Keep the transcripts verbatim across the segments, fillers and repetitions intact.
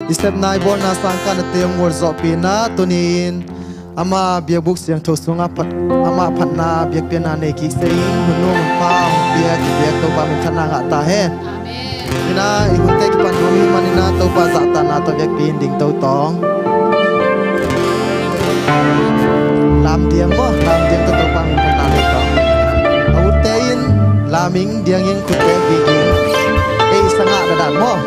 I sepna i bawlna sangkah na te hong mual zawhpih in ah, tuni-in ama biakbuk siangtho sungah phat, ama phatna biakpiakna nei kik se in, hun nuam hun pha hong piak, i biak Topa minthanna ngah ta hen. Amen. Ina, i hunte kipan nuam hi manin ah Topa zahtakna tawh biakpi in ding to tawng. Lam diang maw, lam diang tawh Topa minthanna nei tawng. A utte in lam ing, diang ing, khutte bik ing. Ei sangah na dan maw.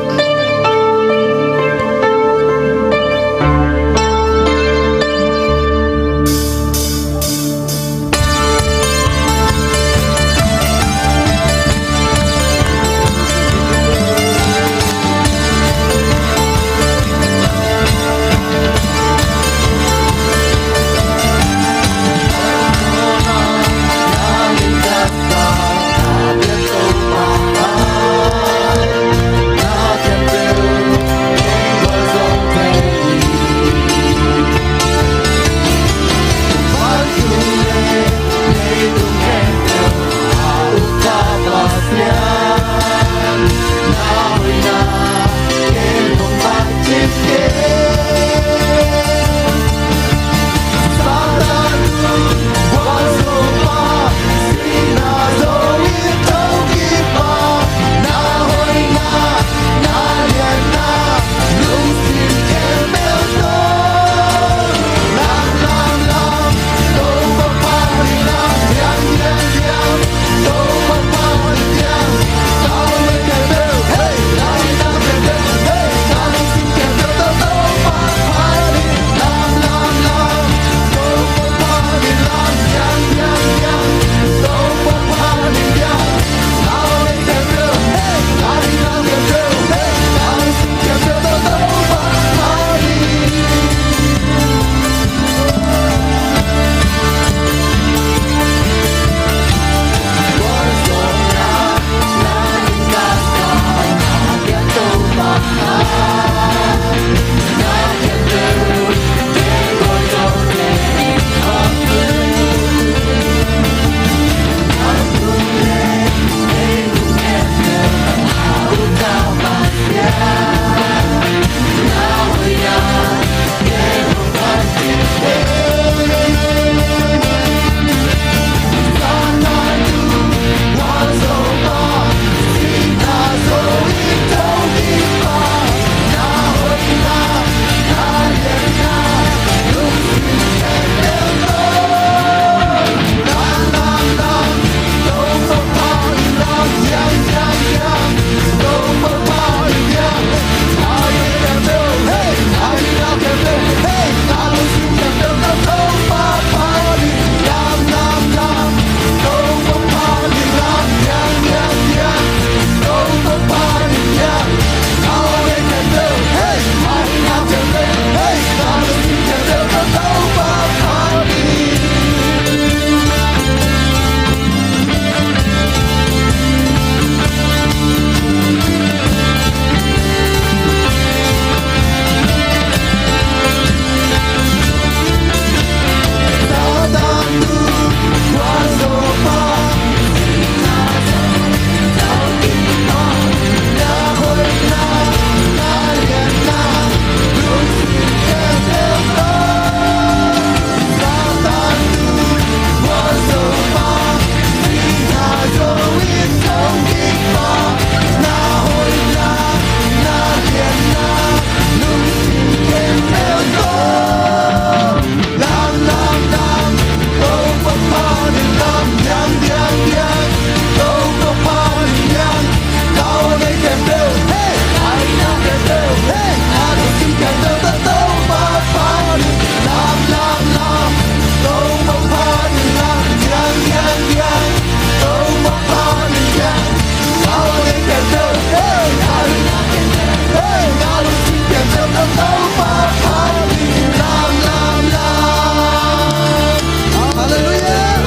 Halleluiah.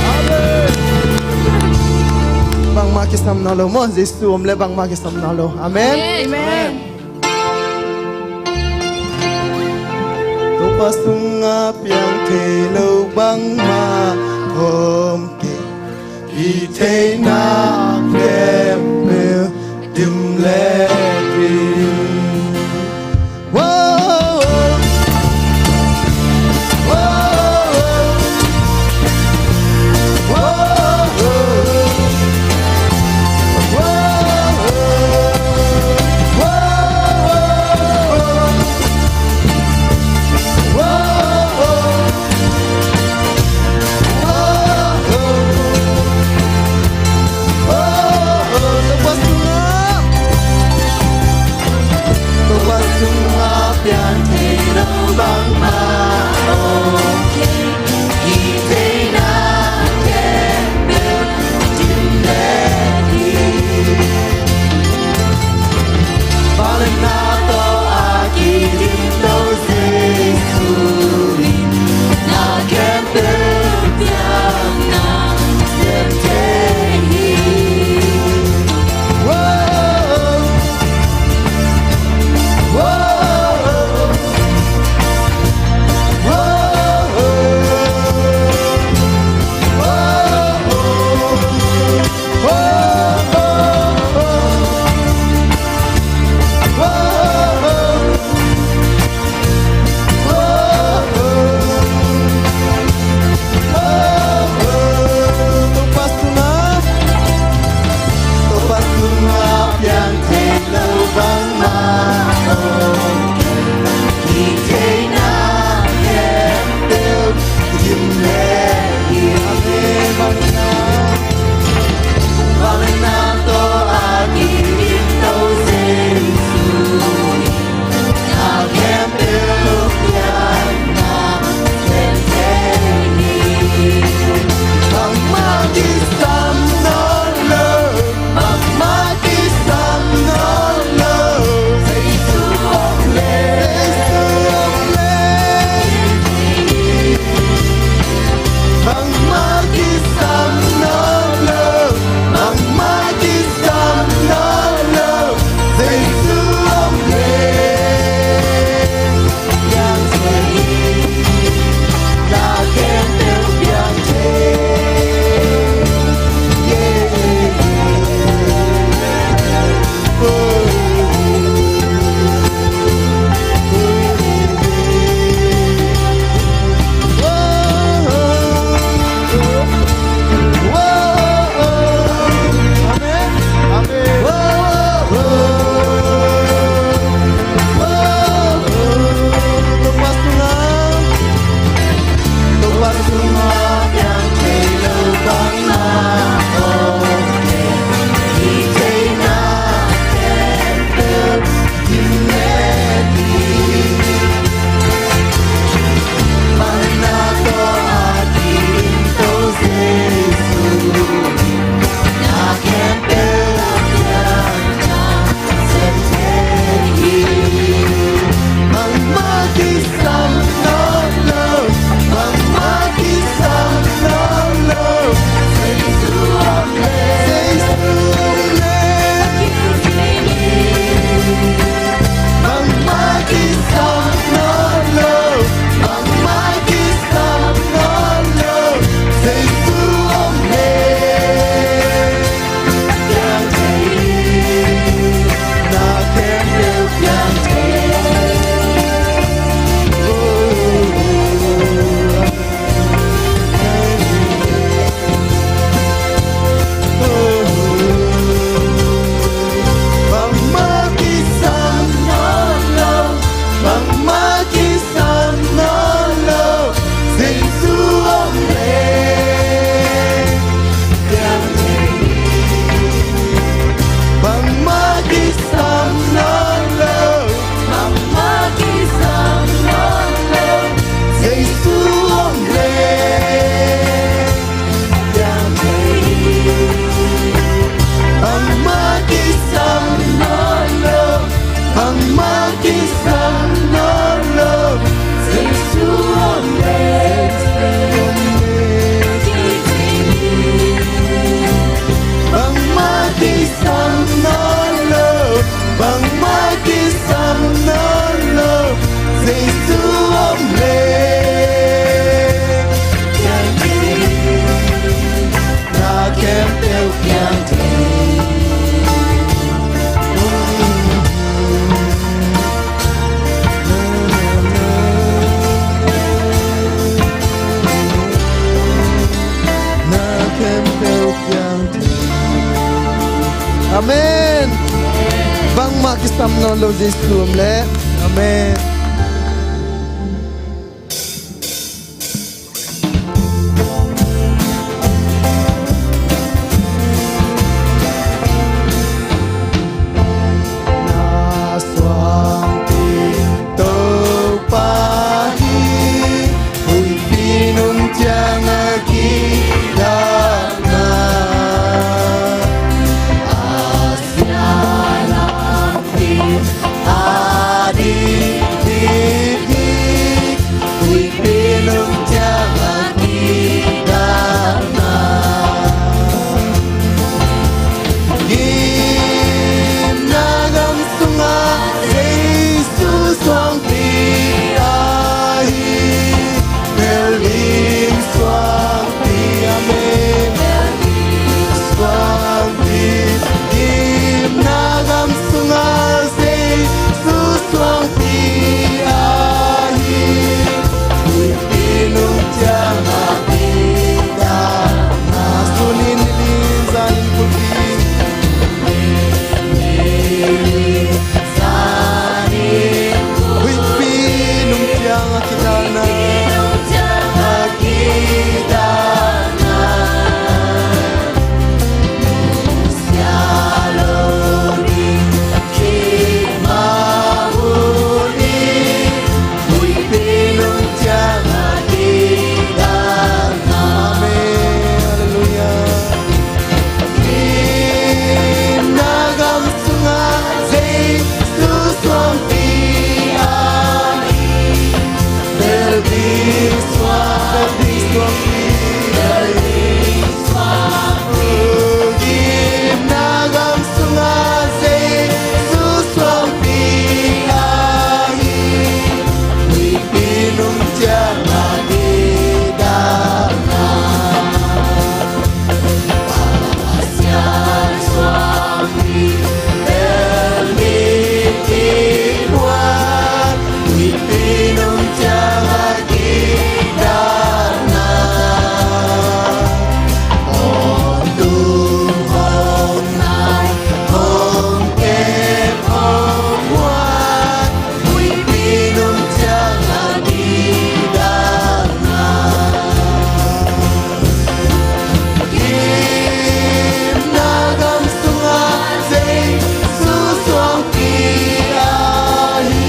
Amen. Bangmah kisam nawn lo maw, Jesu om leh bangmah kisam nawn lo. Amen. Amen. Topa sungah piang thei lo bangmah om kei, i theihna khempeuh dim le dim. Lo Jesu min le. Amen. Na suangpi Topa hi, huihpi nung ciang a kidakna. A sia lampi a dikdik hi, huihpi nung ciang a kidakna. Gimna gam sungah Jesu suangpi ahi, bel ding suangpi, amen. Suangpi, gimna gam sungah Jesu suangpi ahi, huihpi nung ciang a kidakna. Tuni ni lin zan in kulh kik. Huihpi nung ciang a kidakna. Amen. Halleluiah. Gimna gam sungah Jesu suangpi ahi, bel ding suangpi, bel ding suangpi. Gimna gam sungah Jesu suangpi ahi, huihpi nung ciang a kidakna. Gimna gam sungah Jesu suangpi ahi,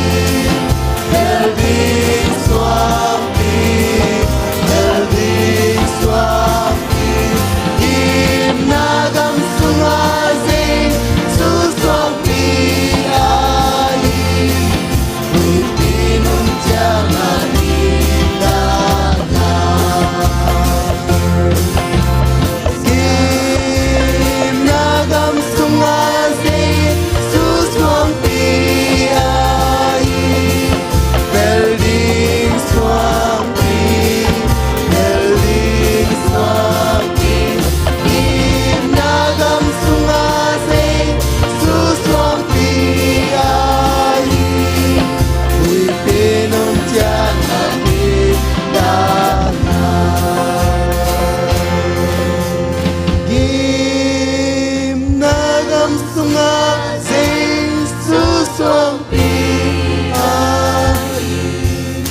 bel ding suangpi, bel ding suangpi. Gimna gam sungah Jesu suangpi ahi, huihpi nung ciang a kidakna. Gimna gam sungah Jesu suangpi ahi, bel ding suangpi, bel ding suangpi. Gimna gam sungah Jesu suangpi ahi, huihpi nung ciang a kidakna. Gimna gam sungah Jesu suangpi ahi,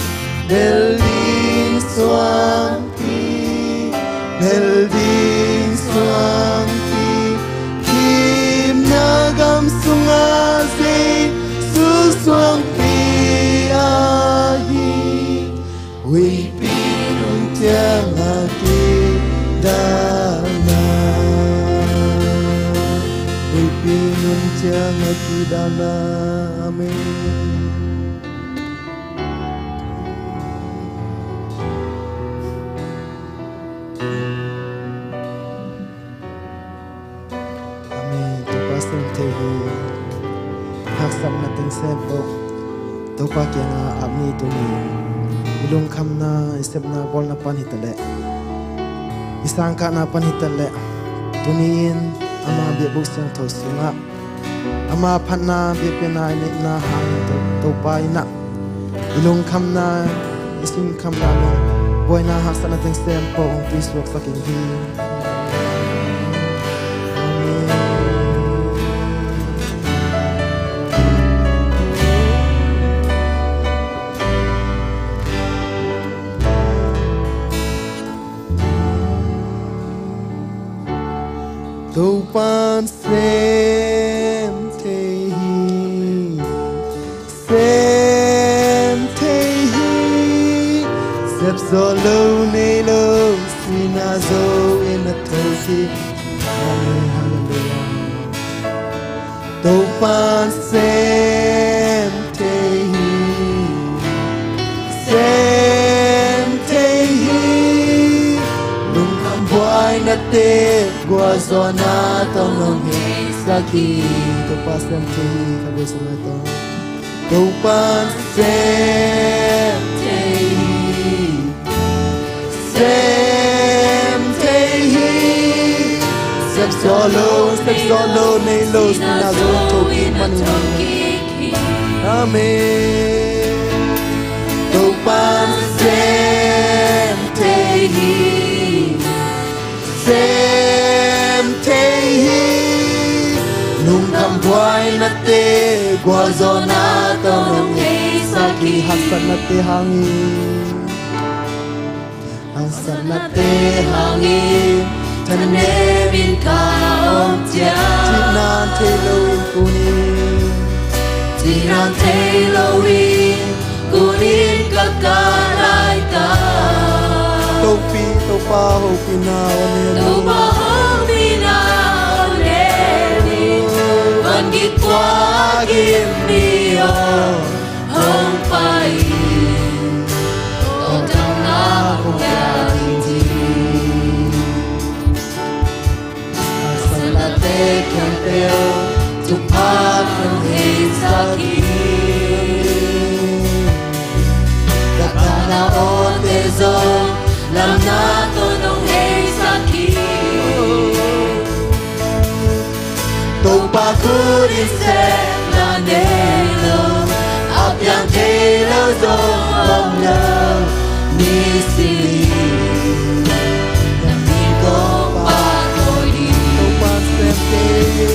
bel ding suangpi, bel ding suangpi. Gimna gam sungah Jesu suangpi ahi, huihpi nung ciang a kidakna. Huihpi nung ciang a kidakna. Amen. Amen. Topa sin thei hi. Haksatna teng sem po. Topa kiangah ap ni. Tuni i lungkhamna, i sepna bawlna pan hi ta leh, i sangkahna pan hi ta leh, tuni in ama biakbuk siangtho sungah ama phatna biakpiakna i neihna hangin To-, Topa in ah i lungkhamna, i sinkhamna le buaina, haksatna teng sem po hong tuisuaksak ing hi. Amen. Sep zawh lo, nei lo, sihna zo in a thokik. Amen. Halleluiah. Topa'n sem thei hi, sem thei hi. Lungkham buainate gualzawhna tawh nong heisak hi. Topa sem thei hi. Kha bia sa lai tawh. Topa'n sem thei hi, sem thei hi. Sep zawh lo, sep zawh lo, nei lo, sihna zo in thokik man hi. Amen. Topa'n sem thei hi, sem thei hi. Lungkham buainate gualzawhna tawh nong heisak hi. Haksatnate hangin, haksatnate hangin thanemin ka om ciang, cihna thei loin kunin, cihna thei loin kunin ka kah laitak. Topi, Topa hopihna aw ne. Topa hopihna aw ne. Van gik pua a gim mi aw hong pai in, tawldamna kong piak in ci. Haksatnate khempeuh thupha nong heisak hi. Ka tana awte zong lamna tawh nong heisak hi. Topa khut in sepna nei lo, a piang thei lo zong om lo ni si. Na min kong phat hi. Topa sem thei hi.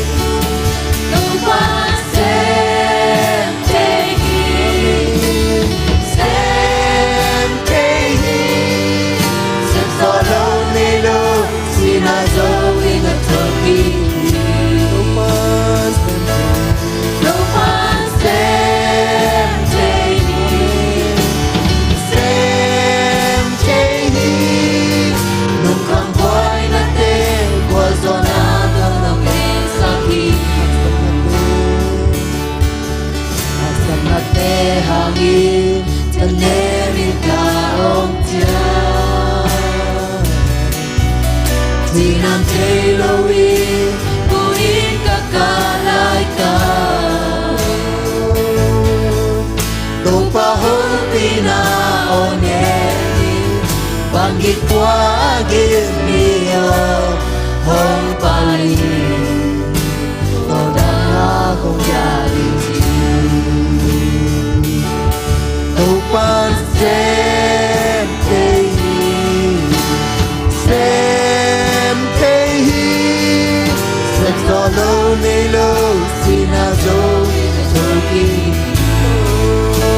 Topa sem thei hi. Sem thei hi. Sep zawh lo, nei lo, sihna zo in a thokik hi. Topa sem thei hi. Topa sem thei hi. Sem thei hi. Lungkham buainate gualzawhna tawh nong heisak hi. Haksatnate hangin thanemin ka om ciang, cihna thei loin kunin ka kah laitak. Topa hopihna aw ne. Van gik pua a gim mi aw hong pai in, tawldamna kong piak in ci. Topa'n sem thei hi, sem thei hi. Sep zawh lo, nei lo, sihna zo in a thokik hi.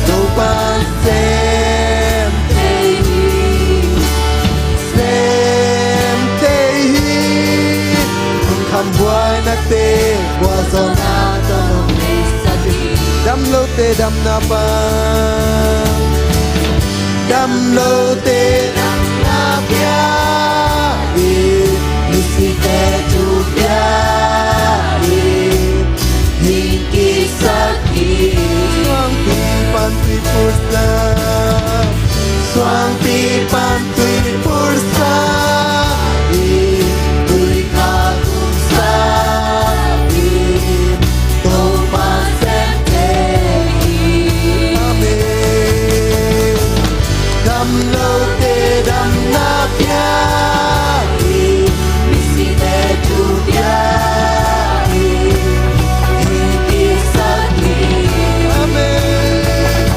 Topa'n sem thei hi, sem thei hi. Lungkham buainate gualzawhna tawh nong heisak hi. Damlote damna pia, damlote damna pia hi. Misite thu pia hi. Hing kiksak hi. Suangpi pan tui pulsa, suangpi pan tui pulsa hi. Tui kha kumsa hi. Topa sem thei hi. Amen. Damlote damna pia hi. Misite thu pia hi. Hing kiksak hi. Amen.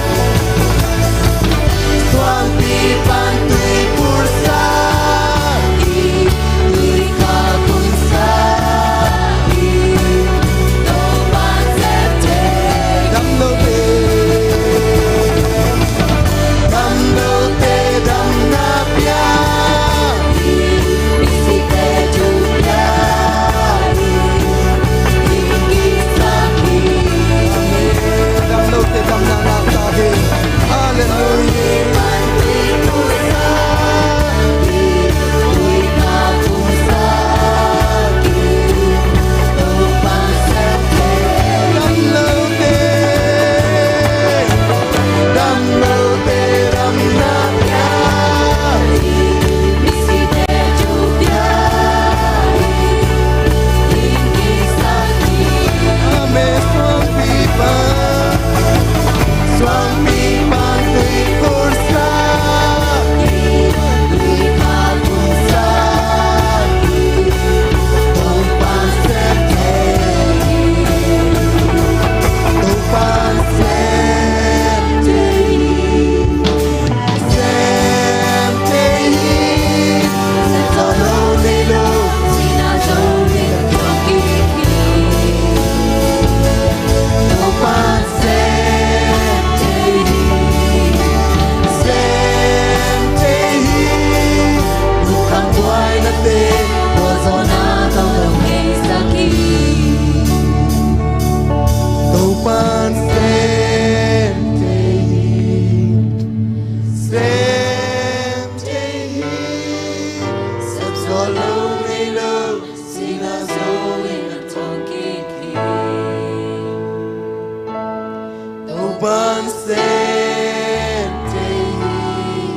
Pan sem thei hi,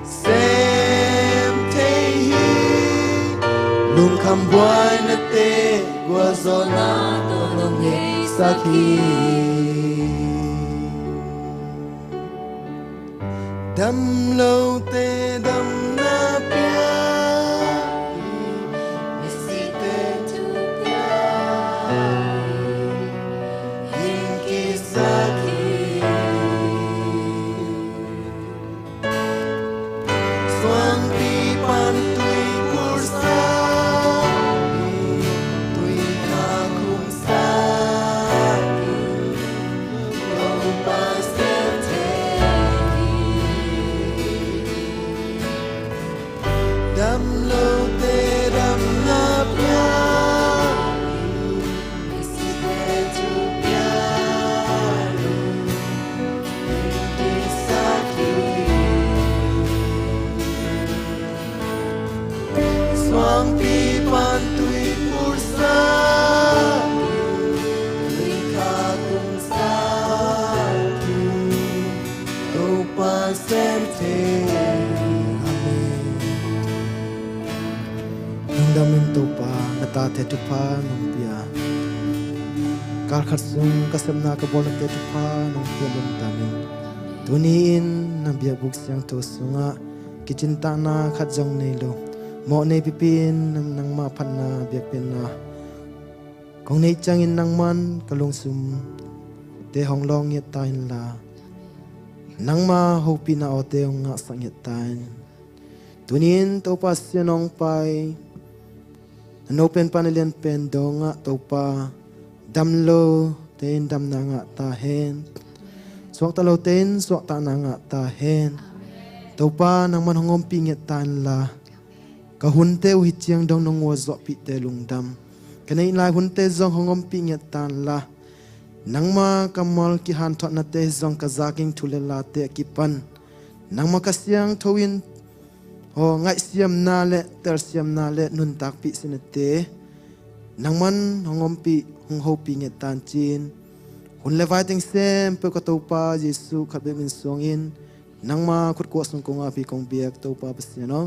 sem thei hi. Lungkham buaina te, gualzawhna tawh nong neisak hi. Damlote damna pia hi, misite thu pia hi, hing kisak hi. Suangpi pan tui pursak hi, tui kha khumsak hi. Topa sem thei hi. Damlote damna pia hi, misite thu pia hi, hing kisak hi. Suangpi pan tui pursak hi, tui kha khumsak hi. Topa sem thei hi. Amen. Lungdam ing Topa, na tate thupha nong pia. Kal khat sung ka sepna ka bawlnate thupha nong pia lungdam ing. Tuni-in na biakbuk siangtho sungah kicingtahna khat zong nei lo, mawhnei pipi-in nangmah phatna biakpiakna kong neih ciangin nangman ka lungsimte hong lawng ngiat ta inla, nangma hopihna awte hong ngahsak ngiat ta in. Tuni-in Topa Sian hong pai, na note pan a lianpen dawngah Topa, damlote in damna ngah ta hen. Suakta lote in suaktahna ngah ta hen. Topa nangman hong ompih ngiat ta inla, ka hunte uh hi ciang dong nong gualzawhpihte lungdam. Ka neih lai hunte zong hong ompih ngiat ta inla, nangma kammal kihanthawnate zong ka zak ing, thu le late a kipan nangma ka siangtho in aw ngaihsiamna le telsiamna le nuntakpih sinate nangman hong ompih hong hopih ngiat ta in ci-in, hun le vai teng sem peuh ka Topa Jesuh khat bek min suangin nangma khutkuah sung kong ap hi kong biak Topa Pasian aw.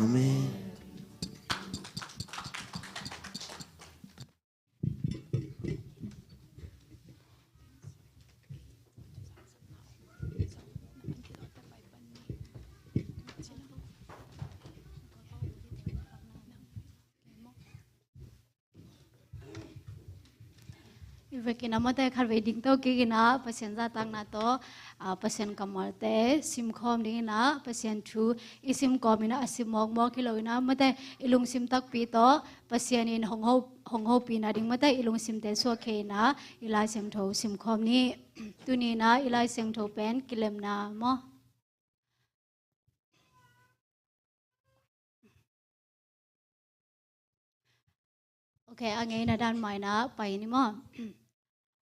Amen. I vekin a mate khatvei dingto kik in a Pasian zahtakna tawh, a, Pasian kammalte simkhawm ding in a Pasian thu i simkhawm in a, a sim mawkmawk hi lo in a mate i lungsim takpi tawh Pasian in hong ho, hong hopih nading mate i lungsimte suahkhia in a i Lai Siangtho simkhawm ni. Tuni in a i Lai Siangtho pen kilemna maw? Ok, a ngeina dan mah in a pai ni maw?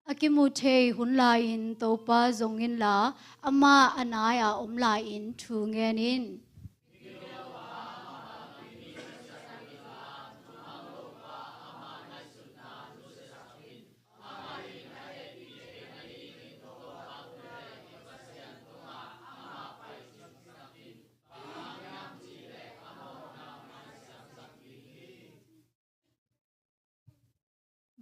A kimu thei hun lai-in Topa zong inla, amah a nai-a om lai-in thu ngen in.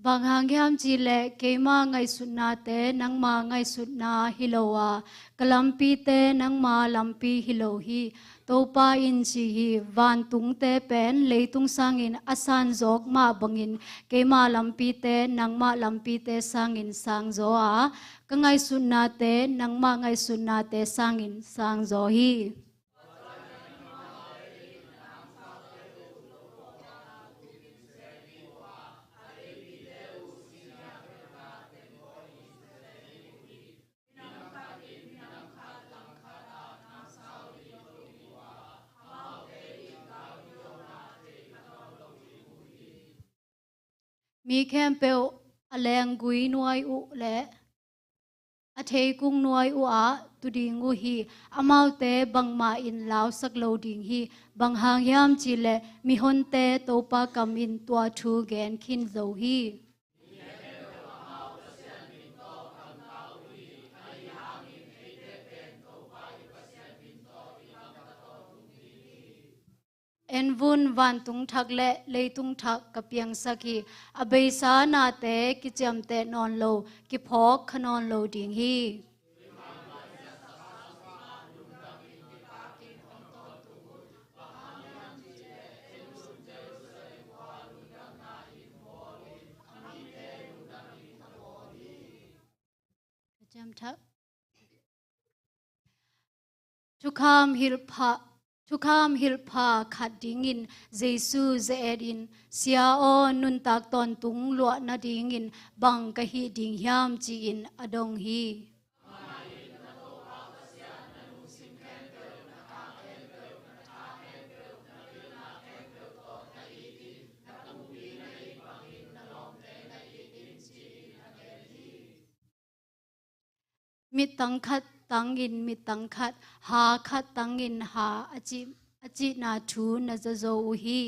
Bang hang hiam cih leh keima ngaihsutnate nangma ngaihsutna hi lo a, ka lampite nangma lampi hi lo hi. Topa in ci hi, vantungte pen leitung sangin a sanzawk mah bangin keima lampite nangmah lampite sangin sangzaw a, ka ngaihsutnate nangmah ngaihsutnate sangin sangzaw hi. Mi khempeuh a lenggui nuai uh le a theikung nuai uhah tu ding uh hi. Amaute bangmah in lausak lo ding hi. Bang hang hiam cih leh mihonte Topa kam in tua thu gen khin zo hi. En vun, vantung thak le leitung thak ka piangsak hi. A beisa nate kiciamteh nawn lo, kiphawk kha nawn lo ding hi. Thukham hilhpha, thukham hilhpha khat dingin Jesu ze-etin, "Sia aw, nuntak tawntung luah nadingin bang ka hih ding hiam?" ci-in a dong hi. Mittang khat tangin mittang khat, ha khat tangin ha a cih, a cihna thu na za zo uh hi.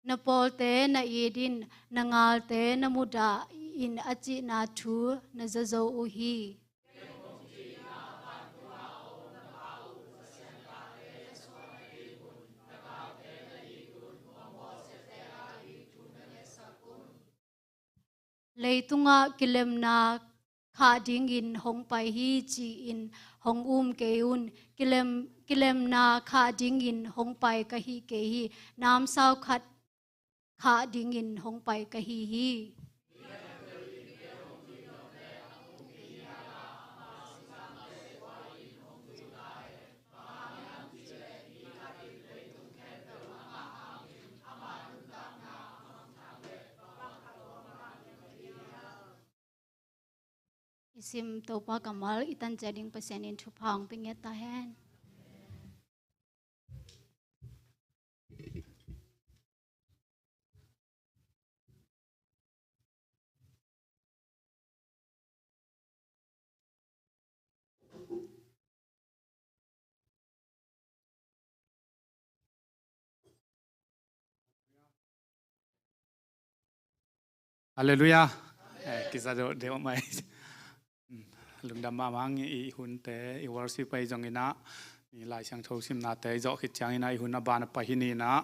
Na pawlte na it in, na ngalte na mudah in a cihna thu na za zo uh hi. Leitungah kilemna khah dingin hong pai hi ci-in hong um kei un. Kilem, kilemna khah dingin hong pai ka hi kei hi. Namsau khat khah dingin hong pai ka hi hi. I sim Topa kammal i tan ciat ding Pasian in thupha hong pia ngiat ta hen. Halleluiah. Eh, kiza deuh deuh mai. Lungdam mahmah ing. I hunte, i worship ahi zongin ah, i Lai Siangtho simnate i zawh khit ciangin ah, i hun a ban a pai hi ni in ah,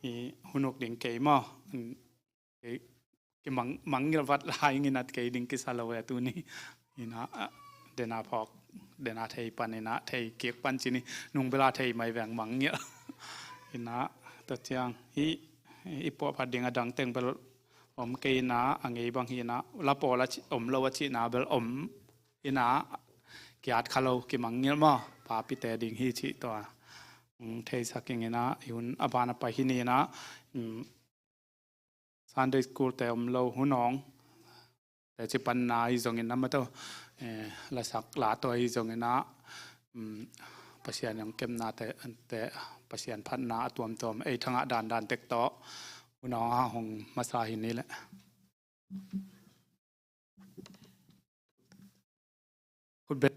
i hun uk ding kei maw. Kei, kei mang, mangngilh vat lai ing in ah, kei ding kisa lo e tuni. In ah, ah, dena phawk, dena thei pan in ah, thei kik pan ci ni, nung bela thei mai veng mangngilh. In ah, tua ciang, i, i puahphat ding a dang teng bel om kei in ah, a ngei bang hi in ah, la pawl a ci, om lo a cihna bel om in ah, ki-at kha lo, kimangngilh maw, papite ding hi cih tua. Mm, theisak ing in ah, i hun a ban a pai hi ni in ah, mm, Sunday school te om lo, hun awng teci panna ahi zongin ah, maw, eh, lasak la tawh ahi zongin ah, mm, Pasian hong kepnate, te, Pasian phatna a tuamtuam ei thangah dandan tek tawh hun awng a hong masa hi ni leh. Khut beng.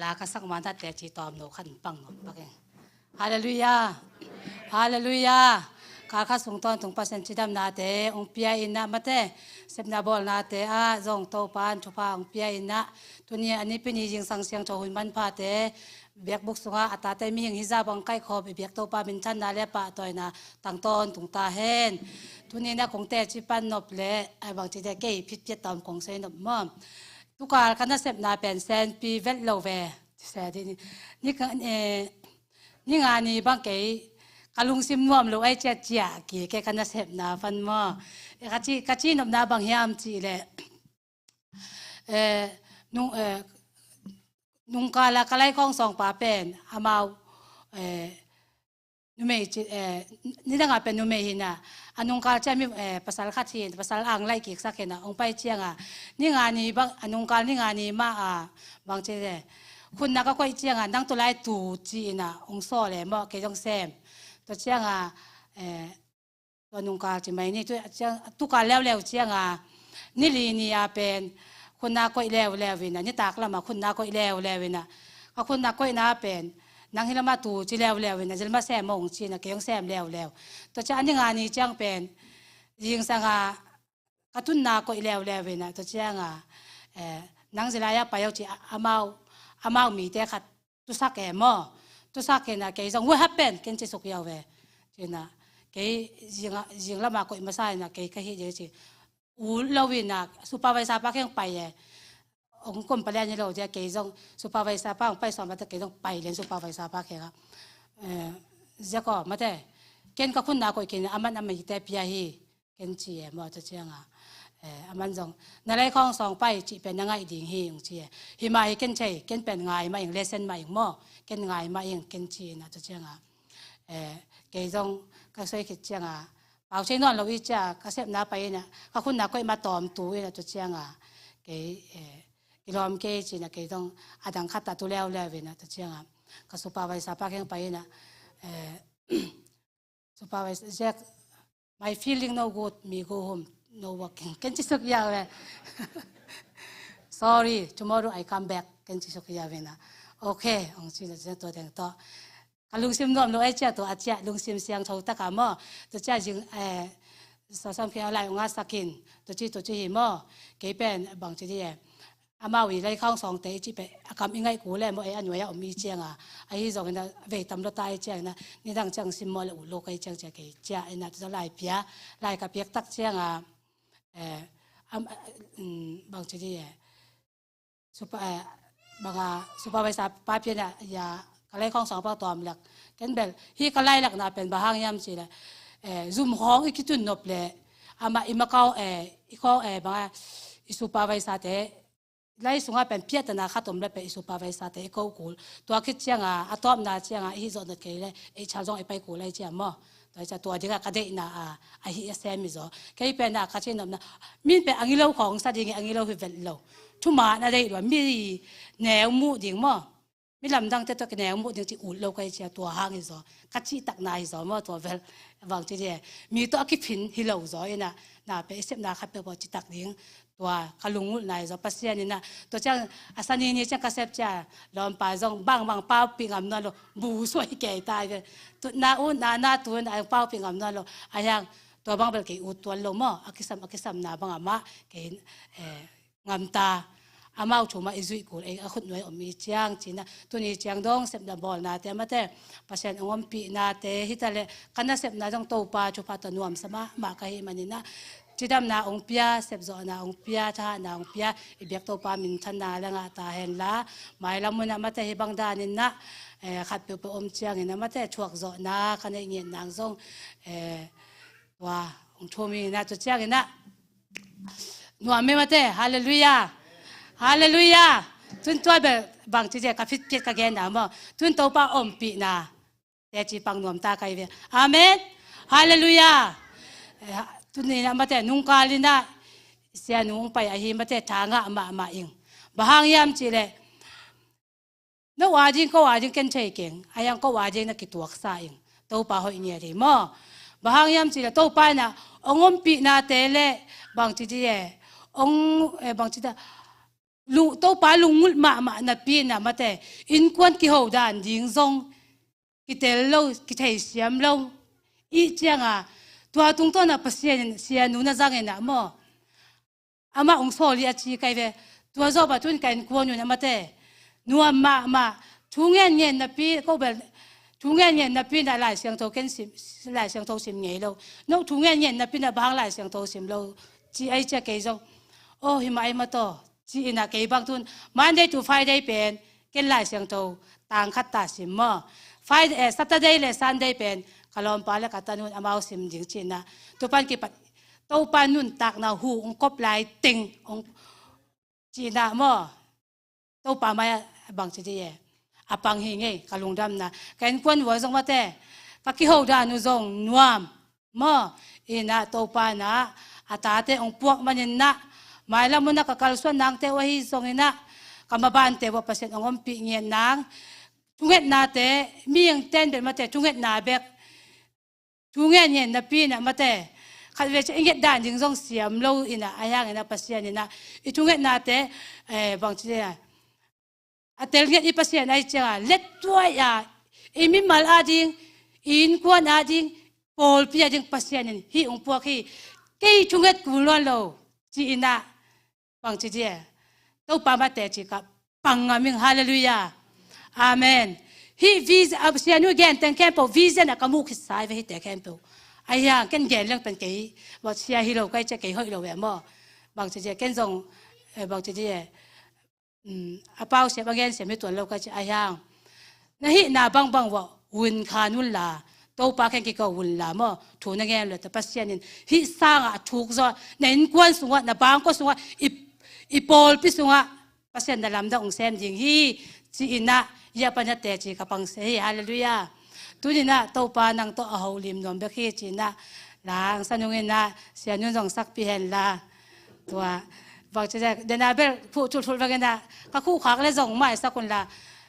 La ka sak man tate ci tawm lo khan pang nop pak ing. Halleluiah. Halleluiah. Kal khat sung tawntung Pasian cidamnate hong pia in ah, mate, sepna bawlnate ah zong Topa'n thupha hong pia in ah, tuni a nipi ni zingsang siangtho hun manphate biakbuk sungah a tate mihing hizah bang kaikhawm i biak Topa minthanna le pahtawina tang tawntung ta hen. Tuni in ah kong teci pan nop leh, a bang ci te kei phitphiat tawm kong sei nop maw. Tukal ka nasepna pen senpi vet lo ve. Ni, eh, ni nga ni bang kei ka lungsim nuam lo ai ciat ciah kik e ka nasepna pan maw. Eh, ka ci, ka ci nopna bang hiam cih leh, eh, nung, eh, nungkal a ka laikhawng sawngpa pen amau, eh, numei ci, eh, nidang a pen numei hi in ah, a nungkal ciang mi, eh, pasal khat hi in, pasal ang laih kiksak hi in ah, hong pai ciang a, ni nga ni bang, a nungkal ni nga ni mah a, bang ci, eh, khutna ka koih ciang a, nang tu lai tu ci in ah, hong sawl e maw, kei zong sem. Tua ciang a, eh, tua nungkal ci mai ni, tu, ciang, tukal leuleu cianga, ni li ni a pen, khutna koih leuleu ina, nitak lama khutna koih leuleu ina, ka khutna koihna pen, nang hi lama tu ci leuleu ina, zilma sem mong ci ina, kei hong sem leuleu. Tua ciang a ni nga ni ciang pen, zingsanga, ka tunna koih leuleu ina, tua cianga, eh, nang zilai a pai au ci a, amau, amau mite khat, tusak e maw? Tusak ina kei zong, "What happened?" ken ci suk ia ve. Ci ina, kei zing, zing lama koih masa ina kei ka hih ding ci. Ut lo ina, supervisor pa kiang pai e. Ong kompalian ni lo dia kei zong, supervisor pa ong pai sawm bata kei zong pai lian supervisor pa kianga. Eh, zia ko, mate. Ken ka khutna koih kei ina, aman a mite pia hi. Ken ci e maw, tua cianga, eh, aman zong, "Na lei khawng sawng pai cih pen na ngaih ding hi," ong ci e. Hi mah hi ken thei, ken pen ngai mah ing, lesson mah ing maw, ken ngai mah ing, ken ci ina tua cianga, eh, kei zong ka soi khit cianga, pau thei nawn lo i cia, ka sepna pai ina, ka khutna koih mah tawm tu ina tua cianga, kei, eh, kilawm kei ci ina kei zong, a dang khat a tu leuleu ina tua cianga, ka supervisor pa kiang pai ina, eh, supervisor, "Jack, my feeling no good, mi go home, no working." Ken ci suk ia ve. "Sorry, tomorrow I come back." Ken ci suk ia ve ina. "Okay," ong ci ina tua teng tawh. Ka lungsim nuam lo ai cia tua, a cia lungsim siangtho taka maw. Tua cia zing, eh, sasam kia lai ong a sakin. Tua ci, tua ci hi maw. Kei pen bang ci di e. Amau i lei khawng sawngte i cih pen a kam i ngaih kul e maw, ei a nuai a om i cianga. Ahi zongina vei tam lo ta i ciangina, nidang ciang simmawh le ut lo ka i ciang cia kei cia ina tua lai pia, lai ka piak tak cianga, eh, am, mm, bang ci di e. Supa, eh, banga supervisor pa piana ia ka lei khawng sawng pa tawm lak. Ken bel, hi ka lai lakna pen bang hang hiam ci le, eh, zum khawng i kitun nop le, ama i makau, eh, i khawng, eh, banga i supervisor te, lai sunga pen piatana khat om le pen i supervisor te i ko kul. Tua khit cianga, a tawpna cianga, i hih zawh nat kei le, ei chal zong i pai kul ai ciang maw. Tua i cia tua dinga ka deihna a, a hih a sem i zaw. Kei pen a ka ci nopna, min pen a ngilo khawng sa ding i a ngilo hi vet lo. Thuma na deih lua, mi neu muh ding maw. Mi lamdangte tawh kineu muh ding ci ut lo ka i cia tua hang i zaw. Ka cihtakna i zaw maw tua vel. Bang ci di e. Mi tawh a kiphin hi lo zaw ina. Na pen i sepna khat peuh peuh citak ding. Tua ka lungulhna i zaw Pasian ina. Tua ciang a sani ni ciang ka sep cia. Lawmpa zong bangbang paupih ngam nawn lo. Bu suai kei ta i ve. Tutna utna na tu ina paupih ngam nawn lo. A hiang tua bang bel kei ut tuan lo maw. A kisam, a kisamna bang amah. Kei, eh, ngamta, amau thuma i zuih kul, ei a khut nuai om i ciang cina, tuni ciang dong sepna bawlnate mate, Pasian ong ompihnate, hita le, ka nasepna dong Topa thupha tawh nuamsa mahmah ka hih manina, cidamna ong pia, sepzawhna ong pia, thahatna ong pia, i biak Topa minthanna la ngah ta henla, mailam huna mate hi bang danina, eh, khat peuhpeuh om ciangina mate, thuakzawhna, ka neih ngiat nang zong, eh, tua, ong thum ina, tua ciangina, nuam mimate, halleluiah. Halleluiah. Tun tua bel bang ci cia ka phitphit ka gen dah maw. Tun Topa ompihna teci pang nuam ta kai ve. Amen. Halleluiah. Eh, tun ina mate nungkal ina sia nung pai ahi mate tha ngah mahmah ing. Bang hang hiam ci le. No a ding, ko a ding ken thei keng. A yang ko a ding na kituaksa ing. Topa hoih ngiat hi maw. Bang hang hiam ci le Topa ina ong ompihnate le bang ci di e. Ong, eh, bang ci da. Lu, Topa lungngulh mahmah napi ina mate. Innkuan kiho dan ding zong. Kitel lo, kitheisiam lo. I cianga. Tua tungtawna Pasian in, sianu na zang ina maw. Amah ong sawl hi a ci kai ve. Tua zawh bah tun ka innkuan un amate. Nuam mahmah. Thu ngen ngen napi, ko bel. Thu ngen ngen napi na Lai Siangtho ken sim, Lai Siangtho sim ngei lo. No thu ngen ngen napi na bang Lai Siangtho sim lo. Ci ai cia kei zong. Oh, hi mah ai mah taw. Ci ina kei bang tun. Monday to Friday pen. Ken Lai Siangtho tang khat ta sim maw. Friday, eh, Saturday le Sunday pen ka lawmpa le ka tanun amau sim ding cina. Tupan kipat Topa nuntakna hu ong kop lai teng ong cina maw. Topa mai a bang ci di e. A pang hi ngei ka lungdamna. Ka innkuan vua zong mate. Ka kiho dan uh zong nuam. Maw, ina Topa ina, a tate ong puak manin na, mailam una ka kalsuan nangte uh ahi zongina, ka mabante uh a Pasian ong ompih ngiat nang, thungetnate, mi eng ten bel mate, thungetna bek, thungen ngen napi in ah mate, khat vei ciang i nget dan ding zong siam lo in ah, ahi hangin ah Pasian in ah i thungetnate, eh, bangci dih a, a telnget i Pasian ahi ciangah lettuai a, i mimal ading, i innkuan ading, pawlpi ading Pasian in hih hong puak hi. Kei thunget kul nawn lo ci-in ah, bangci dih e, Topa mah teci ka pang ngam ing. Halleluiah. Amen. Hih vision, a, Sianu gen teng khempeuh vision ah ka muh khitsa hi ve, hihte khempeuh. Ahi hang ken gen leng pen kei, bangci a hi lo ka hih ciang kei hoih lo ve maw. Bangci dih e, ken zong, eh, bangci dih e, um, a pau siam a gen siam hi tuan lo ka hih ciang, ahi hang na hihna bangbang uah vun khan unla, Topa kiang kiko unla maw, thu na gen lo ta Pasian in hih sangah a thuk zaw, na innkuan sungah, na bangkua sungah, i, i pawlpi sungah Pasian na lamdang hong sem ding hi ci-in ah, hih a pan ah teci ka pang se hi. Halleluiah. Tuni-in ah Topa nang tawh a holim nuam bek hi ci-in ah, la hong sa nung in ah, Sianu in zong sakpih hen la. Tua, bangci dih e, dena bel khuh thulthul vangin ah, ka khuh khak le zong maisak unla,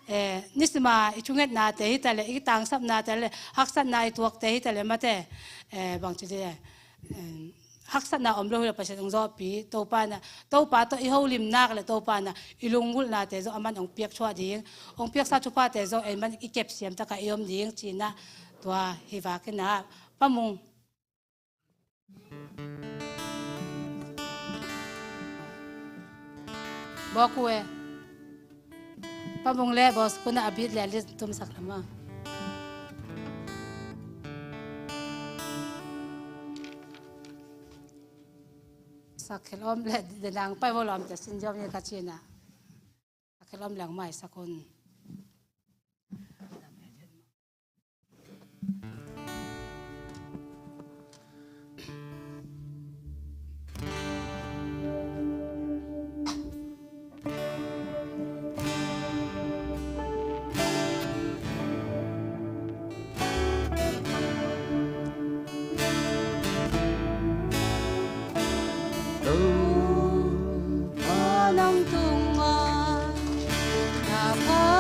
eh, nisima i thungetnate hi ta leh, i tangsapnate le, haksatna i tuakte hi ta leh mate, eh, bangci dih e, eh, haksatna om lo hi lo, Pasian hong zawhpih, Topa in ah, Topa tawh i holim nak le Topa in ah i lunggulhnate zong aman hong piak thuah ding, hong piaksa thuphate zong ei man i kepsiam takah i om ding ci-in ah, tua hi vak in ah, Pa Mung. Bawk uh e. Pa Mung le Bawskun ah a beat le a lead tumsak lam a. Sak khel om le denang pai vo lawmte sin jom ni ka ci-in ah. Sak khel om leng maisak un. Topa nang tungah na ka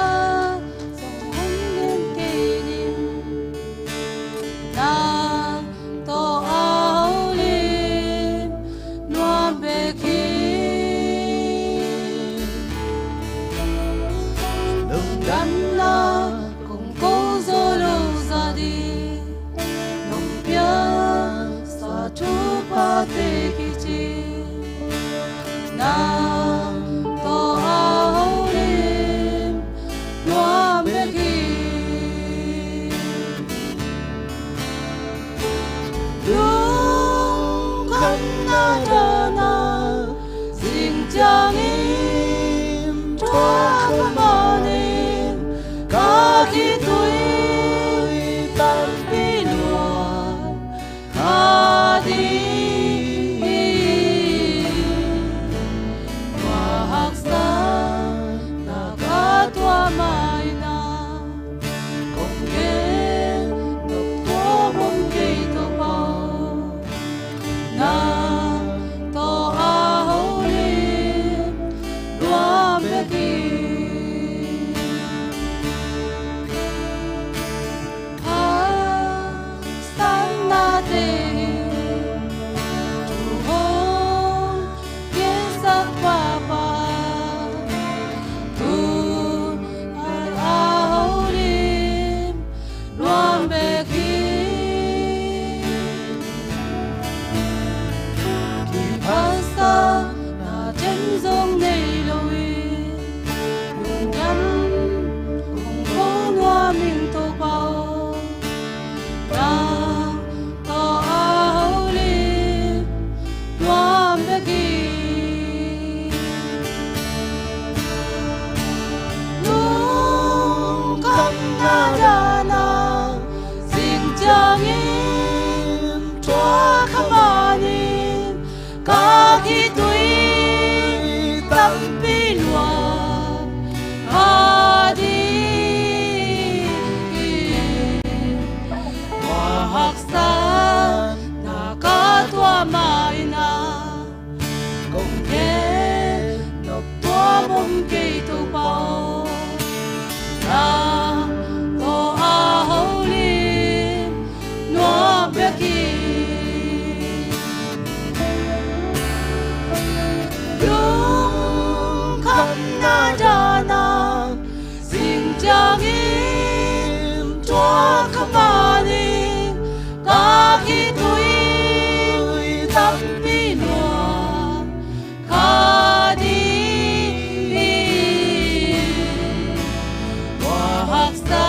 Taksa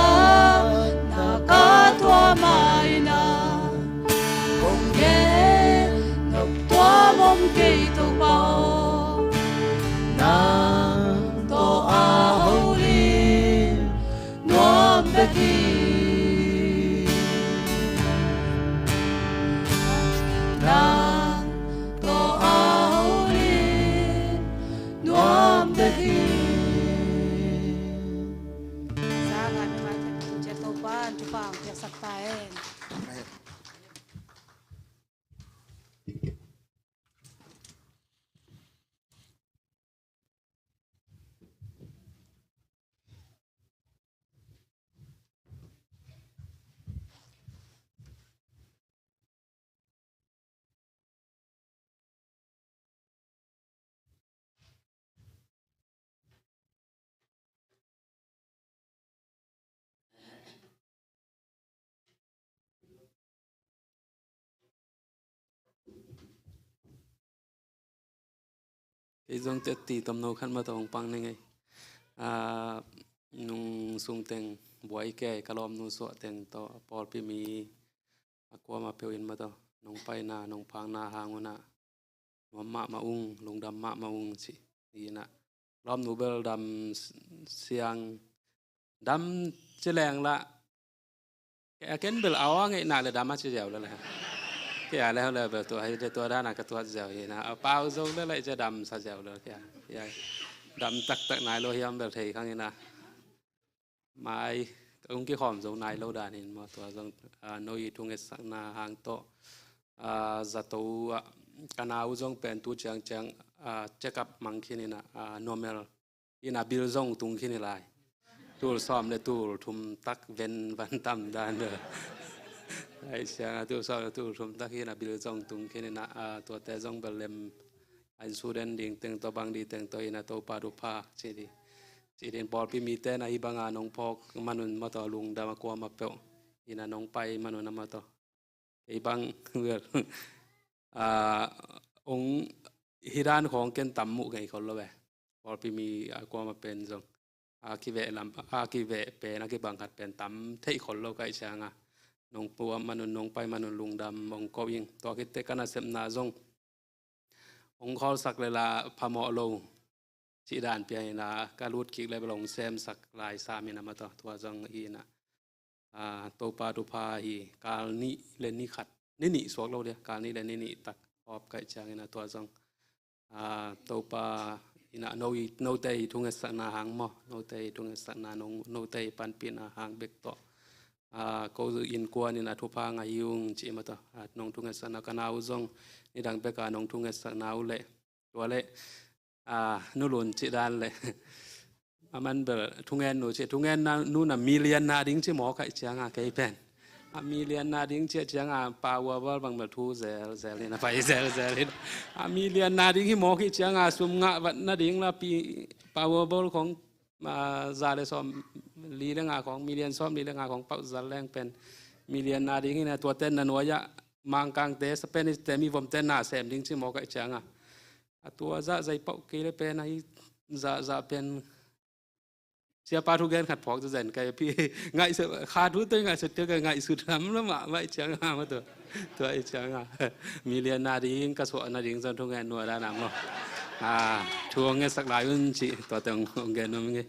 na ka tuam a ina, kong gen nop tuam om kei Topa aw. Nang tawh a holim nuam bek hi. Nang tawh a holim nuam bek hi. Zanga mi mai thak cia Topa an thupha ang piaksak ta hen. Kei zong tetti tomno khat mah tawh hong pang ning ei. Ah, nung sungteng buai kei ka lawmnu suah teng tawh a pawlpi mi a kuamah peuh in mah tawh nong paina nong phakna hang unah nuam mahmah ung, lungdam mahmah ung ci hi inah. Lawmnu bel dam s-, siang dam ci leng lah. Kei a ken bel a aw a ngeihna le dam a ci ziau le le. Kei a le le bel tua hi le tua dana ka tuat ziau hi inah. A pau zo le le cia dam sa ziau le kei a. Kei a dam taktak nai lo hiam bel thei khang inah. Mai, ung kikhawm zo nai lo dan hin maw, tua zong, ah, no i thungetsakna hang tawh, ah, zato ah, ka nau zong pen tu ciangciang, ah, check up mang khin inah, ah, normal. Inah bil zong tung khin hi lai. Tul sawm le tul thum tak ven van tam dan. Ai siang a tul sawm le tul thum tak inah bil zong tung khin inah, ah, tuate zong bel lem a insurance ding teng tawh bang di teng tawh inah Topa thupha ci di. Ci din pawlpi mite na hi banga nong phawk manun mah tawh lungdam a kuamah peuh. Inah nong pai manun a mah tawh. Kei bang, well, ah, ong hi dan khawng ken tam muh ngei khol lo ve. Pawlpi mi a kuamah pen zong. A kiveh lam, a kiveh pen, a kibang khat pen tam theih khol lo kaih cianga. Nong puam manun, nong pai manun lungdam ong ko ing. Tua khitte ka nasepna zong. Ong khawlsak le la phamawh lo. Cih dan pia hi na, ka lut kik le bel ong semsak lai sam hi na mah tawh, tua zong hi na. Ah, Topa thupha hi, kal nih le ni khat, ni nih suak lo dia, kal nih le ni nih tak hawp kaih ciang hi na tua zong. Ah, Topa hi na no i, note i thungetsakna hang maw, note i thungetsakna, no, note i panpihna hang bek tawh. Ah, ko innkuan in a thupha ngah hi ung cih mah tawh. Ah, nong thungetsakna ka nau zong, nidang beka nong thungetsakna uh leh. Tua leh, ah, nu Lun cih dan leh. Aman bel, thungen nu cih, thungen na, nu na million na ding cih mawk kaih cianga kei pen. A million na ding cih cianga Powerball bang bel thu zel, zel in a pai zel, zel in. A million na ding hi mawk hi cianga sum ngah vat na ding la pi Powerball khong ah, za le sawm li le nga khong, million sawm li le nga khong pauh zal leng pen million na ding hi na, tua ten na nuai ah Mangkangte, Spanish te, mi vom ten na sem ding cih mawk kaih cianga. A tua zah zai pauh kei le pen ahi zah zah pen. Siapa thu gen khat phawk zazen kai pi ngaihsut, kha thu tei ngaihsut kei kai ngaihsut lam lam ah, mah cianga mah tua. Tua i cianga. Million na ding ka suah na ding zong thungen nua dan a maw. Ah, thu ong ngetsak lai un cih tua teng ong gen nuam ing ei.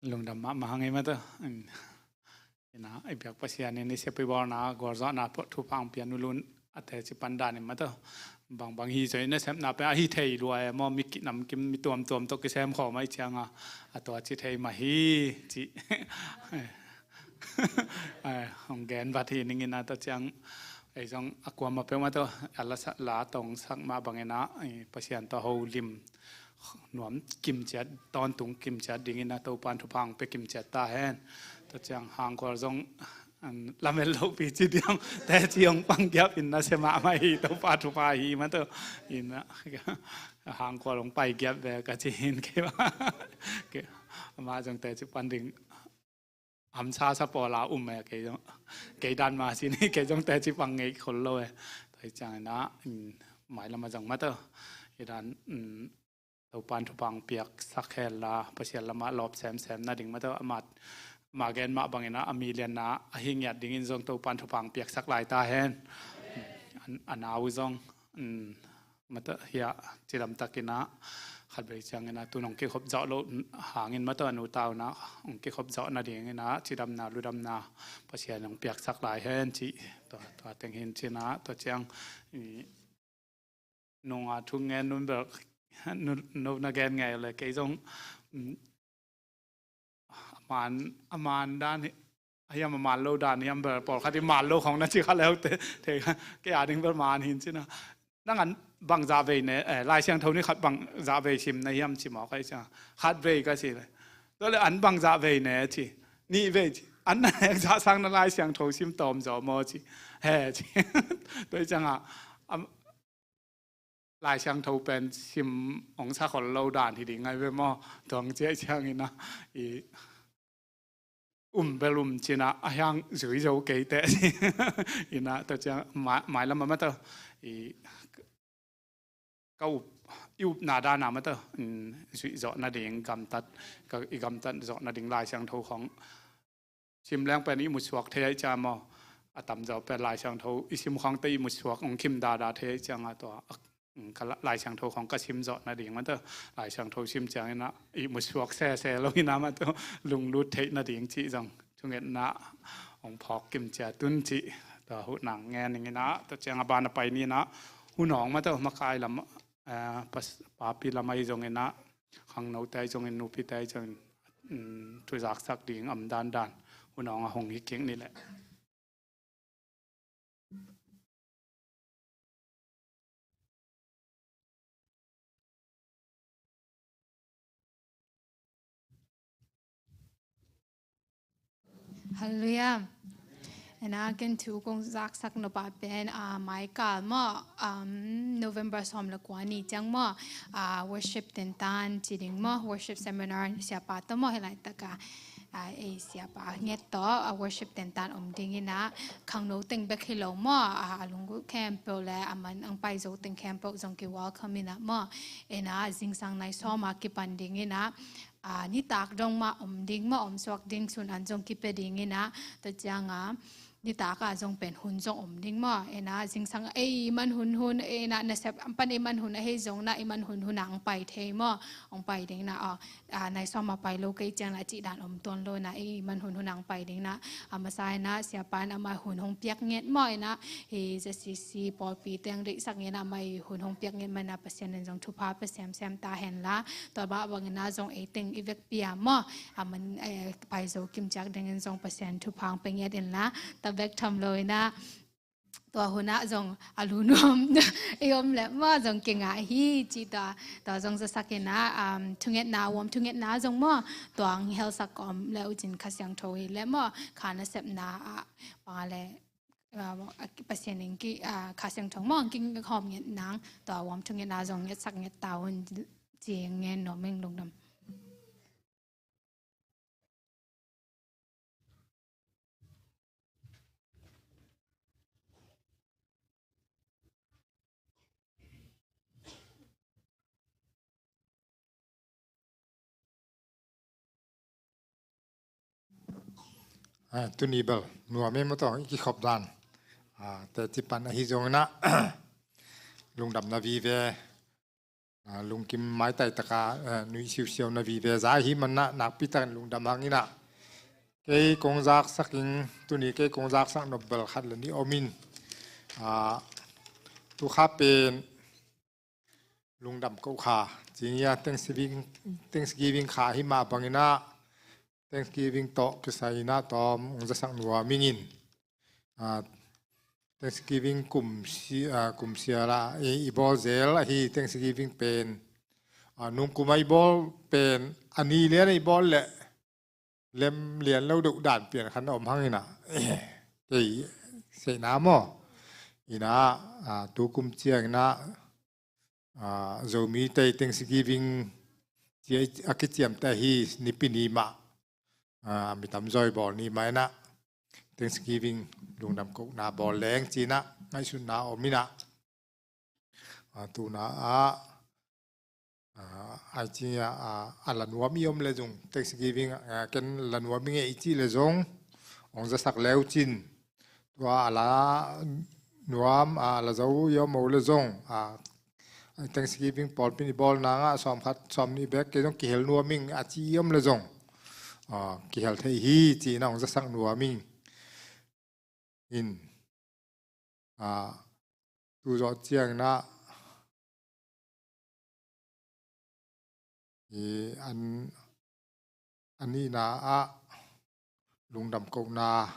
Lungdam mahmah hang ei mah tawh. Ina, i biak Pasian in i siapi bawlna gualzawhna thupha ong pia nu Lun a teci pan dan in mah tawh. Bangbang hi zaw i nasepna pen ahi thei lua e maw, mi kinamkim mi tuamtuam tawh kisem khawm ahi cianga a tua ci thei mah hi cih. Ai, hong gen vat hi ning ina, tua ciang ei zong a kuamah peuhmah tawh a la sa, la tongsak mah bangin ah, ei, Pasian tawh holim nuam kimciat, tawntung kimciat dingin ah Topan thupha hong pia kimciat ta hen. Tua ciang hangkual zong an lamen lopi ci diam, teci hong pang giap in nasia mahmah hi, Topa thupha hi mah tawh. In ah, hangkual hong pai giap ve ka ci in kei mah. Kei, amah zong teci pan ding hamsa sa pawl a um e, kei zong, kei dan mah sin hi, kei zong teci pang ngei khol lo e. Tua hi ciangin ah, mm, mailam ah zong mah tawh. Hi dan, mm, Topan thupha hong piaksak hen la, Pasian lamah lawp semsem nading mah tawh, amah, amah gen mah bangin ah, a mi lianna ahi ngiat dingin zong Topan thupha hong piaksak lai ta hen. A, a nau zong, mm, mah tawh, hiah, cidam takin ah, khatvei ciangin ah, tun hong kikhop zawh loh hangin mah tawh, a nu ta un ah, hong kikhop zawh nadingin ah, cidamna, ludamna, Pasian hong piaksak lai hen cih, tua, tua teng hi in cin ah, tua ciang, i, nunga thu ngen nun bel, nu, nu na gen ngei le kei zong, mm, a man, a man dan hi, a hiam a man lo dan hiam bel, pawlkhat hi man lo khong na ci kha le uh teh, te, kei a ding bel man hi in cin ah. Nang an bangzah vei ne, eh, Lai Siangtho ni khat bangzah vei sim na hiam ci mawk ahi ciang. Khatvei ka ci le. Tua le an bangzah vei ne ci. Nih vei ci. An na nek zah sang na Lai Siangtho sim tawm zaw maw ci. He ci. Tua hi ciang ah, am, Lai Siangtho pen sim hong sa khol lo dan hi ding ngai ve maw? Tua hong ciah ciangin ah, i, um bel um cin ah, a hiang zui zo kei teh. In ah, tua ciang mai, mailam ah mah tawh, i, ka up, i upna dan ah mah tawh, mm, zuih zawh nading gamtat, ka, i gamtat zawh nading Lai Siangtho khong sim leng pen ihmut suak thei ahih ciang maw, a tamzaw pen Lai Siangtho i sim khawng teh ihmut suak hong khim dada thei ahih ciang ah tua, a, ka la-, Lai Siangtho khawng ka sim zawh nading mah tawh, Lai Siangtho sim ciangin ah ihmut suak sese lo in ah mah tawh, lunglut theih nading cih zong thungetna hong phawk kim ciat un cih, tua hun nang ngen ning in ah, tua ciang a ban a pai ni in ah, hun hong mah tawh, makai lam, eh, pas-, papi lam ahi zongin ah, khangnote ahi zongin, nupite ahi zongin, mm, thu zaksak ding om dandan, hun hong a hong hi kik ni leh. Halleluiah. Ena ken thu kong zaksak nop ah pen, ah, maikal maw, um, November sawm le kua ni ciang maw, ah, worship tentan ci ding maw, worship seminar siapa tawh maw, hi laitak ah, ah, ei siapa nget tawh, ah, worship tentan om ding in ah, khangno teng bek hi lo maw, ah, a lunggulh khempeuh le a man ang pai zo teng khempeuh zong ki welcome in ah maw, ena zingsang nai sawm a kipan ding in ah, ah, nitak dong mah om ding maw, om suak ding sun an zong kipia ding in ah, tua ciang a, nitak ah zong pen hun zong om ding maw, ena zingsang ei man hun hun, ena nasep pan ei man hun ahi zong na, ei man hun hun ah ang pai thei maw, ang pai ding na, ah, ah, nai sawm a pai lo kei ciang na cih dan om tuan lo na, ei man hun hun ang pai ding na, a masa ena siapa in amah hun hong piak nget maw, ena hi Z C C pawlpi teng deihsak nget na, amah i hun hong piak nget man na Pasian in zong thupha pia semsem ta hen la, tua mah bangin ah zong ei teng i vekpi ah maw, a man, eh, pai zo kim ciat dingin zong Pasian thupha hong pia nget in la, tua bek tham lo in ah, tua hun ah zong a lu nuam i om leh maw zong kingah hi ci tua, tua zong zasak in ah, um, thungetna, warm thungetna zong maw, tua ang helsak om leh uh cin Kha Siangtho hi leh maw, kha nasepna ah, pang a leh, ah, Pasian in ki, ah, Kha Siangtho maw, kihawm nget nang, tua warm thungetna zong ngetsak nget ta un ci ngen nuam ing, lungdam. Ah, tuni bel nuam e maw, tua i kikhop dan. Ah, teci pan ahi zongin ah, lungdamna vive, ah, lungkim maitai taka, eh, nuih siusiau na vive za hi man ah, nakpi takin lungdam hang in ah. Kei kong zaksak ing, tuni kei kong zaksak nop bel khat le nih om in. Ah, tu kha pen lungdam ko kha. Ci ing a, Thanksgiving, Thanksgiving kha hi mah bangin ah, Thanksgiving tawh kisai in ah tawm hong zasak nuam ing in. Ah, Thanksgiving kum si-, ah, kum sial ah i, i bawl zel ahi Thanksgiving pen. Ah, nung kum ah i bawl pen, a ni lian ah i bawl leh lem lian lo deuh dan pian khat na om hang in ah. thei, theihna maw. Ina, a, tukum ciangina, a, Zomi tei Thanksgiving ci a kiciamteh hi, Nipi ni mah, a, mi tamzaw i bawl ni mah ina Thanksgiving lungdam kohna bawl leng cina ngaihsutna om ina. A, tuna a, a, ai ci a, a, a la nuam i om le zong Thanksgiving, a, ken la nuam i ngei i cih le zong ong zasak leu cin. Tua a la nuam, a, a la zo i om o le zong, a, Thanksgiving pawlpi ni bawl nangah sawm khat sawm nih bek kei zong kihel nuam ing a ci i om le zong, a, kihel thei hi cina ong zasak nuam ing. In, a, tu zawh ciangina, i an, a nihna ah lungdam kohna,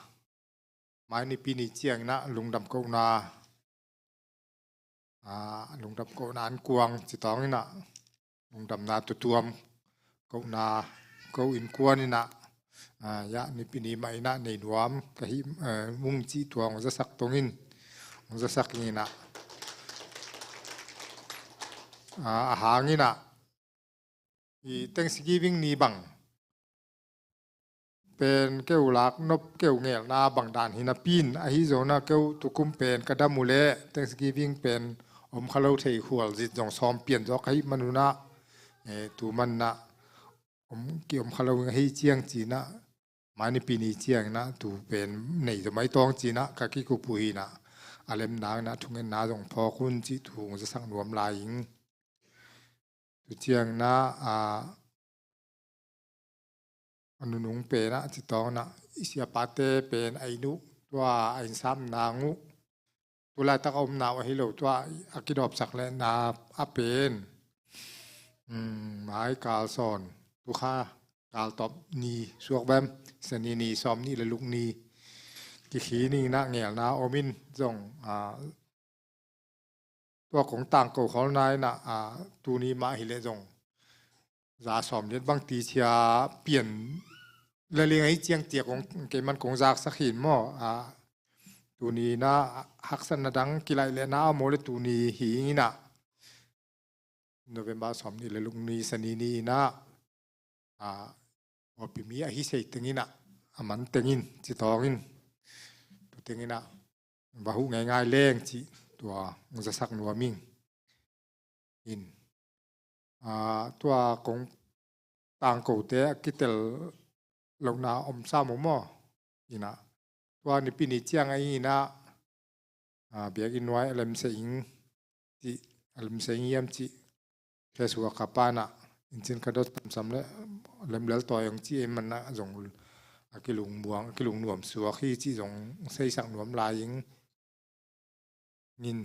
mai Nipi ni ciangina lungdam kohna, a, lungdam kohna an kuang ci tawng ina, lungdamna tutuam kohna ko innkuan ina, a, ya, Nipi ni mah ina nei nuam ka hi, a, mung cih tua ong zasak tongin, ong zasak ing ina. A, a hang ina, i Thanksgiving ni bang pen keu lak nop keu ngelna bang dan hi napi in, ahi zongina keu tukum pen ka dam uh leh Thanksgiving pen om kha lo thei khual zit zong sawm pian zaw ka hih man una, e, tu man ina om, ki om kha lo ing ahi ciang cina, mai Nipi ni ciangina tu pen nei zaw mai tawng cina ka kikup uh hi ina, a lem nangina thungetna zong phawk un cih tu ong zasak nuam lai ing. Tu ciangina, a, a nunung pen a ci tawng ina, i siapate pen a inn uh, tua a innsam nang uh, tu laitak a omna uh ahi lo, tua a kidawpsak lehna a pen, um, mai kal sawn, tu kha kal tawp ni suak bem, Sani ni, sawm nih le luk ni kikhi ni ina ngelna om in zong, a, tua kong tangko kholna ina, a, tuni mah hi leh zong za sawm liat bang ticia pian le ling ahi ciang tia kong, kei man kong zaksak hi in maw, a, tuni ina haksatna dang kilaih lehna a om o le tuni hi ing ina, November sawm nih le luk ni Sani ni ina, a, pawlpi mi ahi sei teng ina, a man teng in ci tawng in, tu teng ina va huh ngeingai leng cih tua ong zasak nuam ing. In, a, tua kong tangkote a kitel lohna om sam uh maw? Ina, tua Nipi ni ciang a ing ina, a, biakinn nuai a lemsia ing cih, a lemsia ing hiam cih, Khesuak ka pa ina, incin ka dot samsam le lemlel tawi ong ci ei man ina zong a kilungmuang, a kilungnuam suak hi cih zong seisak nuam lai ing. Ngin,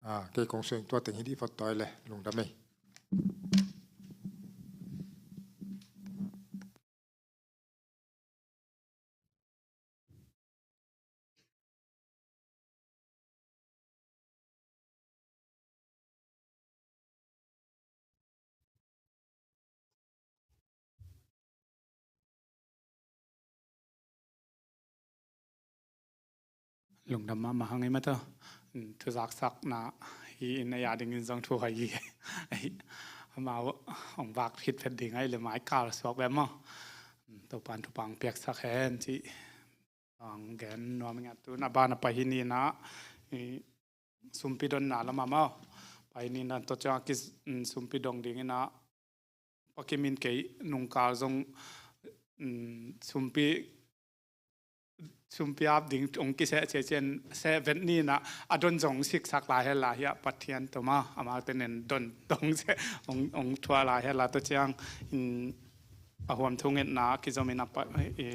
a, kei kong suang tua teng hi dih phot tawi le, lungdam ei. Lungdam mahmah hang ei mataw. Thuzaksakna hi in a ya dingin zong thu hai hi. Amau ong vak khit phet ding ahi le mai kal suak ve maw. Topan thupang piaksak hen ci. Ang gen nuam ing a tun a ban a pai hi ni ina, i, sumpi donna lam a maw. Pai hi ni ina tua ciang a ki, sumpi dong ding ina, Pa Kim in kei nungkal zong, um, sumpi, sumpi ap ding ong kiseh ciacian seh vet ni ina, a don zong siksak lai hel lai hi a, Pathian tuma, amau tenin don dong seh ong, ong thuah lai hel lai tua ciang, in, a huam thungetna a kizom ina pa, e,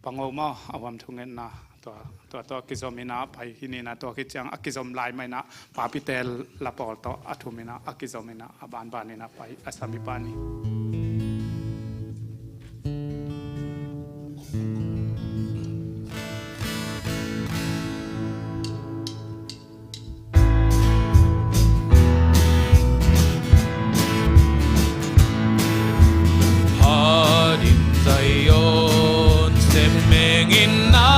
pango maw, a huam thungetna tua, tua, tua kizom ina pai hi ni ina tua khit ciang a kizom lai mah ina papite la pawl tawh a thum ina a kizom ina a banban ina pai a sami pa ni. Hadim Zion sem mengin na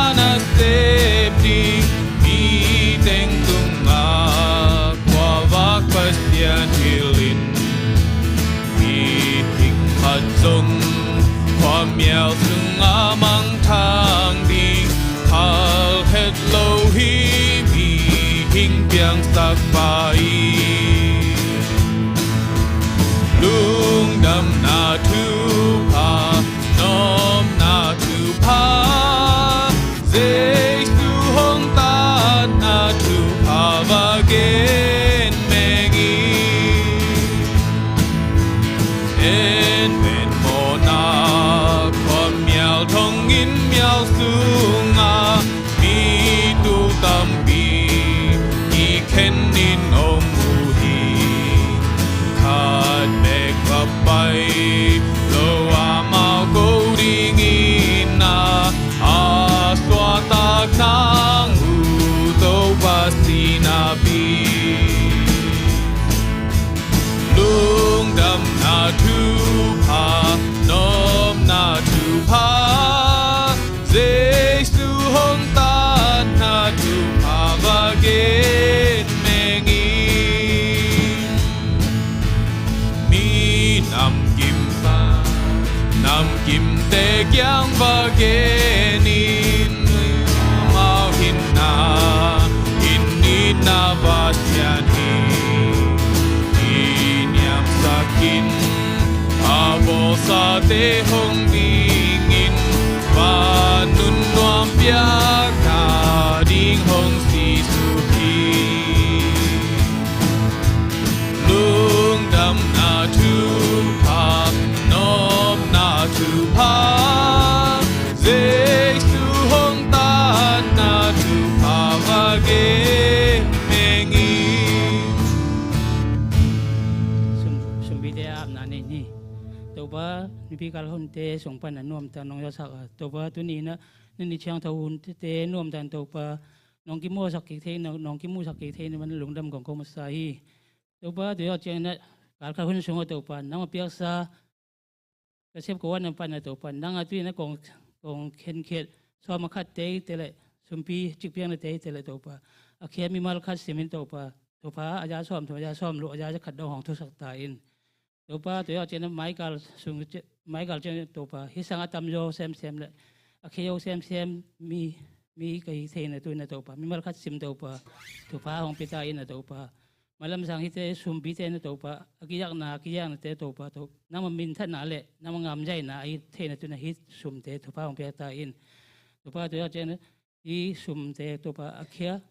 kiang va gen in, amau hinna in itna va sian hi. I niamsak in, a bawlsate hong dingin, va nun nuam piakna ding hong sisuk hi. Lungdamna thupha, nopna thupha, Jesu hong tanna thupha va gen meng hi. Sum, sumpite a apna nei ni. Topa, nipi kal hunte sung pan a nuamtak nong zawhsak a, Topa, tuni in a, nini thiangtho hunte nuamtak in Topa, nong kimuhsak kik thei, nong, nong kimuhsak kik thei na man lungdam kong ko masa hi. Topa, tu zawh ciangin a, kalkal hun sungah Topa, nangmah piaksa ka sep ko a na pan a Topa, nang a tu in a kong, kong khenkhiat, sawm a khat te te le, sumpi cik piakna te te le Topa, a khia mimal khat simin Topa, thupha a za sawm thum, a za sawm luk, a za khat dong hong thusak ta in. Topa, tu zawh ciangin a maikal sung, maikal ciangin Topa, hih sang a tamzaw semsem le a khia zo semsem mi, mi ka hi theihna tu in a Topa, mimal khat sim Topa, thupha hong pia ta in a Topa. Mailam sang hihte sumpite na Topa, a kizakna, a kizaknate Topa, to, nangmah minthanna le nangmah ngamzaina a hi theihna tu in a hih sumte thupha hong pia ta in. Topa, tu zawh ciangin a hih sumte Topa, a khia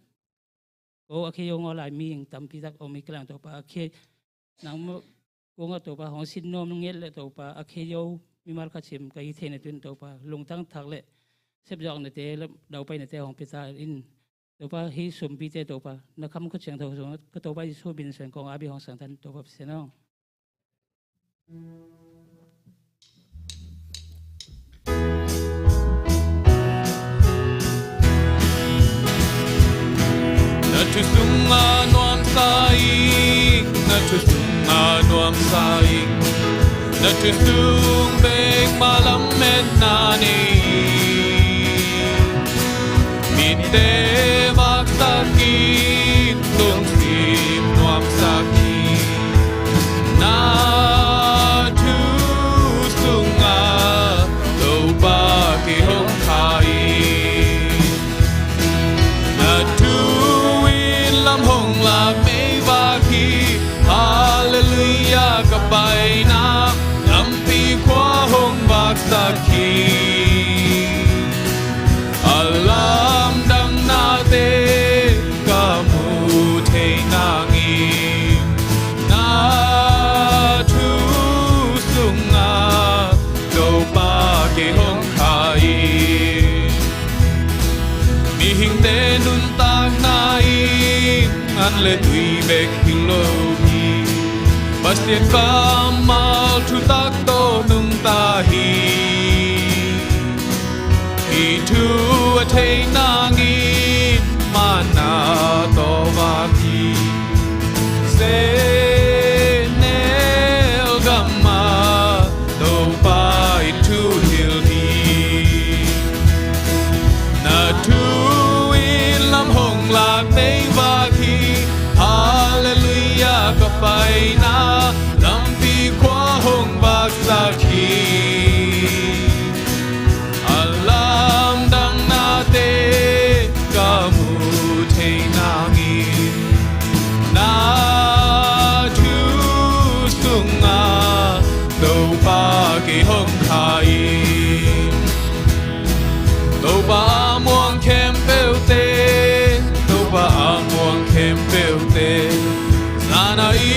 ko, a khia zo ngaw lai mihing tampi tak om hi ka leng Topa, a khia nangmah kong a Topa, hong sin nuam nget le Topa, a khia zo mimal khat sim ka hi theihna tu in Topa, lungtang thak le sepzawknate le daupainate hong pia ta in. Topa, hih sumpite Topa, na kham khut siangtho sungah ka Topa Jesu min suang kong a bi hong sang tan Topa Pasian aw. Na thu sungah nuamsa ing, na thu sungah nuamsa ing, na thu sung bek mah lametna nei ing. Mitte vaksak in, lungsim nuamsak in, na thu sungah Topa kei hong kha in. Na thu in lam hong lak meivak hi, Halleluiah ka paina lampi khua hong vaksak hi. A lamdangnate ka mu thei nangin, na thu sungah Topa kei hong kha in. Mihingte nuntakna in an le tui bek hi lo hi, Pasian kammal thutak tawh nungta hi. Hih thu a theih nangin manna tawh vak hi. Senel gamah Topa in thu hilh hi. Na thu in lam hong lak meivak hi, Halleluiah ka paina lampi khua hong vaksak hi. A lamdangnate ka mu thei nangin, na thu sungah Topa kei hong kha in. Topa a muang khempeuhte, Topa a muang khempeuhte, zan a i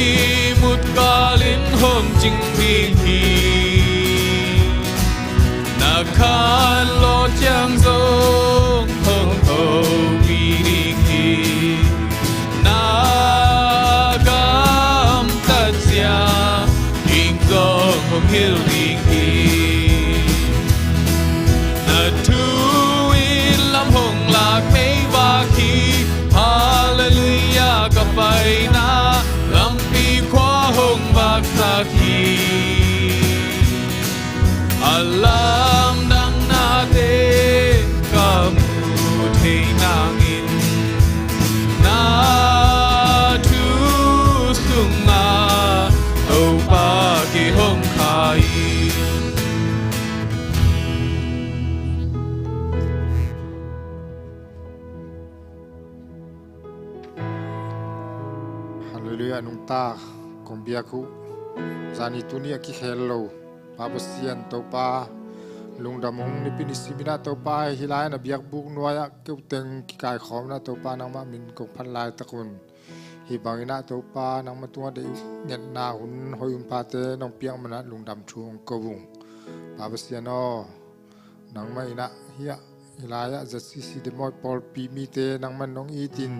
mut kalin hong cing ding hi. Na khan lawh ciang zong hong thopi ding hi. Na gamtat ciang ing zong hong hilh ding hi. Na thu in lam hong lak meivak hi. Halleluiah ka paina lampi khua hong vaksak hi. A lamdangnate ka mu thei nangin, na thu sungah Topa kei hong kha hi. ta kong biak uh zani tuni a kikhel lo Pa Pasian Topa, lungdam ung. Nipi ni simin ah Topa, hih lai na biakbuk nuai-ah keuteng kikaikhawm in ah Topa, nangmah min kong phat laitak un. Hih bangin ah Topa, nangmah tungah deih uh ngetna hun hoih hun phate nong piak man ah lungdam thu hong ko ung. Pa Pasian aw, nangmah in ah hiah hih lai-ah Z C C Demawi pawlpi mite nangmah nong itin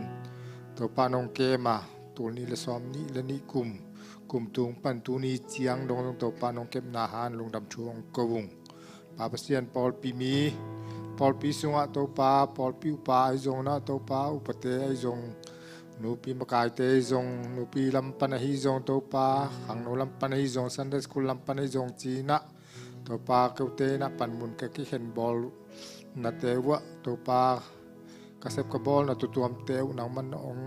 Topa nong kem a, tul nih le sawm nih le nih kum, kum tung pan tuni ciang dong Topa nong kepna hang lungdam thu hong ko ung. Pa Pasian, pawlpi mi, pawlpi sungah Topa, pawlpi upa ahi zong in ah Topa, upate ahi zong, nupi makaite ahi zong, nupi lam pan ahi zong Topa, khangno lam pan ahi zong, Sunday school lam pan ahi zong ci-in ah Topa, keute in ah panmun ka kikhen bawl nate uh ah Topa, ka sep ka bawl na tutuamte uh nangmah in hong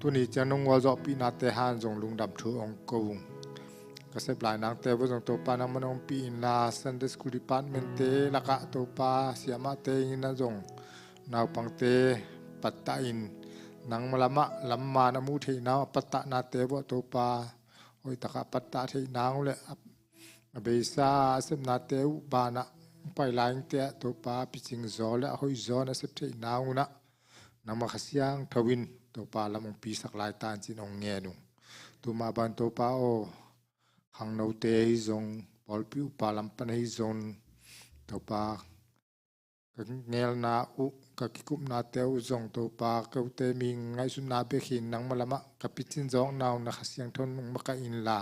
tuni ciang nong gualzawhpihnate hang zong lungdam thu hong ko ung. Ka sep lai nangte uh ah zong Topa, nangmah in hong ompih inla, Sunday school department-te lakah Topa, siamahte in ah zong naupangte pattah in, nangmah lamah lamman a muh theihna uh a pattahnate uh ah Topa, hoihtak a pattah theihna uh leh a beisa a sepnate uh banah pai lai-in te ah Topa, picing zaw le a hoih zaw na sep theihna uh in ah nangmah Kha Siangtho in Topa lam hong pisak lai ta in ci-in hong ngen ung. Tumah bang Topa aw, khangnote ahi zong, pawlpi upa lam pan ahi zong Topa, ka ngelna uh, ka kikupnate uh zong Topa, keute mi ngaihsutna bek hi-in nangmah lamah ka picin zawkna uh na Kha Siangtho in hong makaih inla,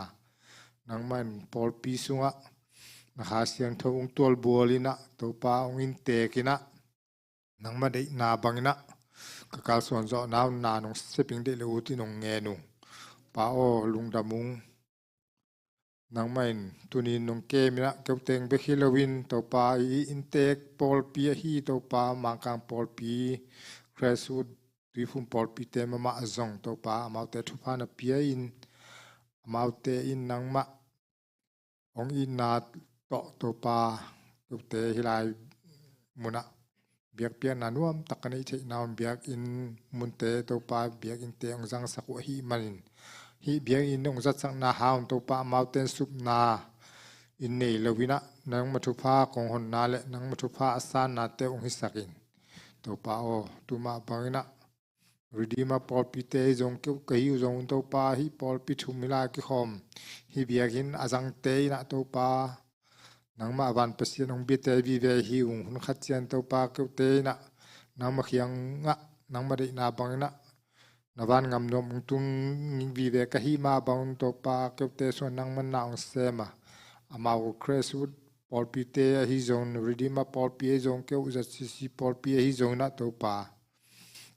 nangmah in pawlpi sungah na Kha Siangtho hong tualbual in ah Topa, hong inntek in ah nangmah deihna bangin ah ka kalsuan zawhna uh na nong seping deih le ut in hong ngen ung. Pa aw, lungdam ung. Nangmah in tuni nong kem in ah keuteng bek hi loin Topa, i inntek pawlpi ahi Topa, Mangkang pawlpi, Grassroot, Tuiphum pawlpite mahmah zong Topa, amaute thupha na pia in, amaute in nangmah hong itna tawh Topa, keute hih lai munah biakpiakna nuamtak ka neih theihna un biakinn munte Topa, biakinnte hong zangsak uh ahih manin, hih biakinn hong zatsakna hang un Topa, amaute in supna in nei loin ah nangmah thupha kong honna le nangmah thupha a sannate uh hong hisak in. Topa aw, tumah bangin ah Redeemer pawlpite ahi zong, kei uh ka hi uh zong un Topa, hih pawlpi thum hih lai kikhawm, hih biakinn a zangte in ah Topa, nangmah a van Pasian hong biate vive hi ung. Hun khat ciang Topa, keute in ah nangmah kiangah nangmah deihna bangin ah na vangam nuam hong tung vive ka hih mah bangin Topa, keute sungah nangmah na hong sem a, amau Grassroot pawlpite ahi zong, Redeemer pawlpi ahi zong, kei uh Z C C pawlpi ahi zong in ah Topa,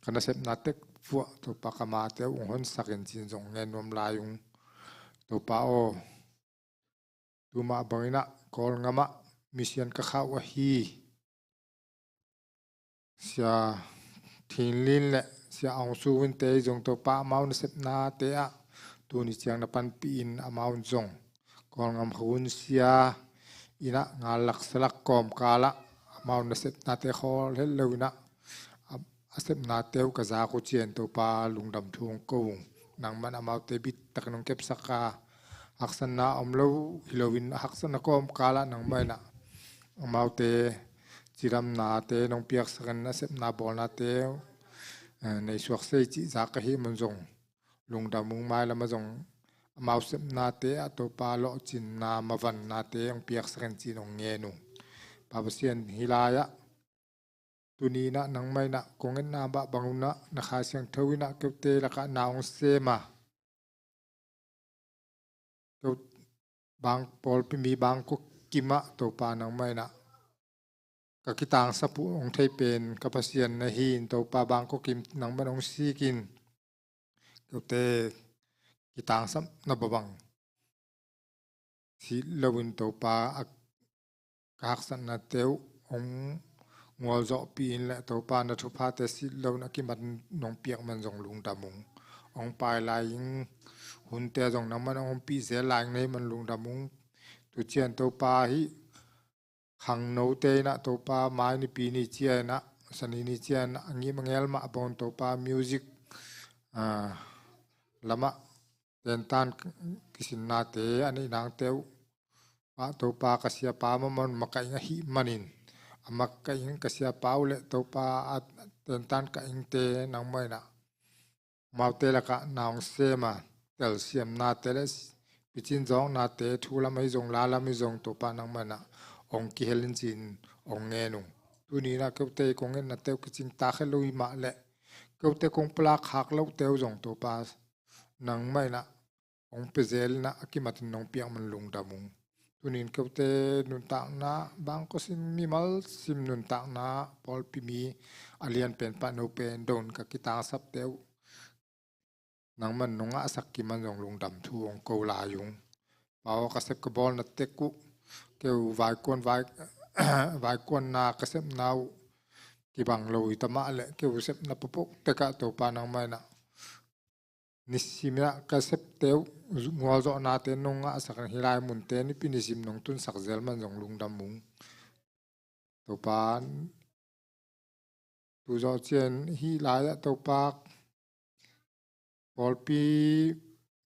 ka nasepna tek vuah Topa, ka mate uh hong honsak in ci-in zong ngen nuam lai ung. Topa aw, tumah bangin ah Kawlngam ah mission ka khah uh ahi Sia Thin Lin le Sia Aung Suu Win te ahi zong Topa, amau nasepnate ah tuni ciang na panpih in, amau zong Kawlngam hun sia in ah ngal lak sa lak kawmkal ah amau nasepnate khawl het lo in ah a, a sepnate uh ka zak uh ciang Topa, lungdam thu hong ko ung. Nangmah in amaute bittakin hong kepsak a, haksatna om lo hi loin haksatna kawmkal ah nangmah in ah amaute cidamnate nong piaksak in, a sepna bawlnate, eh, nei suak sei cih zak ka hih man zong lungdam ung. Mailam ah zong amau sepnate ah Topa, lawhcinna mavannate hong piaksak in ci-in hong ngen ung. Pa Pasian, hih lai-ah tuni in ah nangmah in ah kong etna mah bang un ah na Kha Siangtho in ah keute lakah na hong sem a, keu bang pawlpi mi bangkok kim ah Topa, nangmah in ah ka kitangsap uh hong thei pen ka Pasian na hi in Topa, bangkok kim nangmah in hong sik in, keute kitangsapna bang bang sit loin Topa, a ka haksatnate uh hong ngualzawhpih in le Topa, na thuphate sit loin a kimat nong piak man zong lungdam ung. Hong pai lai ing hunte zong nangmah in hong ompih zel lai ing na hih man lungdam ung. Tu ciang Topa, hih khangnote in ah Topa, mai nipi ni ciang in ah, sani ni ciang in ah, a ngim a ngel mah bang un Topa, music, ah, lamah tentan kisinnate a neih nangte uh ah Topa ka siapa mahmah un makaih ahih manin, a makaih ka siapa uh le Topa a tentan ka ingte nangmah in ah amaute lakah na hong sem a, telsiamnate le picin zawknate thu lam ahi zong la lam ahi zong Topa nangmah in ah hong kihel in ci-in hong ngen ung. Tuni in ah keute kong ngetnate uh kicing tak het lo hi mah le keute kong pulak khak lohte uh zong Topa nangmah in ah hong pia zel in ah a kimatin nong piak man lungdam ung. Tuni in keute nuntakna, bangkua sim, mimal sim nuntakna, pawlpi mi a lianpen pah no pen don ka kitangsapte uh nangmah in nong ngahsak kim man zong lungdam thu hong ko lai ung. Pa aw, ka sep ka bawlna tek uh keu vaikuan vai vaikuanna ka sepna uh kibang lo hi ta mah le keu sepna pawpaw tekah Topa nangmah in ah nisim in ah ka septe uh gualzawhnate nong ngahsak in hih lai munte nipi nisim nong tunsak zel man zong lungdam ung. Topa tu zawh ciang hih lai-ah Topa pawlpi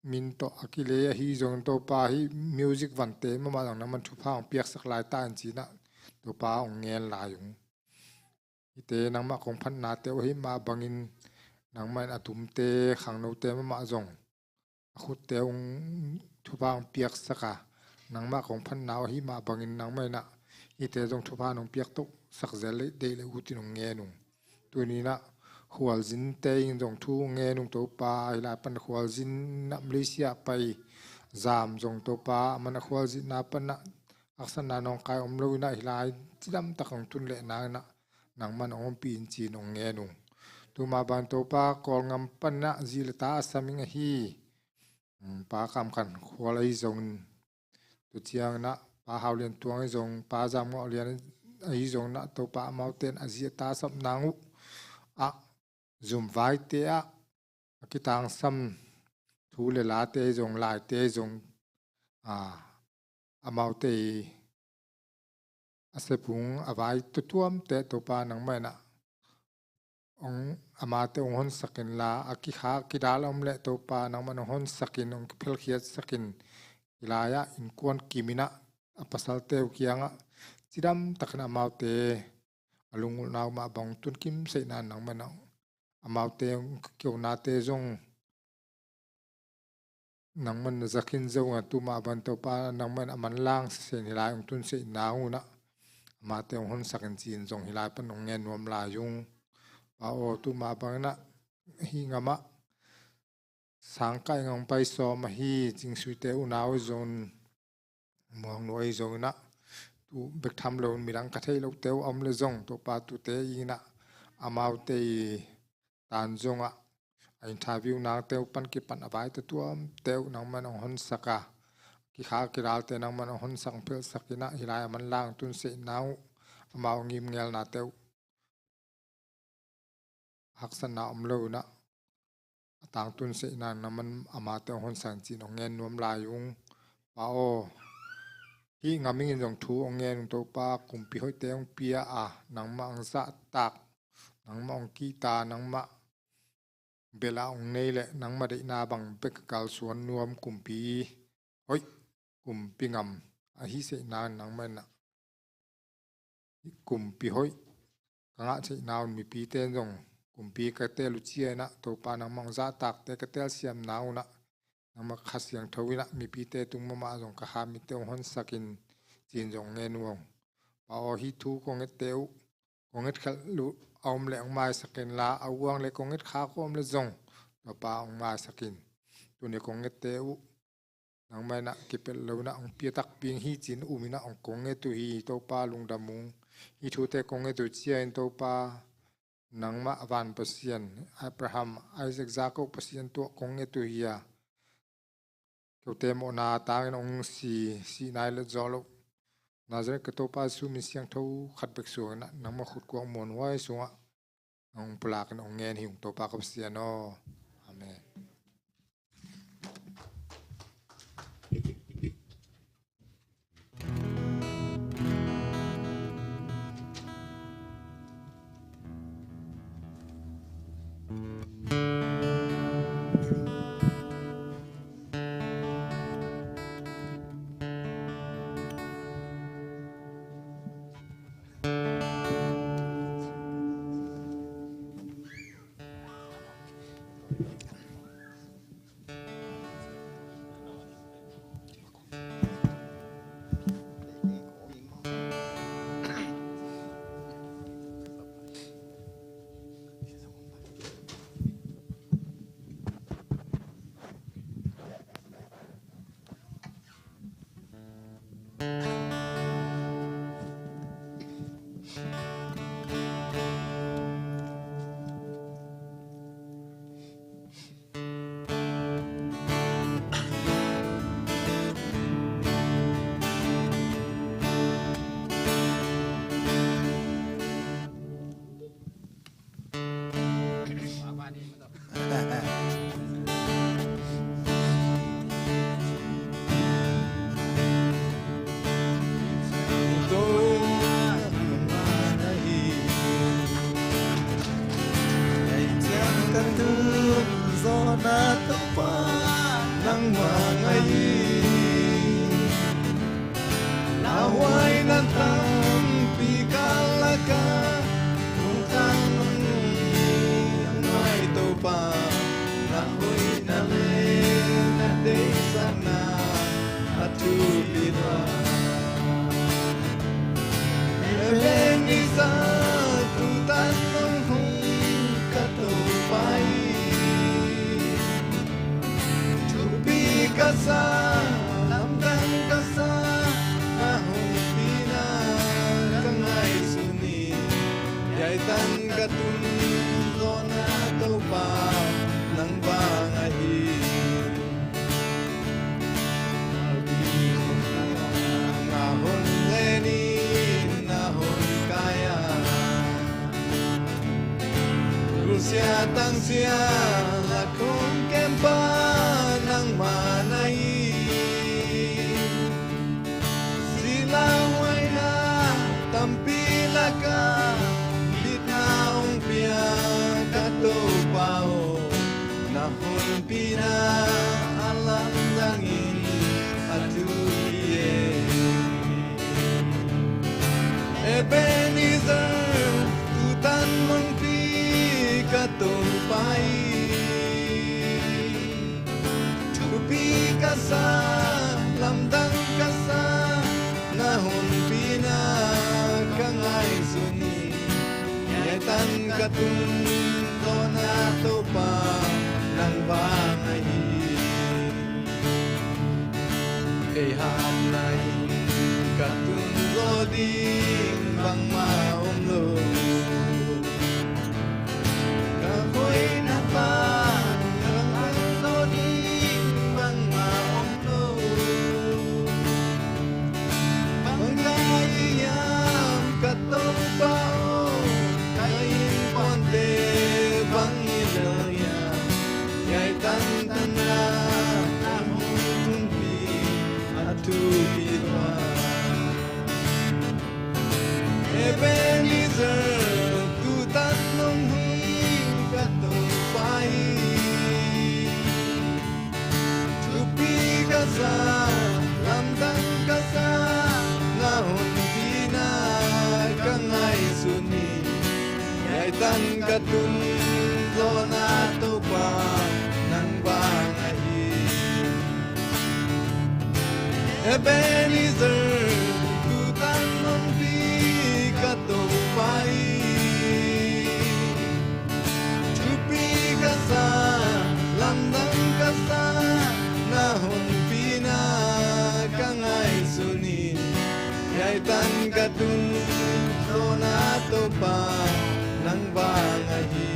min tawh a kilei ahi zong Topa hih music vante mahmah zong nangmah in thupha hong piaksak lai ta in ci-in ah Topa hong ngen lai ung. Hihte nangmah kong phatnate uh ahi mah bangin nangmah in a tumte khangnote mahmah zong a khutte hong thupha hong piaksak a, nangmah kong phatna uh ahi mah bangin nangmah in ah hihte zong thupha nong piaksak zel deih le ut in hong ngen ung. Tuni in ah khualzinte in zong thu hong ngen ung Topa, hih lai pan khualzin ah Malaysia pai zam zong Topa, a man a khualzinna pan ah haksatna nawngkai om lo in ah hih lai cidamtak hong tun leh nang in ah nangmah in hong ompih in ci-in hong ngen ung. Tu mah bang Topa Kawlgam pan ah zi le ta a sam ing ahi. Um, Pa Kam Khan Khual ahi zongin, tu ciangin ah Pa Hau Lian Tuang ahi zong, Pa Zam Ngawh Lian ahi zongin ah Topa amaute in a zi a ta sap nang uh ah zumvaite ah a kitangsam thu le late ahi zong, laite ahi zong, a, amaute i a sepung a vai tuamtuamte Topa nangmah in ah hong, amaute hong honsak inla, a kikha kidal a om leh Topa nangmah in hong honsak in, hong kiphelkhiatsak in, hih lai-ah innkuan kim in ah a pasalte uh kiangah cidamtakin amaute a lungulhna uh mah bang tun kimsehna nangmah in ah amaute hong kikeunate zong nangmah in na za khin zong a, tu mah bang Topa nangmah in a manlang sese in hih lai hong tunseihna uh in ah amate hong honsak in ci-in zong hih lai pan hong ngen nuam lai ung. Pa aw, tu mah bang in ah hih gam ah sangkah in hong pai sawm ahi Cingsuite unau ahi zongin, Muang nu ahi zongin ah, tu bek tham lo in midang ka theih lohte uh a om leh zong Topa tute in ah amaute i tan zongah a interview nangte uh pan kipan a vai tuamtuamte uh nangmah in hong honsak a, kikha kidalte nangmah in hong honsak, hong phelhsak in ah hih lai a manlang tunseihna uh, amau ngimngelnate uh haksatna om lo in ah a tangtun seihna nangmah in amate hong honsak in ci-in hong ngen nuam lai ung. Pa aw, hih gam in zong thu hong ngen ung Topa, kumpi hoihte hong pia a, nangmah hong zahtak, nangmah hong kihta, nangmah bel ah hong nei leh nangmah deihna bang bek a kalsuan nuam kumpi hoih, kumpi gam ahi seihna nangmah in ah kumpi hoih ka ngah theihna un, mipite in zong kumpi ka teel uh ciangin ah Topa nangmah hong zahtakte ka teelsiamna un ah nangmah Kha Siangtho in ah mipite tung mahmah zong ka kha mitte hong honsak in ci-in zong ngen uh hong. Pa aw, hih thu kong ngette uh, kong ngetkhelh uh a om leh hong maisak inla, a uang leh kong ngetkhak uh a om leh zong Topa hong maisak in. Tuni kong ngette uh nangmah in ah kipelh lo in ah hong pia takpi ing hi ci-in um in ah hong kong nget uh hi Topa, lungdam ung. Hih thute kong nget uh ciangin Topa nangmah a van Pasian, Abraham, Isaac, Jacob Pasian tawh kong nget uh hi a, keute mawhna tangin hong si, sihna i let zawh loh Nazareth ka Topa Jesu min siangtho khat bek suangin ah nangmah khut kuak muanhuai sungah hong pulak in hong ngen hi ung Topa ka Pasian aw. Amen. Lauhuaina tampi ka lak a, nungtang nong ngai Topa, na hoihna le na deihsakna a thupi lua. Ebenezer, tutan nong hong ka Topa i, thupi ka sa, lamdang ka sa, na honpina ka ngaihsun hi. Hiai tan ka tun zawhna Topa, nang bang ahi. Na hon len in, na hon kai a, Rusia tangsia la kong kempa nangmah na hi. Silauhuaina tampi lak a, bitna hong pia ka Topa aw, na honpina a lamdang in a thupi e. Ebenezer, tutan nong pi ka Topa i, thupi ka sa, lamdang ka sa, na honpina ka ngaihsun hi. Hiai tan ka tun zawhna Topa, nang bang ahi. Ei hatna in ka tun zaw ding bangmah om lo. Ka hoihna pan ka tun zaw ding bangmah om lo. Bang ka hi hiam ka Topa aw, ka innkuante bang hi lel hiam? Hiai tantan a nang hong tunpih a thupi lua. Ebenezer, tutan nong hong ka Topa i, thupi ka sa, lamdang ka sa, na honpina ka ngaihsun hi. Hiai tan ka tun zawhna Topa, nang bang ahi. Ebenezer, tutan nong pi ka Topa i, thupi ka sa, lamdang ka sa, na honpina ka ngaihsun hi. Hiai tan ka tun zawhna Topa, nang bang ahi.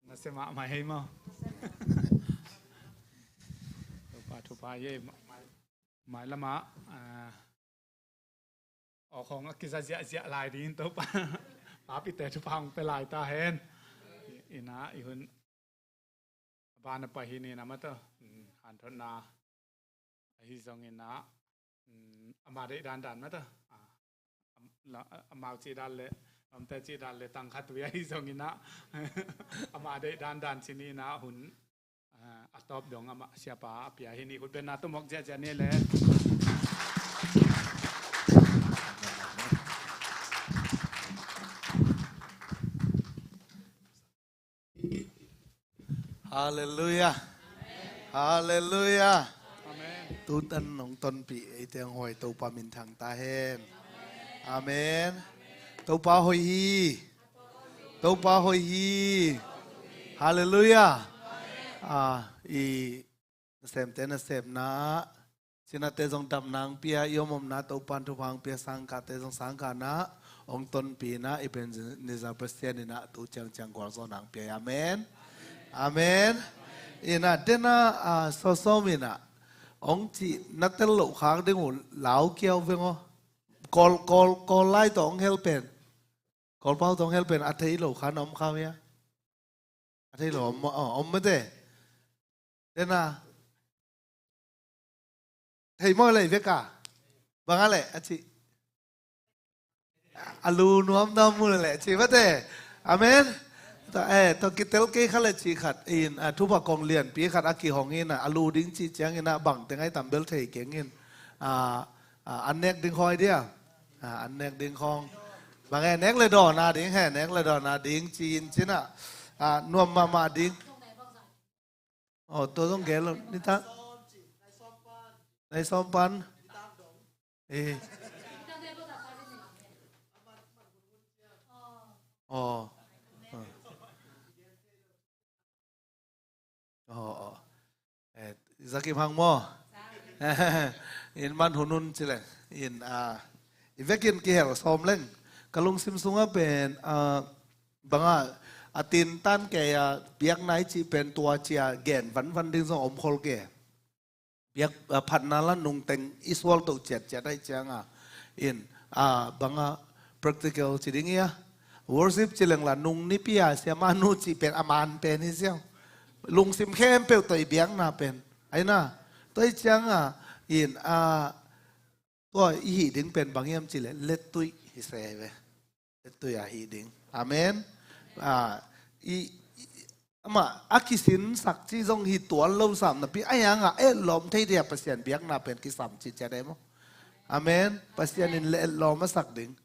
Nasem mahmah hi maw. Topa thupha hi. Mailam ah, ah, awkhawng a kiza ziahziah lai dingin Topa, papite thupha hong pia lai ta hen. Ina i hun a ban a pai hi ni na mah tawh, mm, hanthotna ahi zongin ah, mm, ama deih dandan mah tawh, ah, am-, la-, amau cih dan le, amte cih dan le tangkha tui ahi zongin ah, ama deih dandan ci ni na hun, ah, a tawp dong amah siapa a pia hi ni. Khutbetna tumawk ziahziah ni le. Halleluiah. Halleluiah. Amen. Tutan nong tonpih eite hong huai Topa minthang ta hen. Amen. Topa hoih hi. Topa hoih hi. Halleluiah. Ah, i nasemte nasepna, sinate zong dam nang pia, i om omna Topan thupha hong pia, sangkahte zong sangkahna hong tonpihna, i pen nizar Pasian ina tu ciangciang gualzawhna hong pia. Amen. Amen. Ina dena, ah, sawsawm ina hong cih na tel loh khak ding uh lau kiau veng aw. Kawl, Kawl, Kawl lai tawh hong hel pen, Kawlpau tawh hong hel pen a thei lo kha na om kha uh hia? A thei lo om maw? Aw, om mate. Dena thei maw lei vek a? Bang a leh a cih. a lu nuam nuam mu leh ci mate. Amen. Tua, eh, tua kitel kei kha le ci khat in, ah, thupha kong lianpi khat a kihong in ah, a lu ding ci ciangin ah bangte ngai tam bel thei keng in, ah, ah, an nek ding khong dia. Ah, an nek ding khong. Bang e, nek le dawn a ding he, nek le dawn a ding ci in cin ah, ah, nuam mahmah ding. Oh, tua zong gel lo. Nitak. Nai sawm pan. Eh. Oh. Oh, oh. Eh, Zakim Hang maw? In man hun un ci leng. In, ah, i vekin kihel sawm leng. Ka lungsim sungah pen, ah, bangah a tintan kei a biakna i cih pen tua cia gen vanvan ding zong om khol kei. Biak, ah, phatna la nungteng i sual toh ciatciat aih cianga. In, ah, bangah practical ci ding ia. Worship ci leng la nung nipi a siamah nu cih pen a man pen hi siang. Lungsim khempeuh toh i biakna pen. Aina, toh i cianga, in, ah, tua i hih ding pen bang hiam cih leh lettuih hi se ve. Lettuih a hih ding. Amen. Ah, i, i, amah a kisinsak ci zong hi tuan lo sam napi a hianga etlawm thei dia Pasian biakna pen kisam ci cia dai maw? Amen. Pasian in le etlawm a sak ding.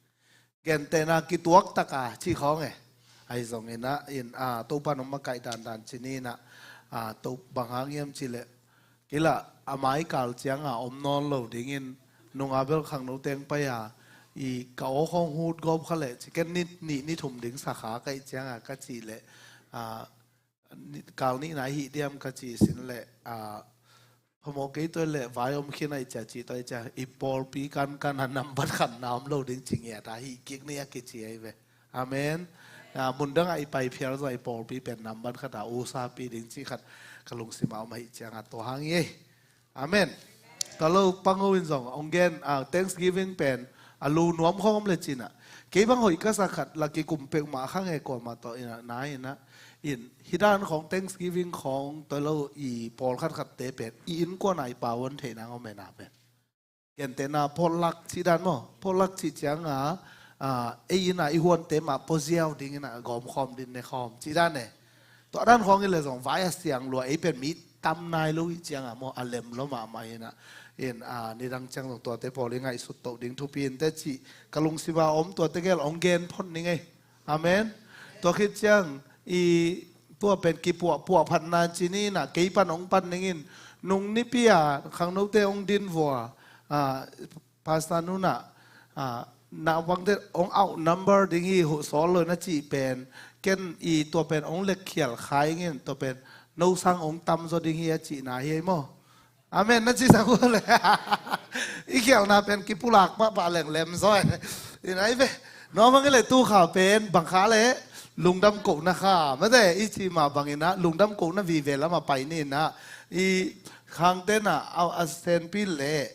Gentehna kituak taka ci khawng e. Ahi zongin ah, in, ah, Topa nong makaih dandan ci ni in ah, ah, to bang hang hiam cih leh Kei lah a maikal cianga om nawn lo dingin nunga bel khangno teng pai a i ka aw khawng hut gawp kha leh ci ken ni nih ni thum ding sa kha ka ih cianga ka cih leh, ah, ni, kal nihna i hih diam ka cih sin leh, ah, phamawh kei tua leh vai om khin a i cia cih tua i cia i pawlpi kankan a nambat khatna om lo ding ci ngiat a hih kik ni a kici ahi ve. Amen. Ah, mundang ah i pai phial zong i pawlpi pen nambat khat a usapi ding cih khat ka lungsim a om ahih cianga tua hang hi ei. Amen. Tua lo pango in zong ong gen, ah, Thanksgiving pen a lu nuam khawng om le cina. Kei bang hoih ka sa khat la kikum peuhmah kha nge kuamah tawh ina na ina. In hih dan khawng Thanksgiving khawng tua lo i pawlkhat khatte pen i innkuan a i pawon theihna ngawm ena pen. Gentehna potluck cih dan maw? Potluck cih cianga, ah, ei ina i huante mah puaziau dingina gawmkhawm din ne khawm cih dan e. Tua dan khawng i le zong vai a siang lua ei pen mi tam nai lo i cianga maw? A lem lo mahmah ina. In, ah, nidang ciang zong tuate pawl i ngaihsut toh ding thupi in te cih ka lungsima om tuate gel ong gen phot ning ei. Amen. Tua khit ciang i tua pen kipuahpuah phatna ci ni na kei pan ong pan ningin nung nipi a khangnote ong din vua, ah, Pastor nuna, ah, naupangte ong outnumber ding hi huh sawl lo na cih pen ken i tua pen ong lekkhial khai ngin tua pen no sang ong tam zaw ding hi a cihna hi ei maw? Amen na ci sak uh le. I khialhna pen kipulak pahpah leng lem zaw e. Ina i ve. Nawmang i le tu kha pen bang kha le lungdam kohna kha mate i ci mah bangina lungdam kohna vive lama pai nina i khangtena a, a senpi le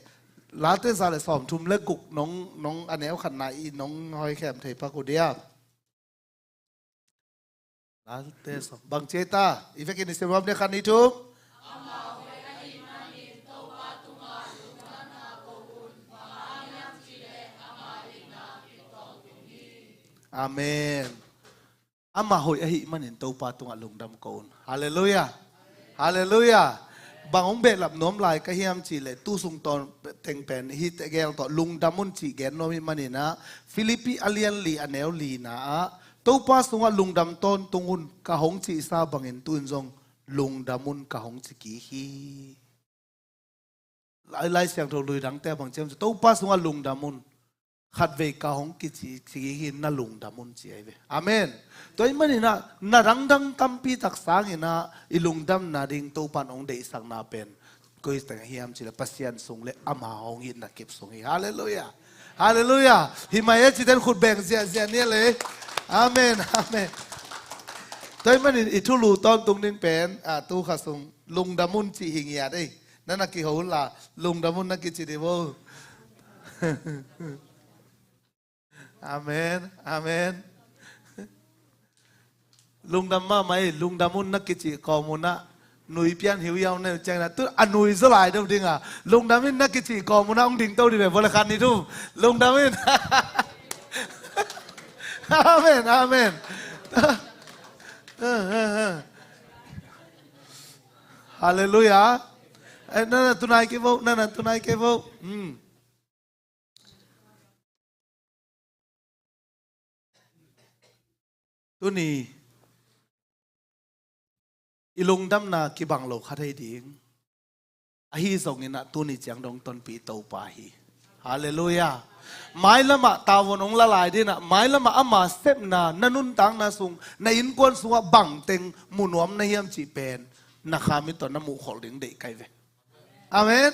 late za le sawmthum le guk nong, nong a neu khatna i nong hoi khem thei pak uh dia. Late sawm. Bang cia ta i vekin i sim ram dia khan i thum. Amen. Amah hoih ahih manin Topa tungah lungdam ko un. Halleluiah. Halleluiah. Bang hong behlap nuam lai ka hiam cih leh tu sung tawn teng pen hih tegel tawh lungdam un cih gen nuam hih maninah Filipi a lian li a neu lina ah Topa sungah lungdam tawntung un ka hong cihsa bangin tu in zong lungdam un ka hong ci kik hi. Lai, Lai Siangtho lui dangte a bang ciam ci Topa sungah lungdam un. Khatvei ka hong kici, ci hi na lungdam un ci ahi ve. Amen. Tua ahih maninah na dangdang tampi tak sanginah i lungdamna ding Topa in hong deihsakna pen koi teng hiam cih leh Pasian sung le ama hong itna kip sung hi. Halleluiah. Halleluiah. Hi mai a citen khut beng ziahziah ni a le. Amen. Amen. Tua ahih manin i thulu tawntung ding pen, ah, tu kha sung lungdam un cih hi ngiat ei. Na na kiho unla lungdam un na kici dih vo. Amen. Amen. Lungdam mahmah ei, lungdam un na kici kawm unah nui pian hiu yau na ciangna tu a nui zaw lai deuh dinga lungdam in na kici kawm unah hong dingto dih ve vo le khan ni thu. Lungdam in. Amen, amen. Halleluiah. Eh, na na tunai ke vo, na na tunai ke vo. Hmm. Tuni i lungdamna kibang lo kha thei ding. Ahi zongin ah tuni ciang dong tonpih Topa hi. Halleluiah. Mailamah tavuan hong la lai ding ah, mailamah ama sepna na nuntakna sung, na innkuan sungah bangteng mu nuam na hiam cih pen na kha mit tawh na muhkholh ding deih kai ve. Amen.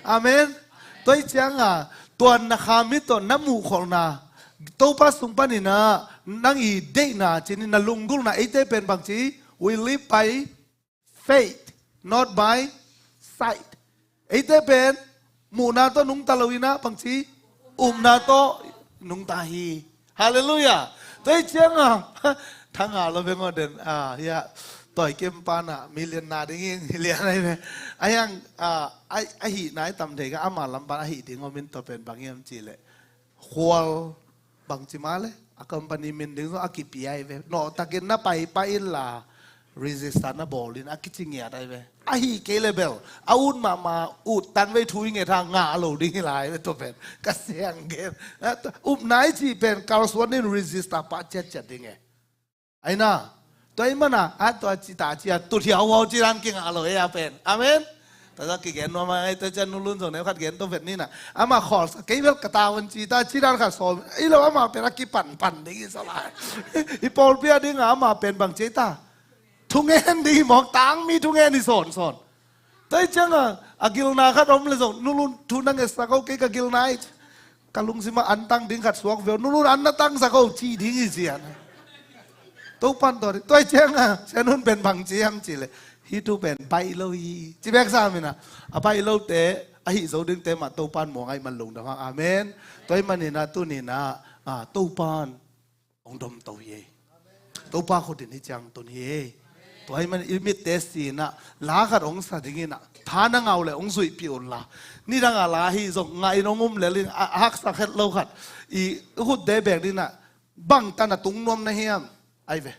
Amen. Tua hi cianga tua na kha mit tawh na muhkholhna, Topa sung panin ah nang i deihna cih in na lunggulhna, eite pen bangci, we live by faith, not by sight. Eite pen muhna tawh nungta lo in ah bangci, upna tawh nungta hi. Halleluiah. Tua hi cianga thanga lo beng aw den, ah, hiah Tawi Kem pa na million na dingin hi lian ai ve. A hiang, ah, a, a hih nai tam thei ka, ama lam pan a hih ding om in, tua pen bang hiam cih leh, khual bangci mah le a company min ding zong a kipia ai ve. Nawhtakin na pai pah inla, register na bawl in a kici ngiat ai ve. Ahi kei le bel a ut mahmah, ut tan vei thu i nget hang ngah lo ding hi lai ve, tua pen ka siang gen. Upna i cih pen kalsuan in register pah ciatciat ding e. Ai na, tua i mana a tua ci ta ci a tut hiauhau ci dan kingah lo e a pen. Amen. Tua za kigen nuam ai, tua cian Nu Lun zong neu khat gen tua vet ni na, ama khawl sa kei bel ka ta un ci ta ci dan khat sawm. I lo ama pen a kipanpan ding i sa lai. I pawlpi a ding a ama pen bang ci ta, thungen ding hi mawk, tangmi thungen hi sawnsawn. Tua hi cianga a gilna khat om le zong, Nu Lun thu na ngetsak o, kei ka gilna hi. Ka lungsimah an tang ding khat suak ve o, Nu Lun an na tangsak o ci ding hi cian. Topan tua ding, tua hi cianga Sia Nun pen bang ci hiam cih leh, hih thu pen baih lo hi ci bek sa minah, a baih lote, a hih zo dingte mah Topan muang ai man lungdam hang. Amen. Tua hi maninah tuninah, ah, Topan hong domto hi ei. Topa khut in hih ciang tun hi ei. Tua ahih man i mitte sinah la khat hong sa dinginah tha na ngau le hong zuihpih unla, nidangah la ahi zong ngah in hong um lel in a haksa khet lo khat i khutte bek dinah bangtan a tung nuam na hiam? Ai ve.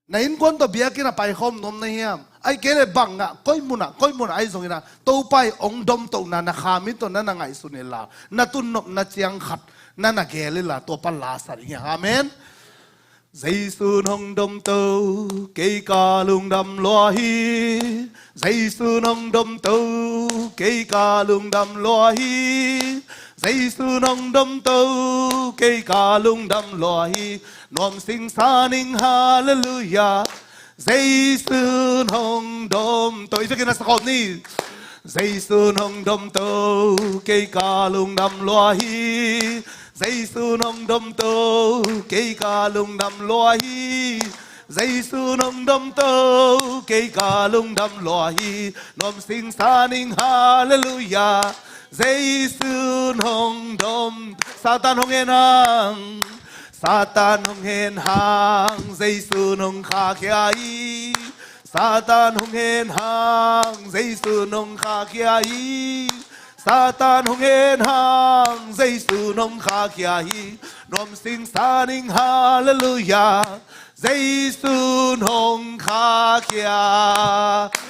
Na innkuan tawh biakinn a paikhawm nuam na hiam? Ai kei le bangah koi munah koi munah ahi zonginah Topa i hong domtohna na kha mit tawh na na ngaihsun inla, na tunnopna ciang khat na na gel inla, tua pan la sa ding hi. Amen. Jesu'n hong domto, kei ka lungdam lua hi. Jesu'n hong domto, kei ka lungdam lua hi. Jesu'n hong domto, kei ka lungdam lua hi. Nuam sing sa ning, halleluiah. Jesu'n hong domto. I vekin a sa khawm ni. Jesu'n hong domto, kei ka lungdam lua hi. Jesu'n hong domto, kei ka lungdam lua hi. Jesu'n hong domto, kei ka lungdam lua hi. Nuam sing sa ning, halleluiah. Jesu'n hong dom. Satan hong en hang. Satan hong en hang, Jesu'n hong khahkhia hi. Satan hong en hang, Jesu'n hong khahkhia hi. Satan hong en hang, Jesu'n hong khahkhia hi. Nuam sing sa ning, halleluiah. Jesu'n hong khahkhia.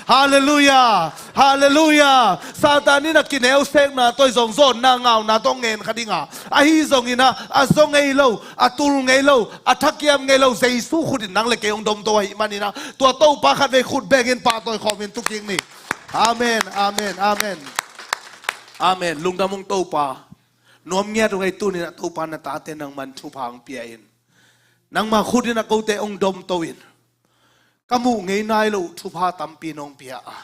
Halleluiah. Halleluiah. Satan in a kineusekna tawh i zong zawnna ngauna tawh ngen kha dinga, ahi zonginah a zaw ngei lo, a tul ngei lo, a thakiam ngei lo Jesu khut in nang le kei hong domto ahih maninah tua Topa khatvei khut bengin pahtawi khawmin tukik ni. Amen. Amen. Amen. Amen. Lungdam ung Topa. Nuam ngiat uh ei. Tuninah Topa na tate nangman thupha hong pia in, nangma khut inah kote hong domto in, ka muh ngei nai loh thupha tampi nong pia a,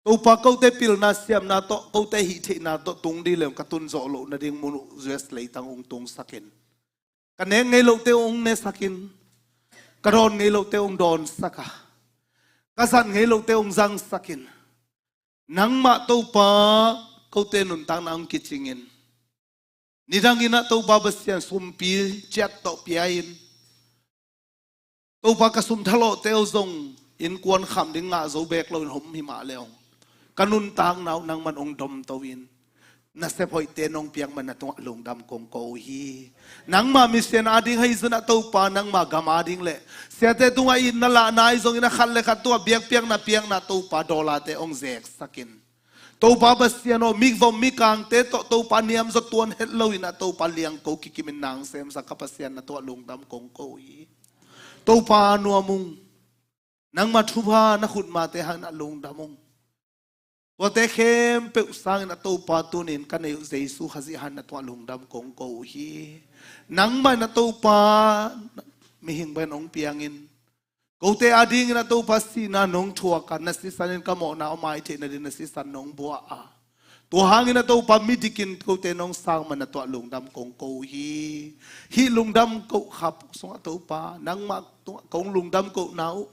Topa kote pilna siamna tawh, kote hih theihna tawh tung dih le hong ka tun zawh loh nading mun uh U S leitang hong tungsakin, ka nek ngei lohte hong nesakin, ka dawn ngei lohte hong dawnsaka, ka zan ngei lohte hong zangsakin, nangmah Topa kote nuntakna hong kicingin, nidanginah Topa Pasian sumpi ciat tawh pia-in, Topa ka sum thalawhte uh zong innkuan kham ding ngah zo beek loin hom himah le hong, ka nuntakna uh nangman hong domto in, nasep hoihte nong piak man na tungah lungdam kong ko uh hi. Nangmah misian ading ahi zongin ah Topa, nangmah gam ading le siate tungah itna lahna ahi zongin ah khat le khat tungah biakpiakna piakna Topa dawlate hong zeksakin, Topa Pasian aw, mivom mikangte tawh Topa niamzaw tuan het loin ah Topa liangko kikimin nang semsak ka Pasian na tungah lungdam kong ko uh hi. Topa nuam ung. Nangmah thupha na khutmate hangin ah lungdam ung. Tuate khempeuh sangin ah Topa tuni-in ka nei uh Jesu Khazih hangin na tungah lungdam kong ko uh hi. Nangmah in ah Topa mihing bangin hong piangin, kote adingin ah Topa sihna nong thuak a, na sisanin ka mawhna om a, i theihna ding na sisan nong buah a, tua hangin ah Topa midikin kote nong sang man na tungah lungdam kong ko uh hi. Hih lungdam koh khap sungah Topa, nangmah tungah kong lungdam kohna uh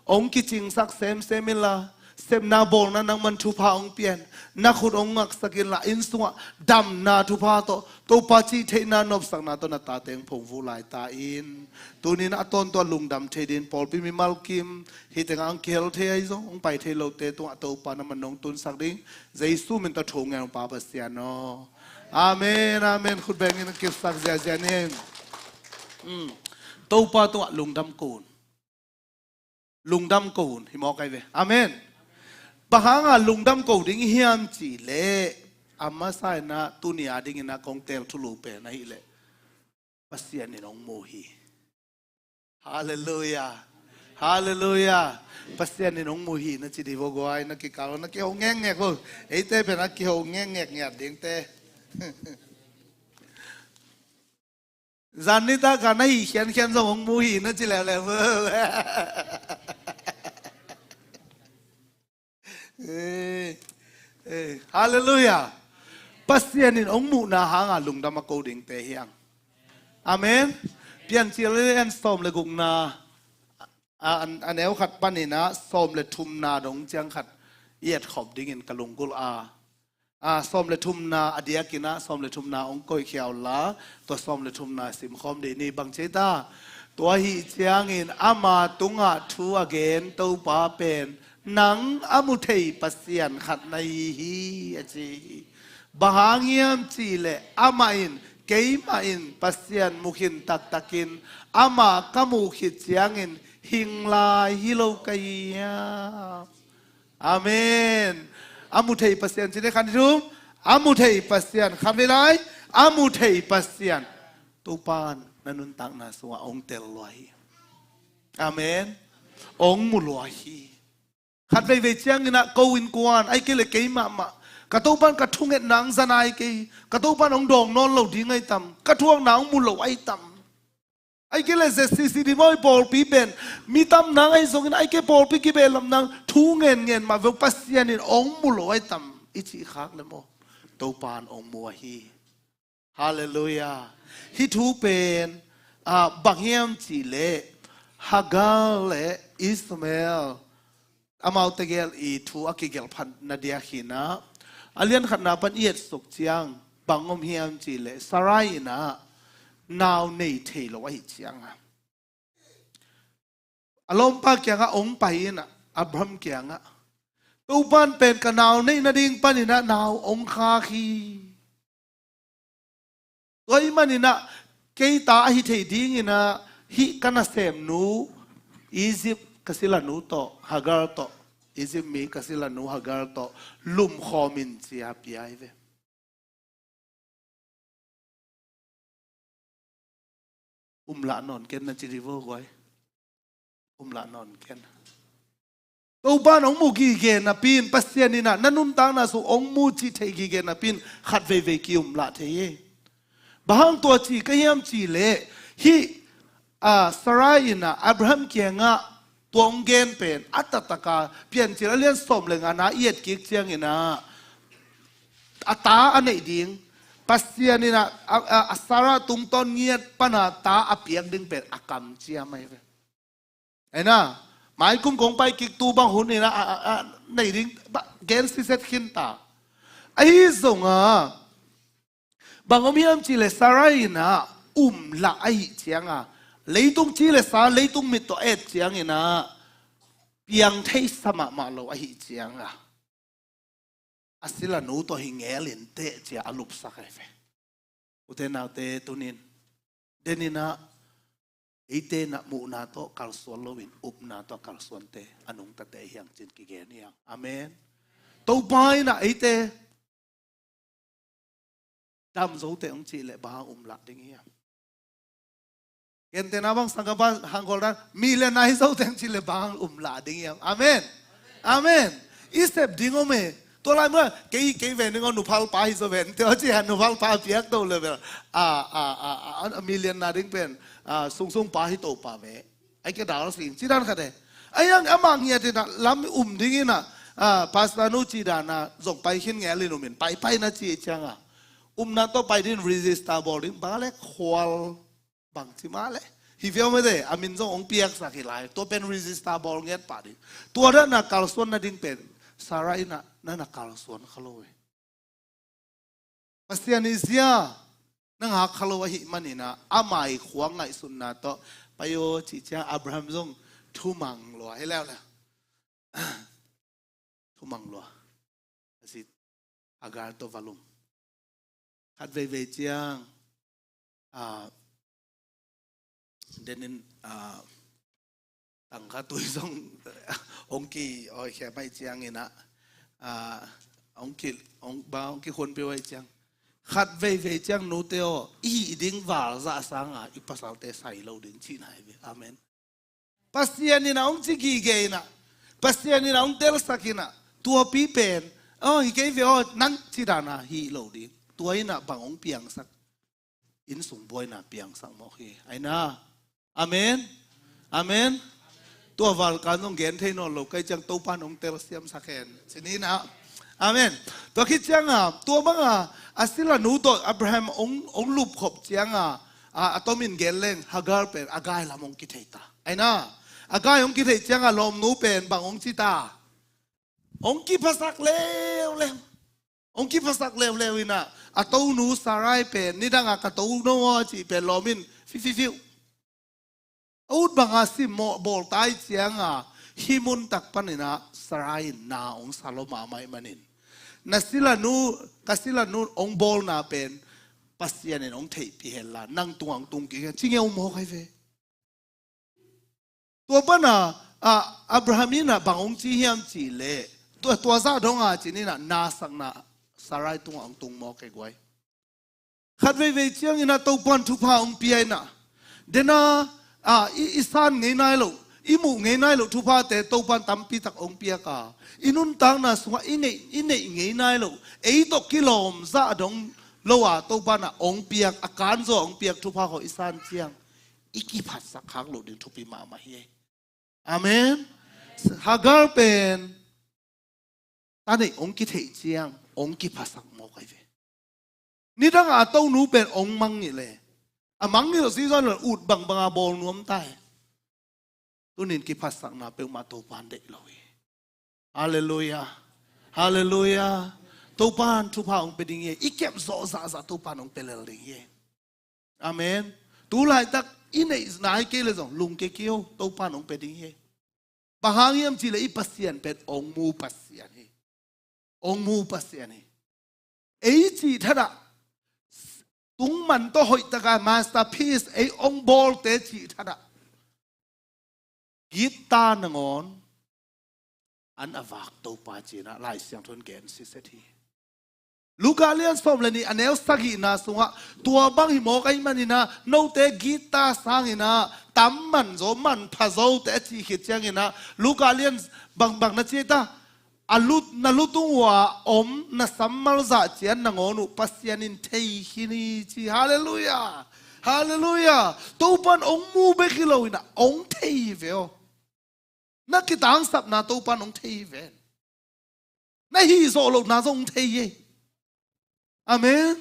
hong kicingsak semsem inla, sepna bawlna nangman thupha hong pian, na khut hong ngaksak inla, inn sungah damna thupha tawh, Topa cihtheihna nopsakna tawh na tate hong phungvuh lai ta in. Tuni-in a tawntung lungdam thei dingin pawlpi mimal kim, hih tengah hong kihel thei ahi zong, hong pai thei lote tungah Topa nangman nong tunsak ding, Jesu min tawh thu ngen Pa Pasian aw. Amen, amen. Khut bengin hong kipsak ziahziah ni. Hmm. Topa tungah lungdam ko un. Lungdam ko un, hi mawk ai ve. Amen. Bang hanga lungdam ko ding hiam cih leh, a masa in ah tuni adingin ah kong teel thulu pen ahih leh, Pasian in hong mu hi. Halleluiah. Halleluiah. Pasian in hong mu hi na ci dih vo guai, na kikal na kiho ngekngek vo. Eite pen a kiho ngekngek ngiat dingte. Zan nitak a na hih khiankhian zong hong mu hi na ci leuleu. Eh, eh, halleluiah. Pasian in hong muhna hanga lungdam a ko dingte hi hang. Amen. Piancil lian sawm le gukna, a, a, a neu khat panin ah sawm le thumna dong ciang khat i etkhop dingin ka lunggulh a. A, sawm le thumna a diakin ah, sawm le thumna hong koihkhia unla, tua sawm le thumna simkhawm dih ni. Bang ci ta? Tua ahih ciangin ama tungah thu a gen Topa pen nang a mu thei Pasian khat na hi hi, a ci hi. Bang hang hiam cih leh amah in, keimah in Pasian mu khin taktakin, amah ka muh khit ciangin hing lai hi lo ka hi hiam? Amen. A mu thei Pasian cih leh khat ni thum, a mu thei Pasian khat vei lai, a mu thei Pasian. Topa na nuntakna sungah hong tel lua hi. Amen. Hong mu lua hi. Khat veivei ciangin ah ko innkuan, ahih kei leh kei mahmah, ka Topa in ka thungetna hong za nai kei, ka Topa in hong dawng nawn lo ding ahi tam, ka thuakna hong mu lo ahi tam. Ahih kei leh Z C C di maw i pawlpi pen, mi tam nang ahi zongin, ahih kei pawlpi kibehlap nang, thu ngenngen mah veu, Pasian in hong mu lo ahi tam, i cih khak leh maw, Topa in hong mu ahi. Halleluiah. Hih thu pen, ah, bang hiam cih leh Hagar le Ishmael, amau tegel i thu a kigelh phatna diak hi in ah, a lian khatna pan i etsuk ciang bang om hiam cih leh Sarai in ah nau nei thei lo ahih ciang a, a lawmpa kiangah hong pai in ah, Abraham kiangah, Topa in pen ka nau neih nading panin ah nau hong khak hi. Tua ahih manin ah kei ta ahi thei dingin ah hih ka nasemnu, Egypt ka silanu tawh, Hagar tawh, Egypt mi ka silanu Hagar tawh lumkhawm in, ci a pia hi ve. Um lah nawn ken na ci dih vo guai. Um lah nawn ken. Topa in hong mu gige napi in, Pasian in ah na nuntakna sung hong mu cih theih gige napi in khat veivei ki-um lah thei hi. Bang hang tua ci ka hiam cih leh, hih, ah, Sarai in ah Abraham kiangah tua hong gen pen a taktak a, Piancil a lian sawm le ngana i et kik ciangin ah, a ta a neih ding, Pasian in ah, a, a, a Sarah tungtawn ngiat pan a ta a piak ding pen a kamciam ahi ve. Ahi na, mai kum kong pai kik tu bang hun in ah, a, a, a neih ding, ba, gen siset khin ta. Ahi zong a, bang om hiam cih leh Sarai in ah um lah ahih ciang a, leitung ci le sa, leitung mit tawh et ciangin ah piang theisa mahmah lo ahih ciang a, a silanu tawh hi ngel in teh ci-a a lupsak ahi ve. Ute naute, tunin deninah eite inah muhna tawh kalsuan loin upna tawh kalsuante a nungtate hiang cin kigen hiang. Amen. Topa inah eite dam zote hong cih leh bang hang um lah ding hiam? Gentehna bang sangkapa hangkol dan million na hi zote hong cih leh bang hang um lah ding hiam? Amen. Amen. I sep ding om e. Tua lai mua kei kei ven ding om, nuphal pa hi zo ven teo ci-a nuphal pa piak to level a a a a million na ding pen a sungsung pa hi to pa ve. Ai ke dal sing ci dan khat e. Ai ang amah ngiat inah lam um ding inah a pastor nu ci dan a zong pai khin ngel in um in pai pai na ci cianga umna tawh pai ding register bawl ding bang le khual bang ci mah le hi viau mete a min zong hong piaksak hi lai. Tua pen register bawl ngiat pah ding. Tua dan a kalsuan na ding pen Sarah inah na na kalsuan kha lo e. Pasian i zia na ngak kha lo ahih maninah ama i khuang ngaihsutna tawh pai aw cih ciang Abraham zong thumang lua hi leuleu. Thumang lua. A si Hagar tawh va lum. Khat veivei ciang a denin a tangkha tui zong hong ki awi khia mai cianginah a hong ki hong ba hong ki khunpi awi ciang khat veivei ciang nute aw i hih ding val zah sanga i pasalte sai lo ding cihna hi ve. Amen. Pasian inah hong ci gige inah Pasian inah hong telsak inah tuapi pen aw hi kei ve aw nang ci dana hih lo ding. Tua inah bang hong piangsak innsung buaina piangsak mawk hi. Aina. Amen. Amen. Tua valkan zong gen thei nawn lo kai ciang Topan hong telsiamsak hen. Cininah. Amen. Tua khit cianga tua banga a silanu tawh Abraham hong lupkhop cianga a tomin gen leng Hagar pen a gai lam hong kithei ta. Aina. A gai hong kithei cianga lawmnu pen bang hong ci ta? Hong kiphasak leuleu. Hong kiphasak leuleu inah a tonu Sarai pen nidanga ka tono a cih pen lawmin fififiu a ut banga simmawh bawltai cianga hih muntak paninah Sarai in na hong sa lo mahmah ih manin na silanu ka silanu hong bawlna pen Pasian in hong theihpih henla nang tungah hong tung kik hen ci ngeu mawk ahi ve. Tua pana a Abraham inah bang hong ci hiam cihleh tua tua zah donga cininah nasakna Sarai tungah hong tung mawk e guai. Khat veivei cianginah Topan thupha hong pia inah dena a i i san ngei nai loh i muh ngei nai loh thuphate Topan tampitak hong piaka i nuntakna sungah i neih i neih ngei nai loh ei tawh kilawm zah dong lo a Topan ah hong piak a kanzaw hong piak thupha khawh i san ciang i kiphatsak khak loh ding thupi mahmah hi. Amen. Hagar pen ta neih hong kitheih ciang hong kiphasak mawk ahi ve. Nidangah a tonu pen hong mangngilh e. A mangngilh season lo ut bangbanga bawl nuam ta e. Tunin kiphatsakna peuhmah Topan deih lo hi. Halleluia. Halleluia. Topan thupha hong pe ding hi. I kep zawh zahzah Topan hong pe lel ding hi. Amen. Tu laitak i neih nai kei le zong lungke kio Topan hong pe ding hi. Bang hang hiam cihleh i Pasian pen hong mu Pasian hi. Hong mu Pasian hi. Ei cih thadah tungman tawh hoihtaka masterpiece ei hong bawlte cih thadah gitta nangawn an a vak Topa cinah Lai Siangtho in gen siset hi. Luka lian sawm le nih a neu sagihna sungah tua bang hi mawk ahi maninah note gitta sanginah tam man zo man pha zote a cih khit cianginah Luka lian bangbang na cita a lut na lutung uh a om na sammal zah cian nangawn uh Pasian in thei khin hi ci. Halleluia. Halleluia. Topan hong mu bek hi loinah hong thei hi ve aw. Na kitangsapna Topan hong thei hi ven. Na hih zawh lohna zong hong thei hi. Amen.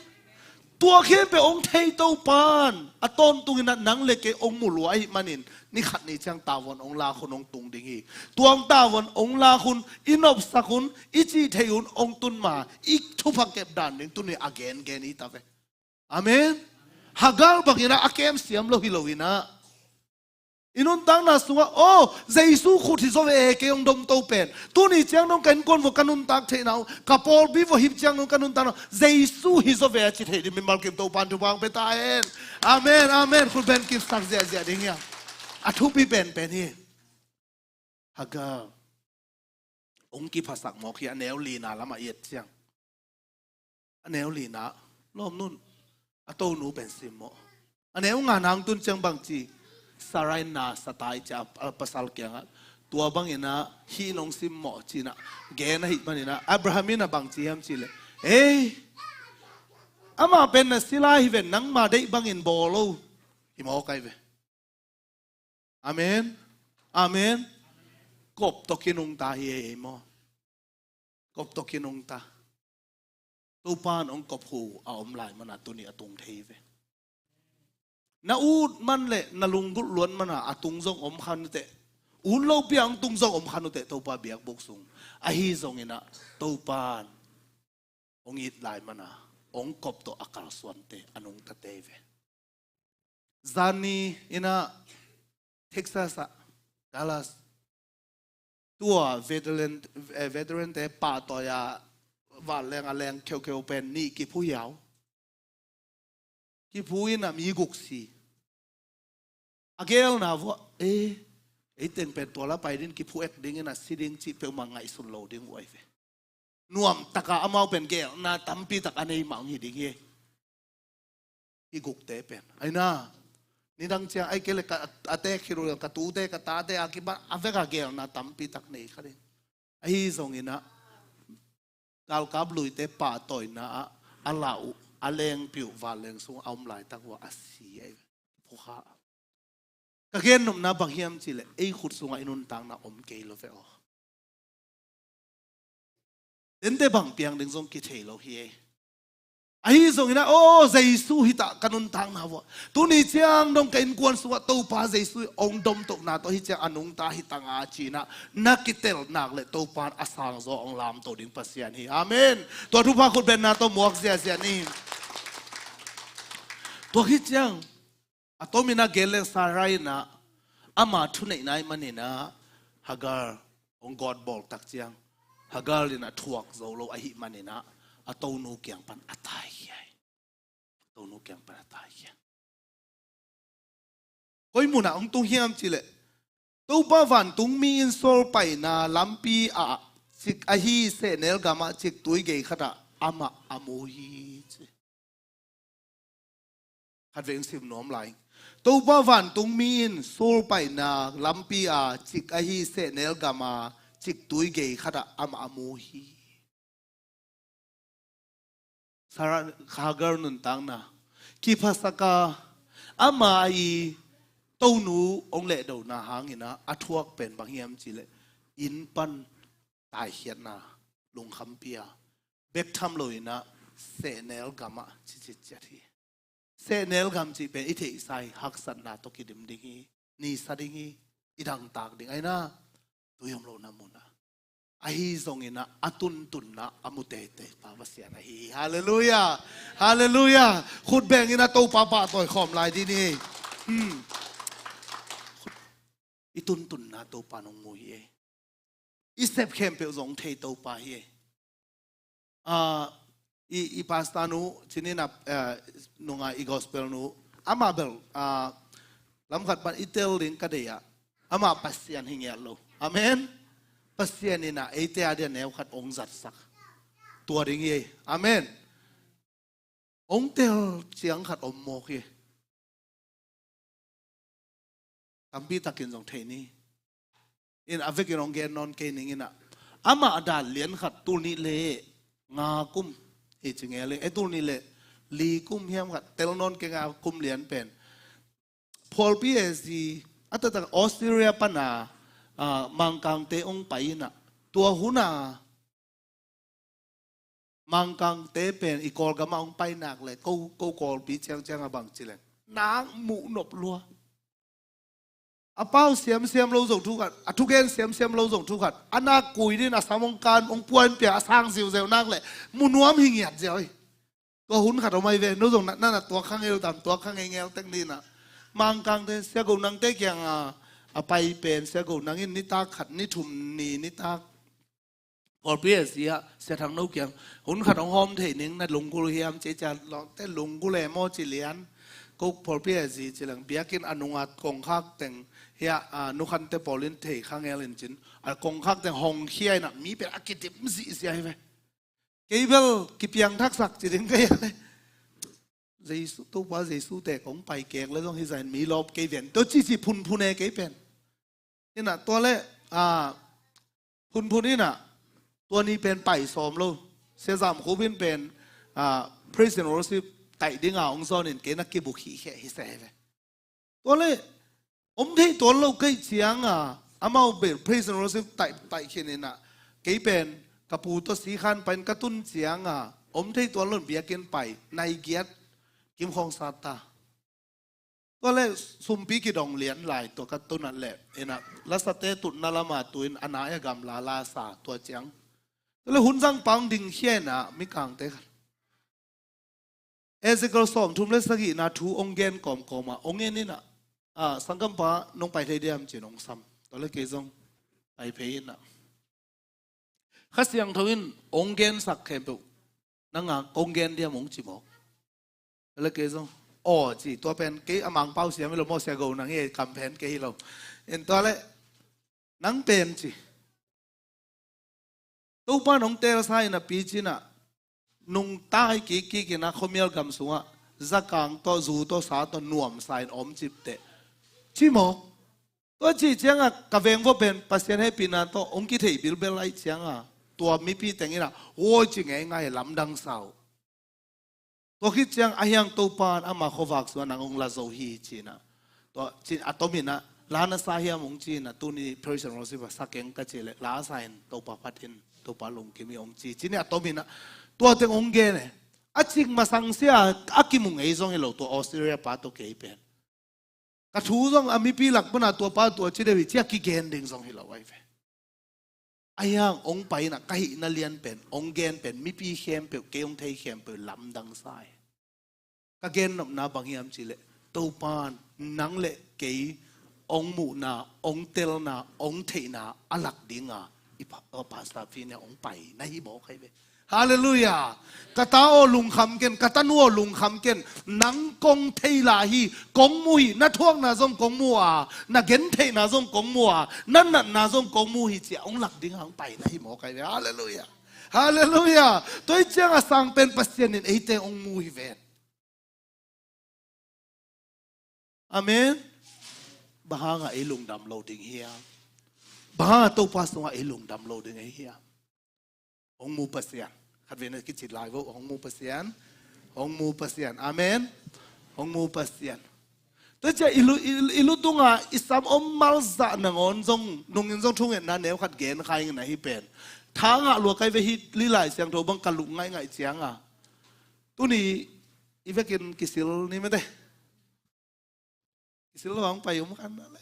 Tua khempeuh hong thei Topan a tawntunginah nang le kei hong mu lua ahih manin ni khat ni ciang tavuan hong lak hun hong tung ding hi. Tua hong tavuan hong lak hun i nopsak hun i cih theih hun hong tun ma i thupha kep dan ding tuni a gengen hi ta ve. Amen. Hagar banginah a kem siam lo hi loinah I nuntakna sungah, aw, Jesu khut hi zaw ve e, kei hong domto pen. Tuni ciang dong ka innkuan vua ka nuntak theihna uh, ka pawlpi vua hip ciang dong ka nuntakna uh, Jesu hi zaw ve a ci thei ding mimal kim Topa'n thupha hong pia ta hen. Amen, amen. Khut beng kipsak ziahziah ding hi a. A thupi penpen hi. Hagar hong kiphasak mawk hi, a neu lina lamah i et ciang. A neu lina, lawmnu in a tonu pen simmawh. A neu ngana hong tun ciang bangci, Sarai na sa ta hi ci a, a pasal kiangah. Tua bangin ah hih in hong simmawh ci-in ah gen ahih manin ah, Abraham in ah bangci hiam cih leh, ei, amah pen na sila hi ven, nangma deih bangin bawl o. Hi mawk ai ve. Amen. Amen. Kop tawh kinungta hi ei maw? Kop tawh kinungta. Topa'n hong kop hu a om lai mana tuni a tung thei ve. Na ut man le na lunggulh luat mana a tung zong om kha uh teh. Ut lopi a hong tung zong om kha uh teh Topa biakbuk sung. Ahi zongin ah Topa'n hong it lai mana hong kop tawh a kalsuante a nungtate ve. Zani in ah Texas ah, Dallas, tua veteran, eh, veteran te pahtawi a vanleng a leng kheukheu pen nih kiphu hiau. Kiphu in ah mi guk si. A gelna vua, eh, ei teng pen tua la pai ding, kiphu ek ding in ah si ding cih peuhmah ngaihsun lo ding uh ai ve. Nuamtaka amau pen gelna tampitak a nei mah hong hi ding hi. Hih gukte pen. Ai na, nidang ciang ai kei le ka, a tek hi lo, ka tute, ka tate a kipan a vek a gelna tampitak nei kha ding. Ahi zongin ah, galkap luite pahtawina ah, a lau, a lengpi uh, vanleng sung a om laitak uh a si ai. Phukha. Ka gen nopna bang hiam cih leh, ei khut sungah i nuntakna om kei lo ve aw. Tente bang piang ding zong kithei lo hi ei. Ahi zongin ah, aw, Jesu hi ta ka nuntakna vua. Tuni ciang dong ka innkuan sungah Topa Jesu hong domtohna tawh hi ciang a nungta hi ta nga ci-in ah, na kitel nak leh Topa'n a sangzaw hong lamto ding Pasian hi. Amen. Tua thupha khut bengna tawh muak ziahziah ni. Tua hi ciang, a tomin a gen leng Sarai in ah ama thuneihna ahih manin ah Hagar hong gawtbawl tak ciang, Hagar in ah thuak zo lo ahih manin ah a tonu kiang pan a taikhia hi. A tonu kiang pan a taikhia. Koi munah hong tung hiam cih leh, Topa vantungmi in sual paina lampi ah cik ahi sehnel gamah ciktui gei khatah amah a mu hi ci. Khatvei hong sim nuam lai. Topa vantungmi in sual paina lampi a cik ahi sehnel gama ciktui gei khatah amah a mu hi. Sarah, Hagar nuntakna kiphasak a, ama i tonu hong lehdona hangin ah a thuak pen bang hiam cih leh, inn pan taikhiatna lungkhampi a, bek tham loin ah sehnel gamah cicitciat hi. Sehnel gam cih pen i theihsa hi, haksatna tawh kidim ding hi, nisa ding hi, i dangtak ding ai na, tui om lohna munah. Ahi zongin ah a tuntunna a mu teitei pa Pasian ahi hi. Halleluiah. Halleluiah. Khut bengin ah Topa pahtawi khawm lai dih ni. Hmm. I tuntunna Topa nong mu hi ei. I sep khempeuh zong thei Topa hi ei. Ah, i, i pastor nu, cinin a, ah, nunga i gospel nu, amah bel, ah, lamkhat pan i tel ding ka deih ah, amah Pasian hi ngiat lo. Amen. Pasian in ah eite a dia neu khat hong zatsak. Tua ding hi ei. Amen. Hong tel ciang khat om mawk hi. Tampi takin zong thei ni. In a vekin hong gen nawn kei ning in ah. Amah a dan lian khat tul nih le nga kum hi ci ngel hi. E tul nih le li kum hiam khat tel nawn kei nga kum lian pen. Phualpi e zi a taktak Australia pana, ah, Mangkangte hong pai in ah. Tua hun a Mangkangte pen i Kawlgamah hong pai nak le ko, ko Kawlpi ciangciang a bang ci leng nak muh nop lua. A pau siamsiam lo zong thu khat, a thugen siamsiam lo zong thu khat, a nak kui din a sam hong kan, hong puan pia a sang ziuzeu nak le mu nuam hi ngiat ziau hi. Tua hun khat om ai ve, no zong na, na, na tuak kha ngei lo tam, tuak kha ngei ngel tek ni na. Mangkangte, Sia Go nangte kiang a, a pai pen Sia Go Nang in nitak khat, ni thum ni nitak pawlpi a zi ah Sia Thang No kiang, hun khat hong hawm thei ning, na lunggulh hiam ci ciang, lawngte lunggulh e maw ci lian. Ko pawlpi a zi ci leng, biakinn a nungah kongkhak teng hiah, a, Nu Khan te pawl in thei kha ngel in cin, a kongkhak teng hong khia in ah mi pen a kidim zihziah hi ve. Kei bel kipiangthaksak ci ding kei a le. Jesu, Topa Jesu te kong pai kek le zong hi zah in mi lawp kei ven, tua cici phunphun e kei pen. In ah tua le, a, phunphun in ah, tua ni pen pai sawm lo. Sia Zam Khup in pen, a, praise and worship taih ding a hong zawn in kei na kibuk hi kheh hi se ve. Tua le, om thei tuan lo kei ciang a, amau pen praise and worship taih, taih khin in ah, kei pen ka pu tawh Si Khan pai in ka tun ciang a, om thei tuan lo in biakinn pai, nai giat, kim khawng sat ta. Tua le sumpi kidong lian lai, tua ka tun ah le, in ah, lasate tutna lam a tu in a nai a gamla la sa, tua ciang. Tua le hun zang pang ding khia in ah, mikangte khat. Ezekiel sawmthum le sagihna thu hong gen kawmkawm a, hong en in ah, a, sanggampa nong pai thei diam ci-in hong sam. Tua le kei zong pai phei in ah. Kha Siangtho in hong gensak khempeuh nang a kong gen diam hong ci mawk. Tua le kei zong, aw ci, tua pen kei a Mangpau siam hi lo maw, Sia Go Nang hi, kamphen kei hi lo. In tua le, nang pen ci. Topa in hong teelsa in a pi ci in ah, nungta hi kikkik in ah khuamial gam sungah zakang tawh, zu tawh, sa tawh nuamsa in om cipteh ci mawk. Tua cih ciang a ka veng vua pen Pasian hehpihna tawh hong kithei bilbel ahih ciang a, tua mipi teng in ah, huai ci ngeingai, lamdang sa uh. Tua khit ciang a hiang Topa in ama khuavak sungah nang hong la zo hi ci in ah. Tua ci-in a tom in ah, la na sa hiam hong ci in ah, tuni praise and worship a sa keng ka cih leh, la sa in, Topa phat in, Topa lungkim hi hong ci, ci-in a tom in ah, tua teng hong gen e. A cik masang sia a kimu ngei zong hi lo, tua Australia pa tawh kei pen. Ka thu zong a mipi lak pana tua pa tua ci deuh hi ci a kigen ding zong hi lo ahi ve. A hiang hong pai in ah ka hihna lian pen, hong gen pen, mipi khempeuh, kei hong thei khempeuh lamdang sa hi. Ka gennopna bang hiam cih leh, Topa in nang le kei hong muhna, hong telna, hong theihna a lak ding a, i pa, a pastor pi ne hong pai na hi mawk ahi ve. Halleluiah. Ka ta aw, lungkham ken, ka tanu aw, lungkham ken. Nang kong thei lai hi, kong mu hi, na thuakna zong kong mu a, na gentheihna zong kong mu a, na natna zong kong mu hi ci a hong lak ding a hong pai na hi mawk ahi ve. Halleluiah. Halleluiah. Tua hi ciang a sang pen Pasian in eite hong mu hi ven. Amen. Bang hang a ei lungdam lo ding hiam? Bang hang a Topa sungah ei lungdam lo ding ei hiam? Hong mu Pasian. Khatvei na kicit lai vo, hong mu Pasian. Hong mu Pasian. Amen. Hong mu Pasian. Tua ciang i lu, i, i lu tunga i sam om malzah nangawn zong, nungin zong thungetna neu khat gen kha ing na hi pen. Tha ngah lua kai ve hi, li Lai Siangtho bang ka lung ngaingai ciang a. Tuni i vekin kisil ni mate. Kisil lo ang pai om khan na le.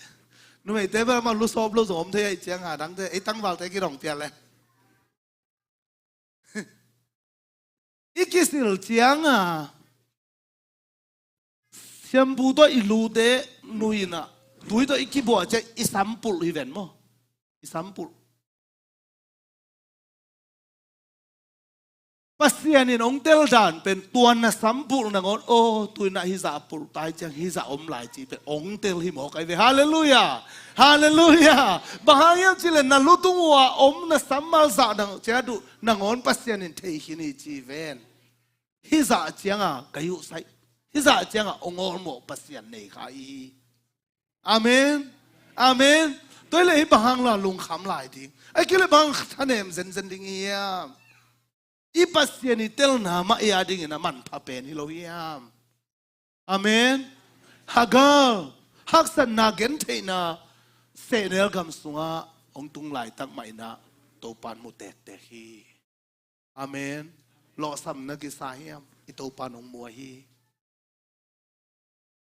Numeite bel amau lu sawp lo zong om thei ahih ciang a, dangte, ei tangvalte kidong pial le. I kisil ciang a, shampoo tawh i lute nui in a, tui tawh i kibuah ciang i sampulh hi ven maw. I sampulh. Pasian in hong tel dan pen tua na sampulh nangawn, aw, tui na hizah pulh tai ciang hizah om lai cih pen hong tel hi mawk ahi ve. Halleluiah. Halleluiah. Bang hang hiam cih leh na lutung uh a om na sam malzah nang ciang a duh nangawn Pasian in thei khin hi ci ven. Hizah ciang a ka yuhsaih, hizah ciang a hong awlmawh Pasian nei kha i hi. Amen. Amen. Tua hi leh hih bang hang lo a lungkham lai ding, ahih kei leh bang hang thanem zenzen ding hiam? I Pasian i telna mah i a dingin a manpha pen hi lo hiam? Amen. Hagar, haksatna, gentheihna, sehnel gam sungah hong tung laitak mah in a Topa in mu tektek hi. Amen. Lawhsam na kisa hiam? I Topa in hong mu ahi.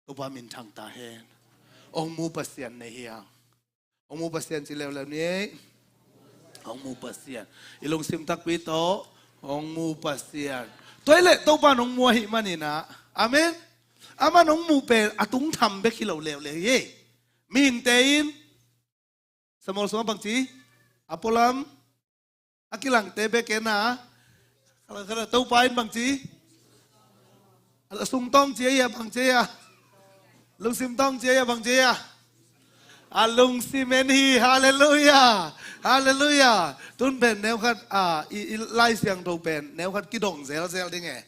Topa minthang ta hen. Hong mu Pasian nei hiam? Hong mu Pasian ci leuleu ni ei. Hong mu Pasian. I lungsim takpi tawh hong mu Pasian. Tua hi leh Topa in hong mu ahih manin a, amen. Aman hong mu pen a tungtham bek hi lo leuleu hi ei. Mihingte in Samuel sungah bangci a pualam a kilangte bek e na. Khala khala Topa in bangci a sungtawng ci a, bangci a lungsim tawng ci a, bangci a a lungsim en hi. Halleluiah. Halleluiah. Tun pen neukhat a i, i Lai Siangtho pen neukhat kidong zelzel ding e.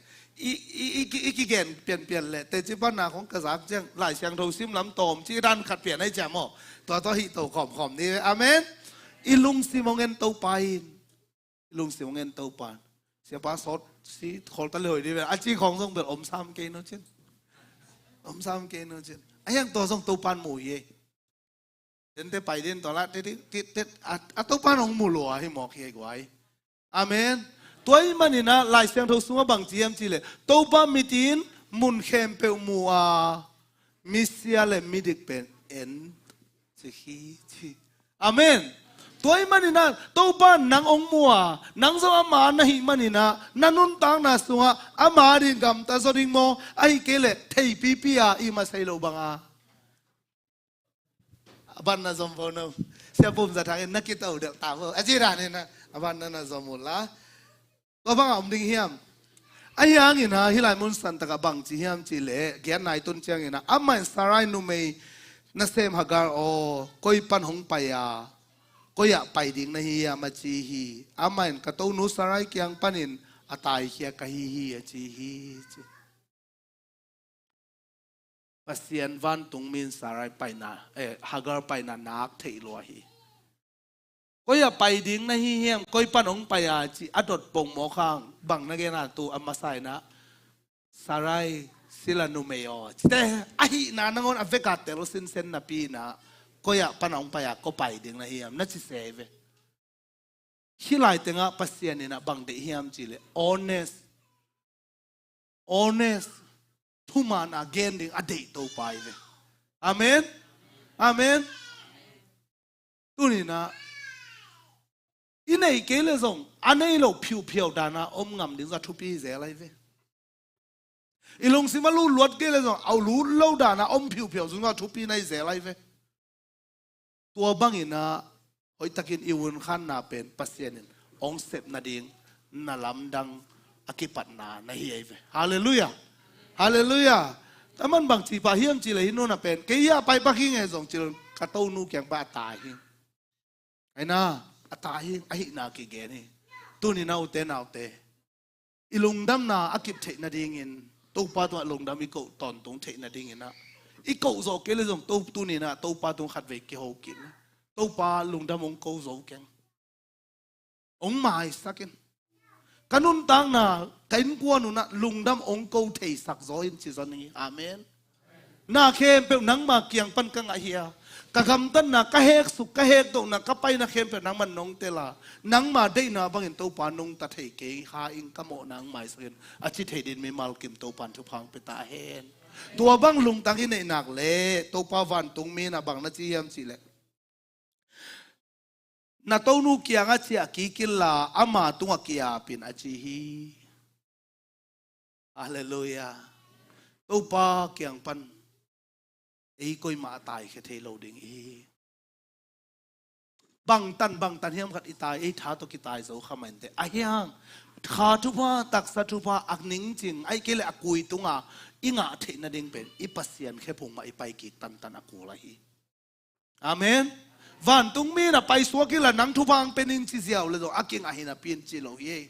I, i, i, i, i kigen pianpian le teci panna khong ka zak ciang Lai Siangtho sim lam tawm ci dan khat pian ai ciam aw. Tua tua hih to khawmkhawm ni ve. Amen. I lungsim hong en Topa in. I lungsim hong en Topa in. Siapa sawt si khol ta le hoi di ve a ci khong zong bel om sam kei no cin. Om sam kei no cin. A hiang tua zong Topa in mu hi ei. Tente pai din tua la te, te, te, te, a, a Topa in hong mu lua hi mawk hi ei guai. Amen. Tua ahih manin ah Lai Siangtho sungah bangci hiam cih leh Topa mitin mun khempeuh mu a, misia le midik pen en ci hi ci. Amen. Tua ahih manin ah Topa nang hong mu a, nang zong ama na hih manin ah na nuntakna sungah ama ding gamta zaw ding maw, ahih kei leh theipipi a i masa hi lo bang a a ban na zom vo no. Sia Pum Za Thang in na kito deuh ta vo a ci dan in a ban na na zom uh la. Tua bang a om ding hiam? A hiangin a hih lai mun san takah bangci hiam cih leh giat nai tun ciangin a amah in Sarai numei nasem Hagar aw, koi pan hong pai a, koi ah pai ding na hi hiam a ci hi. Amah in ka tonu Sarai kiang panin a taikhia ka hi hi a ci hi ci. Pasian vantungmi in Sarai paina, eh, Hagar paina nak theih lua hi. Koi ah pai ding na hi hiam, koi pan hong pai a ci a dot pongmawk hang bang na gen a tu a masa in a Sarai sila numei aw cite ahihna nangawn a vek a tel sinsen napi in a koi ah pan hong pai a koi pai ding na hi hiam na ci se ve. Hih lai tengah Pasian in a bang deih hiam cih leh honest, honest, thuman a gen ding a deih Topa hi ve. Amen. Amen. Tuni in a i neih kei leh zong a nei lo phiuphiau dan a om ngam ding zong a thupi hi zel ahi ve. I lungsim a lut luat kei leh zong a lut lo dan a om phiuphiau zong a thupi na hi zel ahi ve. Tua bangin a hoihtakin i hun khanna pen Pasian in hong sep nading na lamdang a kipatna na hi ahi ve. Halleluiah. Halleluiah. Aman bangci pah hiam cih leh hih nuna pen kei a pai pak hi ngei zong cih leh ka tonu kiang pah a tai hi. Aina a tai hi, ahihna kigen hi. Tuni in a ute naute, i lungdamna a kip theih nadingin Topa tungah lungdam i koh tawntung theih nadingin a i koh zawh kei leh zong to tuni in a Topa tung khatvei kiho kik in. Topa lungdam hong ko zo keng. Hong maisak in. Ka nuntakna ka innkuan un a lungdam hong ko theisak zaw in ci zaw ning hi. Amen. Na khempeuh nangma kiang pan ka ngah hi a, ka gamtatna, ka heksuk, ka hekdohna, ka paina khempeuh nangman nong tel a, nangma deihna bangin Topa nungta thei kei kha in ka mawhna hong maisak in a ci thei dingin mimal kim Topa in thupha hong pia ta hen. Tua bang lungtang i neih nak leh Topa vantungmi in a bang na ci hiam cih leh na tonu kiangah ciah kik inla ama tungah ki-ap in a ci hi. Halleluiah. Topa kiang pan ei koimah a taikhia thei lo ding hi. Bangtan bangtan hiam khat i tai, ei tha tawh kitai zo kha mah inteh. A hiang kha thupha, taksa thupha a ningcing ahih kei leh a kui tunga i ngah theih nading pen i Pasian khephung mah i pai kik tantan a kul ahi. Amen. Vantungmi in a paisuak inla nang thupha hong pia ning ci ziau leh zong a kingah hi napi in ci lo hi.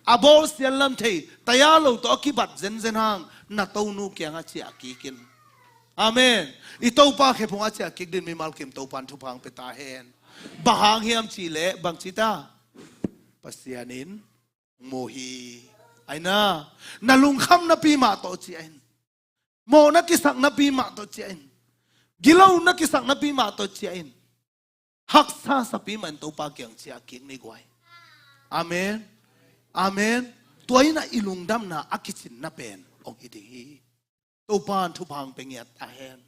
A bawlsiat lam thei taya lo tawh a kibat zenzen hang na tonu kiangah ciah kik in. Amen. I Topa khephung a ciah kik dingin mimal kim Topa in thupha hong pia ta hen. Bang hang hiam cih leh bangci ta Pasian in hong mu hi. Aina na lungkham napi mah tawh ciah in. Mawh na kisak napi mah tawh ciah in. Gilo na kisak napi mah tawh ciah in. Haksa sapi mah in Topa kiang ciah kik ni guai. Amen. Amen. Tua in a i lungdamna a kicinna pen hong hi ding hi. Topa in thupha hong pia ngiat ta hen.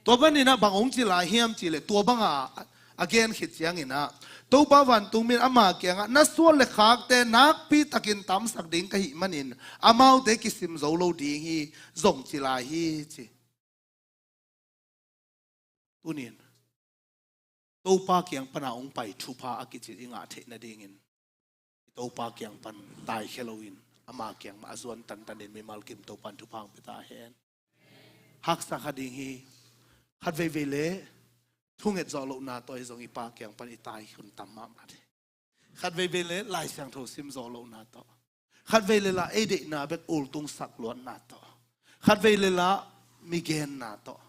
Tua panin a bang hong ci lai hiam cih leh tua banga a gen khit ciangin a Topa vantungmi in ama kiangah na suan le khakte nakpi takin tamsak ding ka hih manin amaute kisim zo lo ding hi zong ci lai hi ci. Tunin Topa kiang pana hong pai thupha a kici i ngah theih nadingin i Topa kiang pan taikhia loin ama kiang mah a zuan tantanin mimal kim Topan thupha hong pia ta hen. Haksa kha ding hi. Khat veivei le thunget zawh lohna tawh hi zong i Pa kiang pan i tai hun tam mahmah hi. Khat veivei le Lai Siangtho sim zawh lohna tawh, khat vei le lah ei deihna bek ultung sak luatna tawh, khat vei le lah mi genna tawh,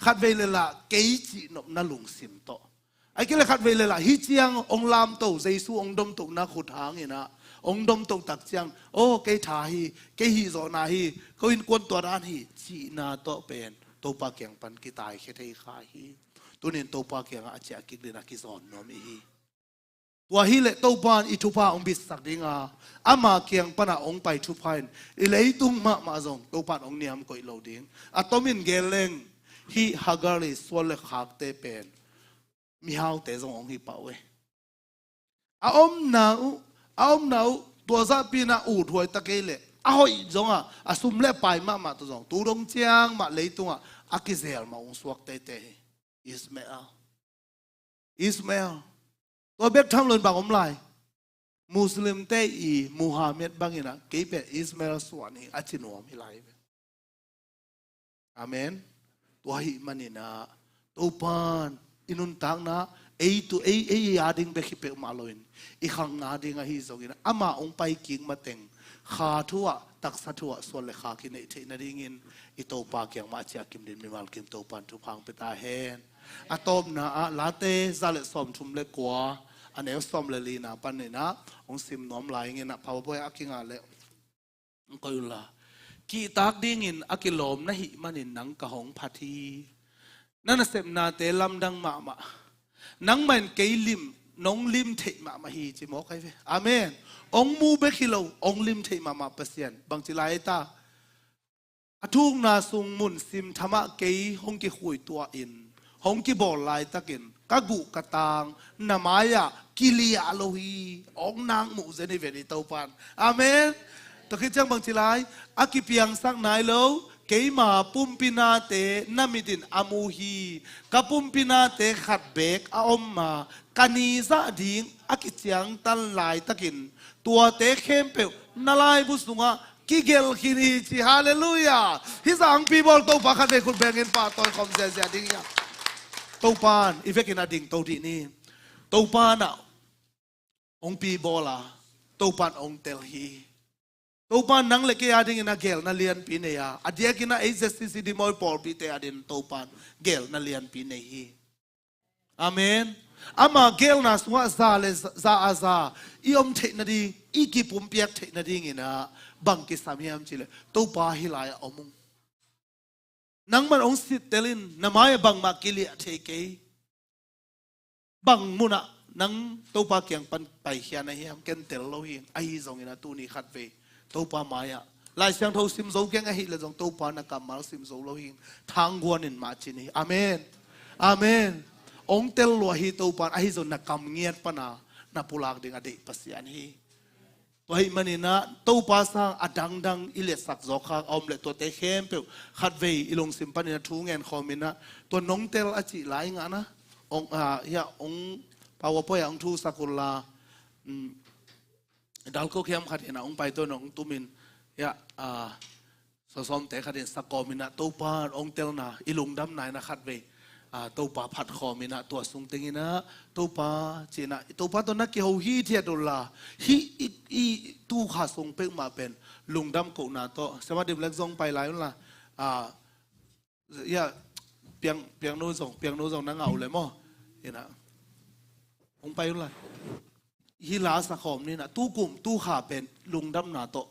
khat vei le lah kei cihnopna lungsim tawh, ahih kei le khat vei le lah hih ciang hong lamto, Jesu hong domtohna khut hangin ah hong domtoh tak ciang, aw kei tha hi, kei hih zawhna hi, ko innkuan tua dan hi cihna tawh pen Topa kiang pan kitaikhia thei kha hi. Tunin Topa kiangah a ciah kik dingin a kizawn nuam i hi. Tua hileh Topa in i thupha hong bitsak dinga, ama kiang pana hong pai thupha in i leitung mahmah zong Topa in hong niam koih lo ding. A tomin gen leng, hih Hagar i suan le khakte pen mihaute zong hong hi pah uh e. A omna uh, a omna uh, tua zahpi in ah uthuai ta kei leh a hoih zong a, a sum le pai mahmah tawh zong tu dong ciang mah leitungah a kizel mah hong suak teitei hi. Ismael. Ismael. Tua bek tham loin bang om lai? Muslimte i Muhammad bangin ah kei pen Ismael suan hi a ci nuam hi lai ve. Amen. Tua ahih manin ah Topan i nuntakna ei tu ei, ei a ding bek hi peuhmah loin i khangna ding ahi zongin ama hong pai kik mateng kha thu ah, taksa thu ah suan le khak i neih theih nadingin i Topa kiang mah a ciah kim dingin mimal kim Topan thupha hong pia ta hen. A tawpna ah Late za le sawmthum le kua, a neu sawm le lina panin ah hong sim nuam lai ing in ah, PowerPoint a kingah leh hong koih unla. Kihtak dingin a kilawm na hih manin nang ka hong phat hi. Na nasepnate lamdang mahmah. Nangmah in kei lim, nong lim theih mahmah hi, ci mawk ahi ve. Amen. Hong mu bek hi lo, hong lim theih mahmah Pasian. Bangci lai ta? A thukna sung mun sim thamah kei hong kikhuituah in, hong kibawl laitakin ka guh ka tang na mai-ah kiliah lo hi. Hong nak muh zen hi ven i Topan. Amen. Tua khit ciang bangci lai? A kipiangsak nai lo keima pumpi nate na mit in a mu hi. Ka pumpi nate khat beek a om ma, ka ni zah ding a kiciangtan laitakin tuate khempeuh na laibu sungah kigelh khin hi, ci. Halleluiah. Hih zahpi bawl Topa khat vei khut bengin pahtawi khawm ziahziah ding hi a. Topan i vekin a dingto dih ni. Topan ah hong pi bawl a, Topan hong tel hi. Topan nang le kei a dingin a gelhna lianpi nei a, a diakin a ei ZCC Dih Mawi pawlpite a dingin Topan gelhna lianpi nei hi. Amen. Ama gelhna sungah za le za, za a za i om theih nading, i kipumpiak theih nadingin ah bang kisam hiam cihleh, Topa hih lai-ah om ung. Nangman hong sittel in, na mai-ah bangmah kiliah thei kei. Bang munah nang Topa kiang pan paikhia na hiam, ken tel lo hi. Ahi zongin ah tuni khat vei Topa mai-ah Lai Siangtho sim zo keng ahih leh zong Topa na kammal sim zo lo hi. Thangguan in mah ci ni. Amen. Amen. Hong tel lua hi Topa in, ahi zong na kam ngiat pana na pulak ding a deih Pasian hi. Tua ahih manin ah Topa sang a dangdang i liatsak zawk kha a om leh tuate khempeuh khat vei i lungsim panin a thu ngen khawm in ah, tua nong tel a cih lai ngah na, hong, ah, hiah hong PowerPoint ah hong thusak unla, um, dalkok hiam khat in ah hong pai tua nong tumin, hiah, ah, sawsawmte khat in sak kawm in ah Topa hong telna, i lungdamna in ah khat vei, ah, Topa phat khawm in ah tua sung teng in ah Topa ci in ah, Topa tawh na kiho hithiat unla, hih i, i tu kha sung peuhmah pen lungdam kohna tawh, Siama Dim Lek zong pai lai unla, ah, ya, piang, piangnu zong, piangnu zong na ngah uh leh maw, in ah hong pai unla. Hih la sak khawm ni in ah, tu kum tu kha pen lungdamna tawh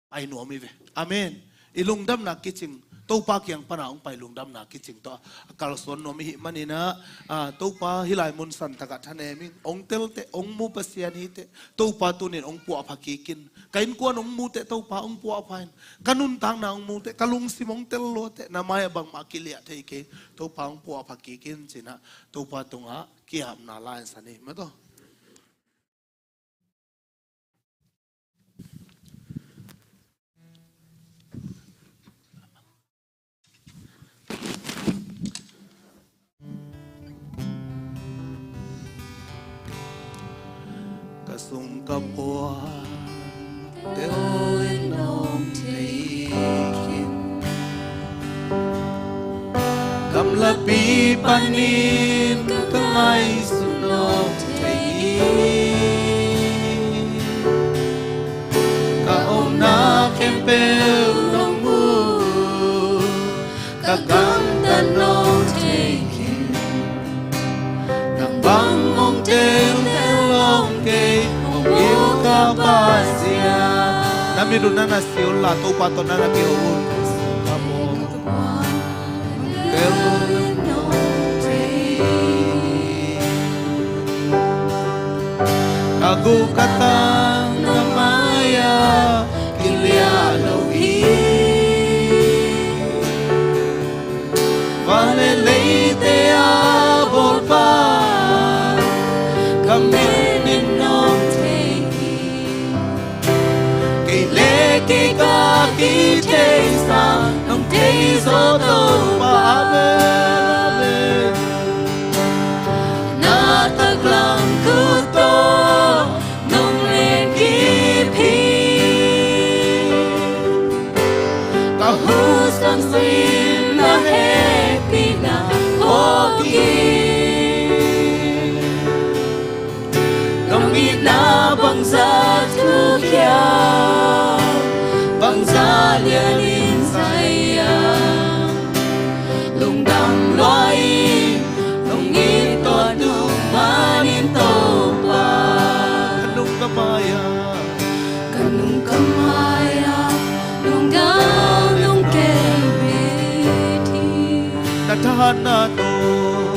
pai nuam hi ve. Amen. I lungdamna kicing, Topa kiang pana hong pai lungdamna kicing tawh a kalsuan nuam i hih manin ah, ah, Topa hih lai mun santakah thanem ing. Hong tel teh, hong mu Pasian hi teh, Topa tunin hong puahpha kik in. Ka innkuan hong mu teh, Topa hong puahpha in. Ka nuntakna hong mu teh, ka lungsim hong tel lua teh, na mai-ah bangmah kiliah thei kei, Topa hong puahpha kik in, ci in ah Topa tungah ki-apna la-in sa ni. Mataw. sung ka puan tel in nawng thei khin. Gamlapi panin ka ngaihsun nawng thei hi. Ka omna khempeuh nong mu, ka gamtat nawng thei khin. Nang bang hong teng tel om kei, hong bil ka Pasian. Na mit uh na na si un la, Topa tawh na na kihong un. Ka mawh tel nawng thei. Ka guk ka tang na mai-ah kiliah lo hi. Van le leite a bawlpa, ka mit in nong thei hi. Kei le kei ka kithei sang nong thei zaw Topa. Amen, amen. Na taklam khut tawh nong len kip hi. Ka husiangtho na hehpihna phawk hi. Nong itna bangzah thukhia, bangzah lianin zai-a, lungdam lua in, nong it tawntung manin Topa. Ka nung ka mai-ah, ka nung ka mai-ah, lungdam nong kem bit hi. Na thahatna tawh,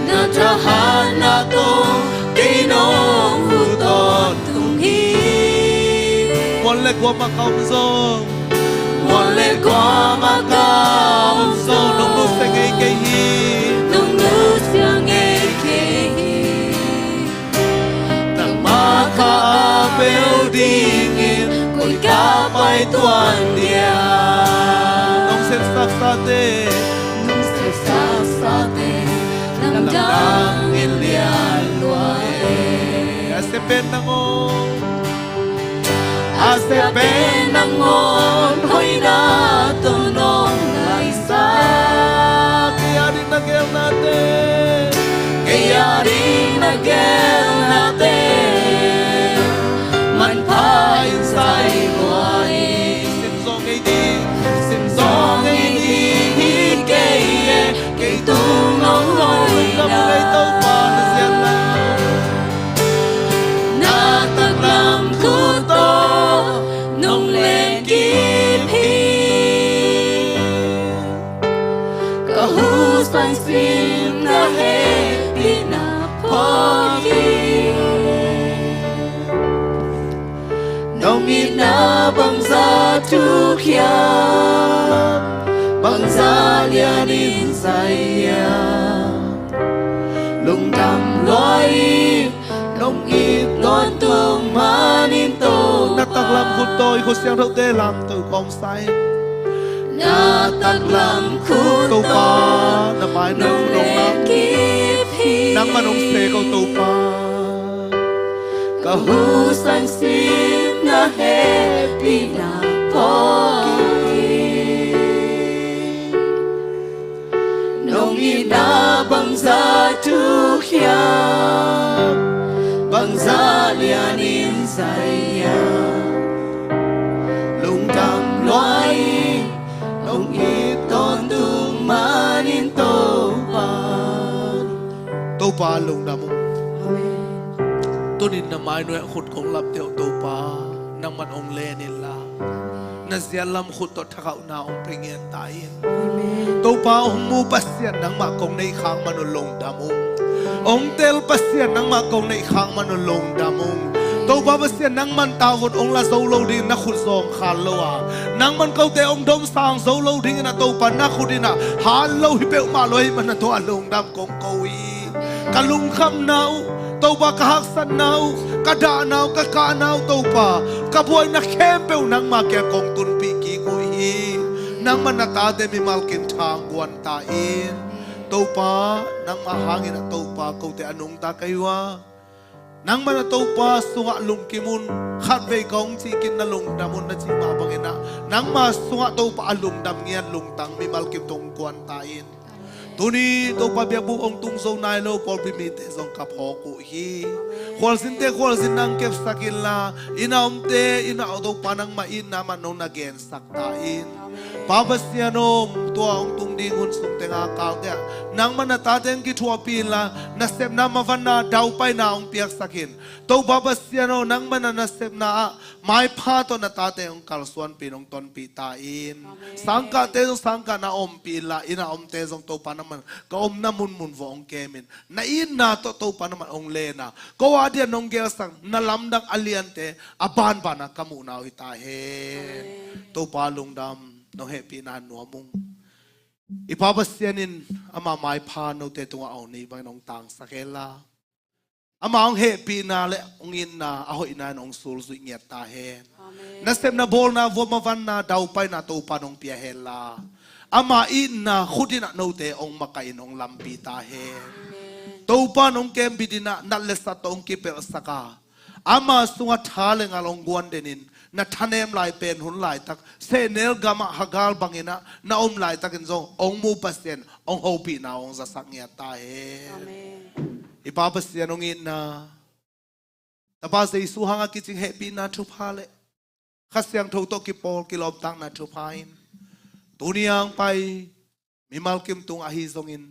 na thahatna tawh kei nong huh tawntung hi. Mual le guam ah ka om zong, mual le guam ah ka om zong, nong nusia ngei kei hi. Nong nusia ngei kei hi. Nangma kha a bel dingin koi ka pai tuan dia. Nong sehsaksate, nong sehsaksate lamdang in lian lua e. A sia pen nangawn, a sia pen nangawn hoihna tawh nong laisak. Kei a ding na geelnate, kei a ding na geelnate manpha in zai lua hi. Sim zaw ngei ding, sim zaw ngei ding hi kei e. Kei tung nong hoihna, Topa na ziatna, na taklam khut tawh nong len kip hi. Ka husiangtho na hehpihna phawk hi. Nong itna bangzah thukhia, bangzah lianin zai-a, lungdam lua in nong it tawntung manin Topa. Na taklam khut tawh i khutsiangthote lamto kawmsa in. Na taklam khut tawh, Topa, na mai nong nong len kip hi. Nangmah nong se ko, Topa. Ka husiangtho na hehpihna phawk hi. Nong itna bangzah thukhia, bangzah lianin zai-a, lungdam lua in nong it tawntung manin Topa. Topa lungdam ung. Amen. Tunin na mai nuai ah khut kong lapte uh, Topa, nangman hong len inla, na ziatlam khut tawh thakauhna hong pia ngiat ta in. Amen. Topa, hong mu Pasian nangmah kong neih khak man un lungdam ung. Hong tel Pasian nangmah kong neih khak man un lungdam ung. Topa Pasian, nangman tavuan hong la zo lo dingin na khut zawngkhal lo a, nangman kote hong domsang zo lo dingin a, Topa, na khut in a hat lo hi peuhmah lo ahih man a, tua lungdam kong ko hi. Ka lungkhamna uh, Topa, ka haksatna uh, ka dahna uh, ka kahna uh, Topa, ka buaina khempeuh nangma kiang kong tunpih kik uh hi. Nangman na tate mimal kin thangguan ta in. Topa, nangmah hangin a, Topa, kote a nungta ka hi uh a, Nangmah na Topa sungah lungkim un, khatvei ka hong cih khin na lungdam un na cih mah bangin ah, nangmah sungah Topa a lungdam ngiat lungtang mimal kim tawh hong kuan ta in. Tuni Topa biakbuk hong tung zo nai lo pawlpi mite zong ka phawk uh hi. Khualzinte khualzin nang kepsak inla, inn a omte inn ah Topa nangmah itna man nong na gensak ta in. Pa Pasian aw, tua hong tung ding hun sung teng a kalte ah nangmah na tate hong kithuahpih inla, nasepna mavanna daupaina hong piaksak in. Topa Pasian aw, nangmah na nasepna ah maipha tawh na tate hong kalsuanpih in hong tonpih ta in. Sangkahte zong sangkahna ompih inla, inn a omte zong Topa nangmah ka omna munmun vawh hong kem in. Na itna tawh Topa nangmah hong len a, ko a dian hong gelsak na lamdang a liante a banbana ka muhna uh hi ta hen. Topa lungdam, nong hehpihna nuam ung. I Pa Pasian in ama maipha note tungah a hong nei bangin hong tangsak hen la, ama hong hehpihna le hong itna a hoihna in hong sulzuih ngiat ta hen. Nasepna bawlna vua mavanna daupaina Topa nong pia hen la, ama itna khut in ah note hong makaih in hong lampi ta hen. Topa nong kembit in ah nat le sat tawh hong kipelhsak a, ama sungah tha le ngal hong guan den in, na thanem lai pen hun laitak sehnel gamah hagal bangin ah na om laitakin zong hong mu Pasian hong hopihna hong zasak ngiat ta hen. I Pa Pasian hong itna, Tapa Jesu hanga kicing hehpihna thupha le Kha Siangtho tawh kipawl kilawmtakna thupha in tuni a hong pai mimal kim tung ahi zongin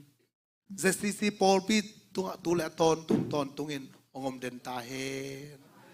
Z C C pawlpi tungah tu le a tawntung tawntungin hong om den ta hen.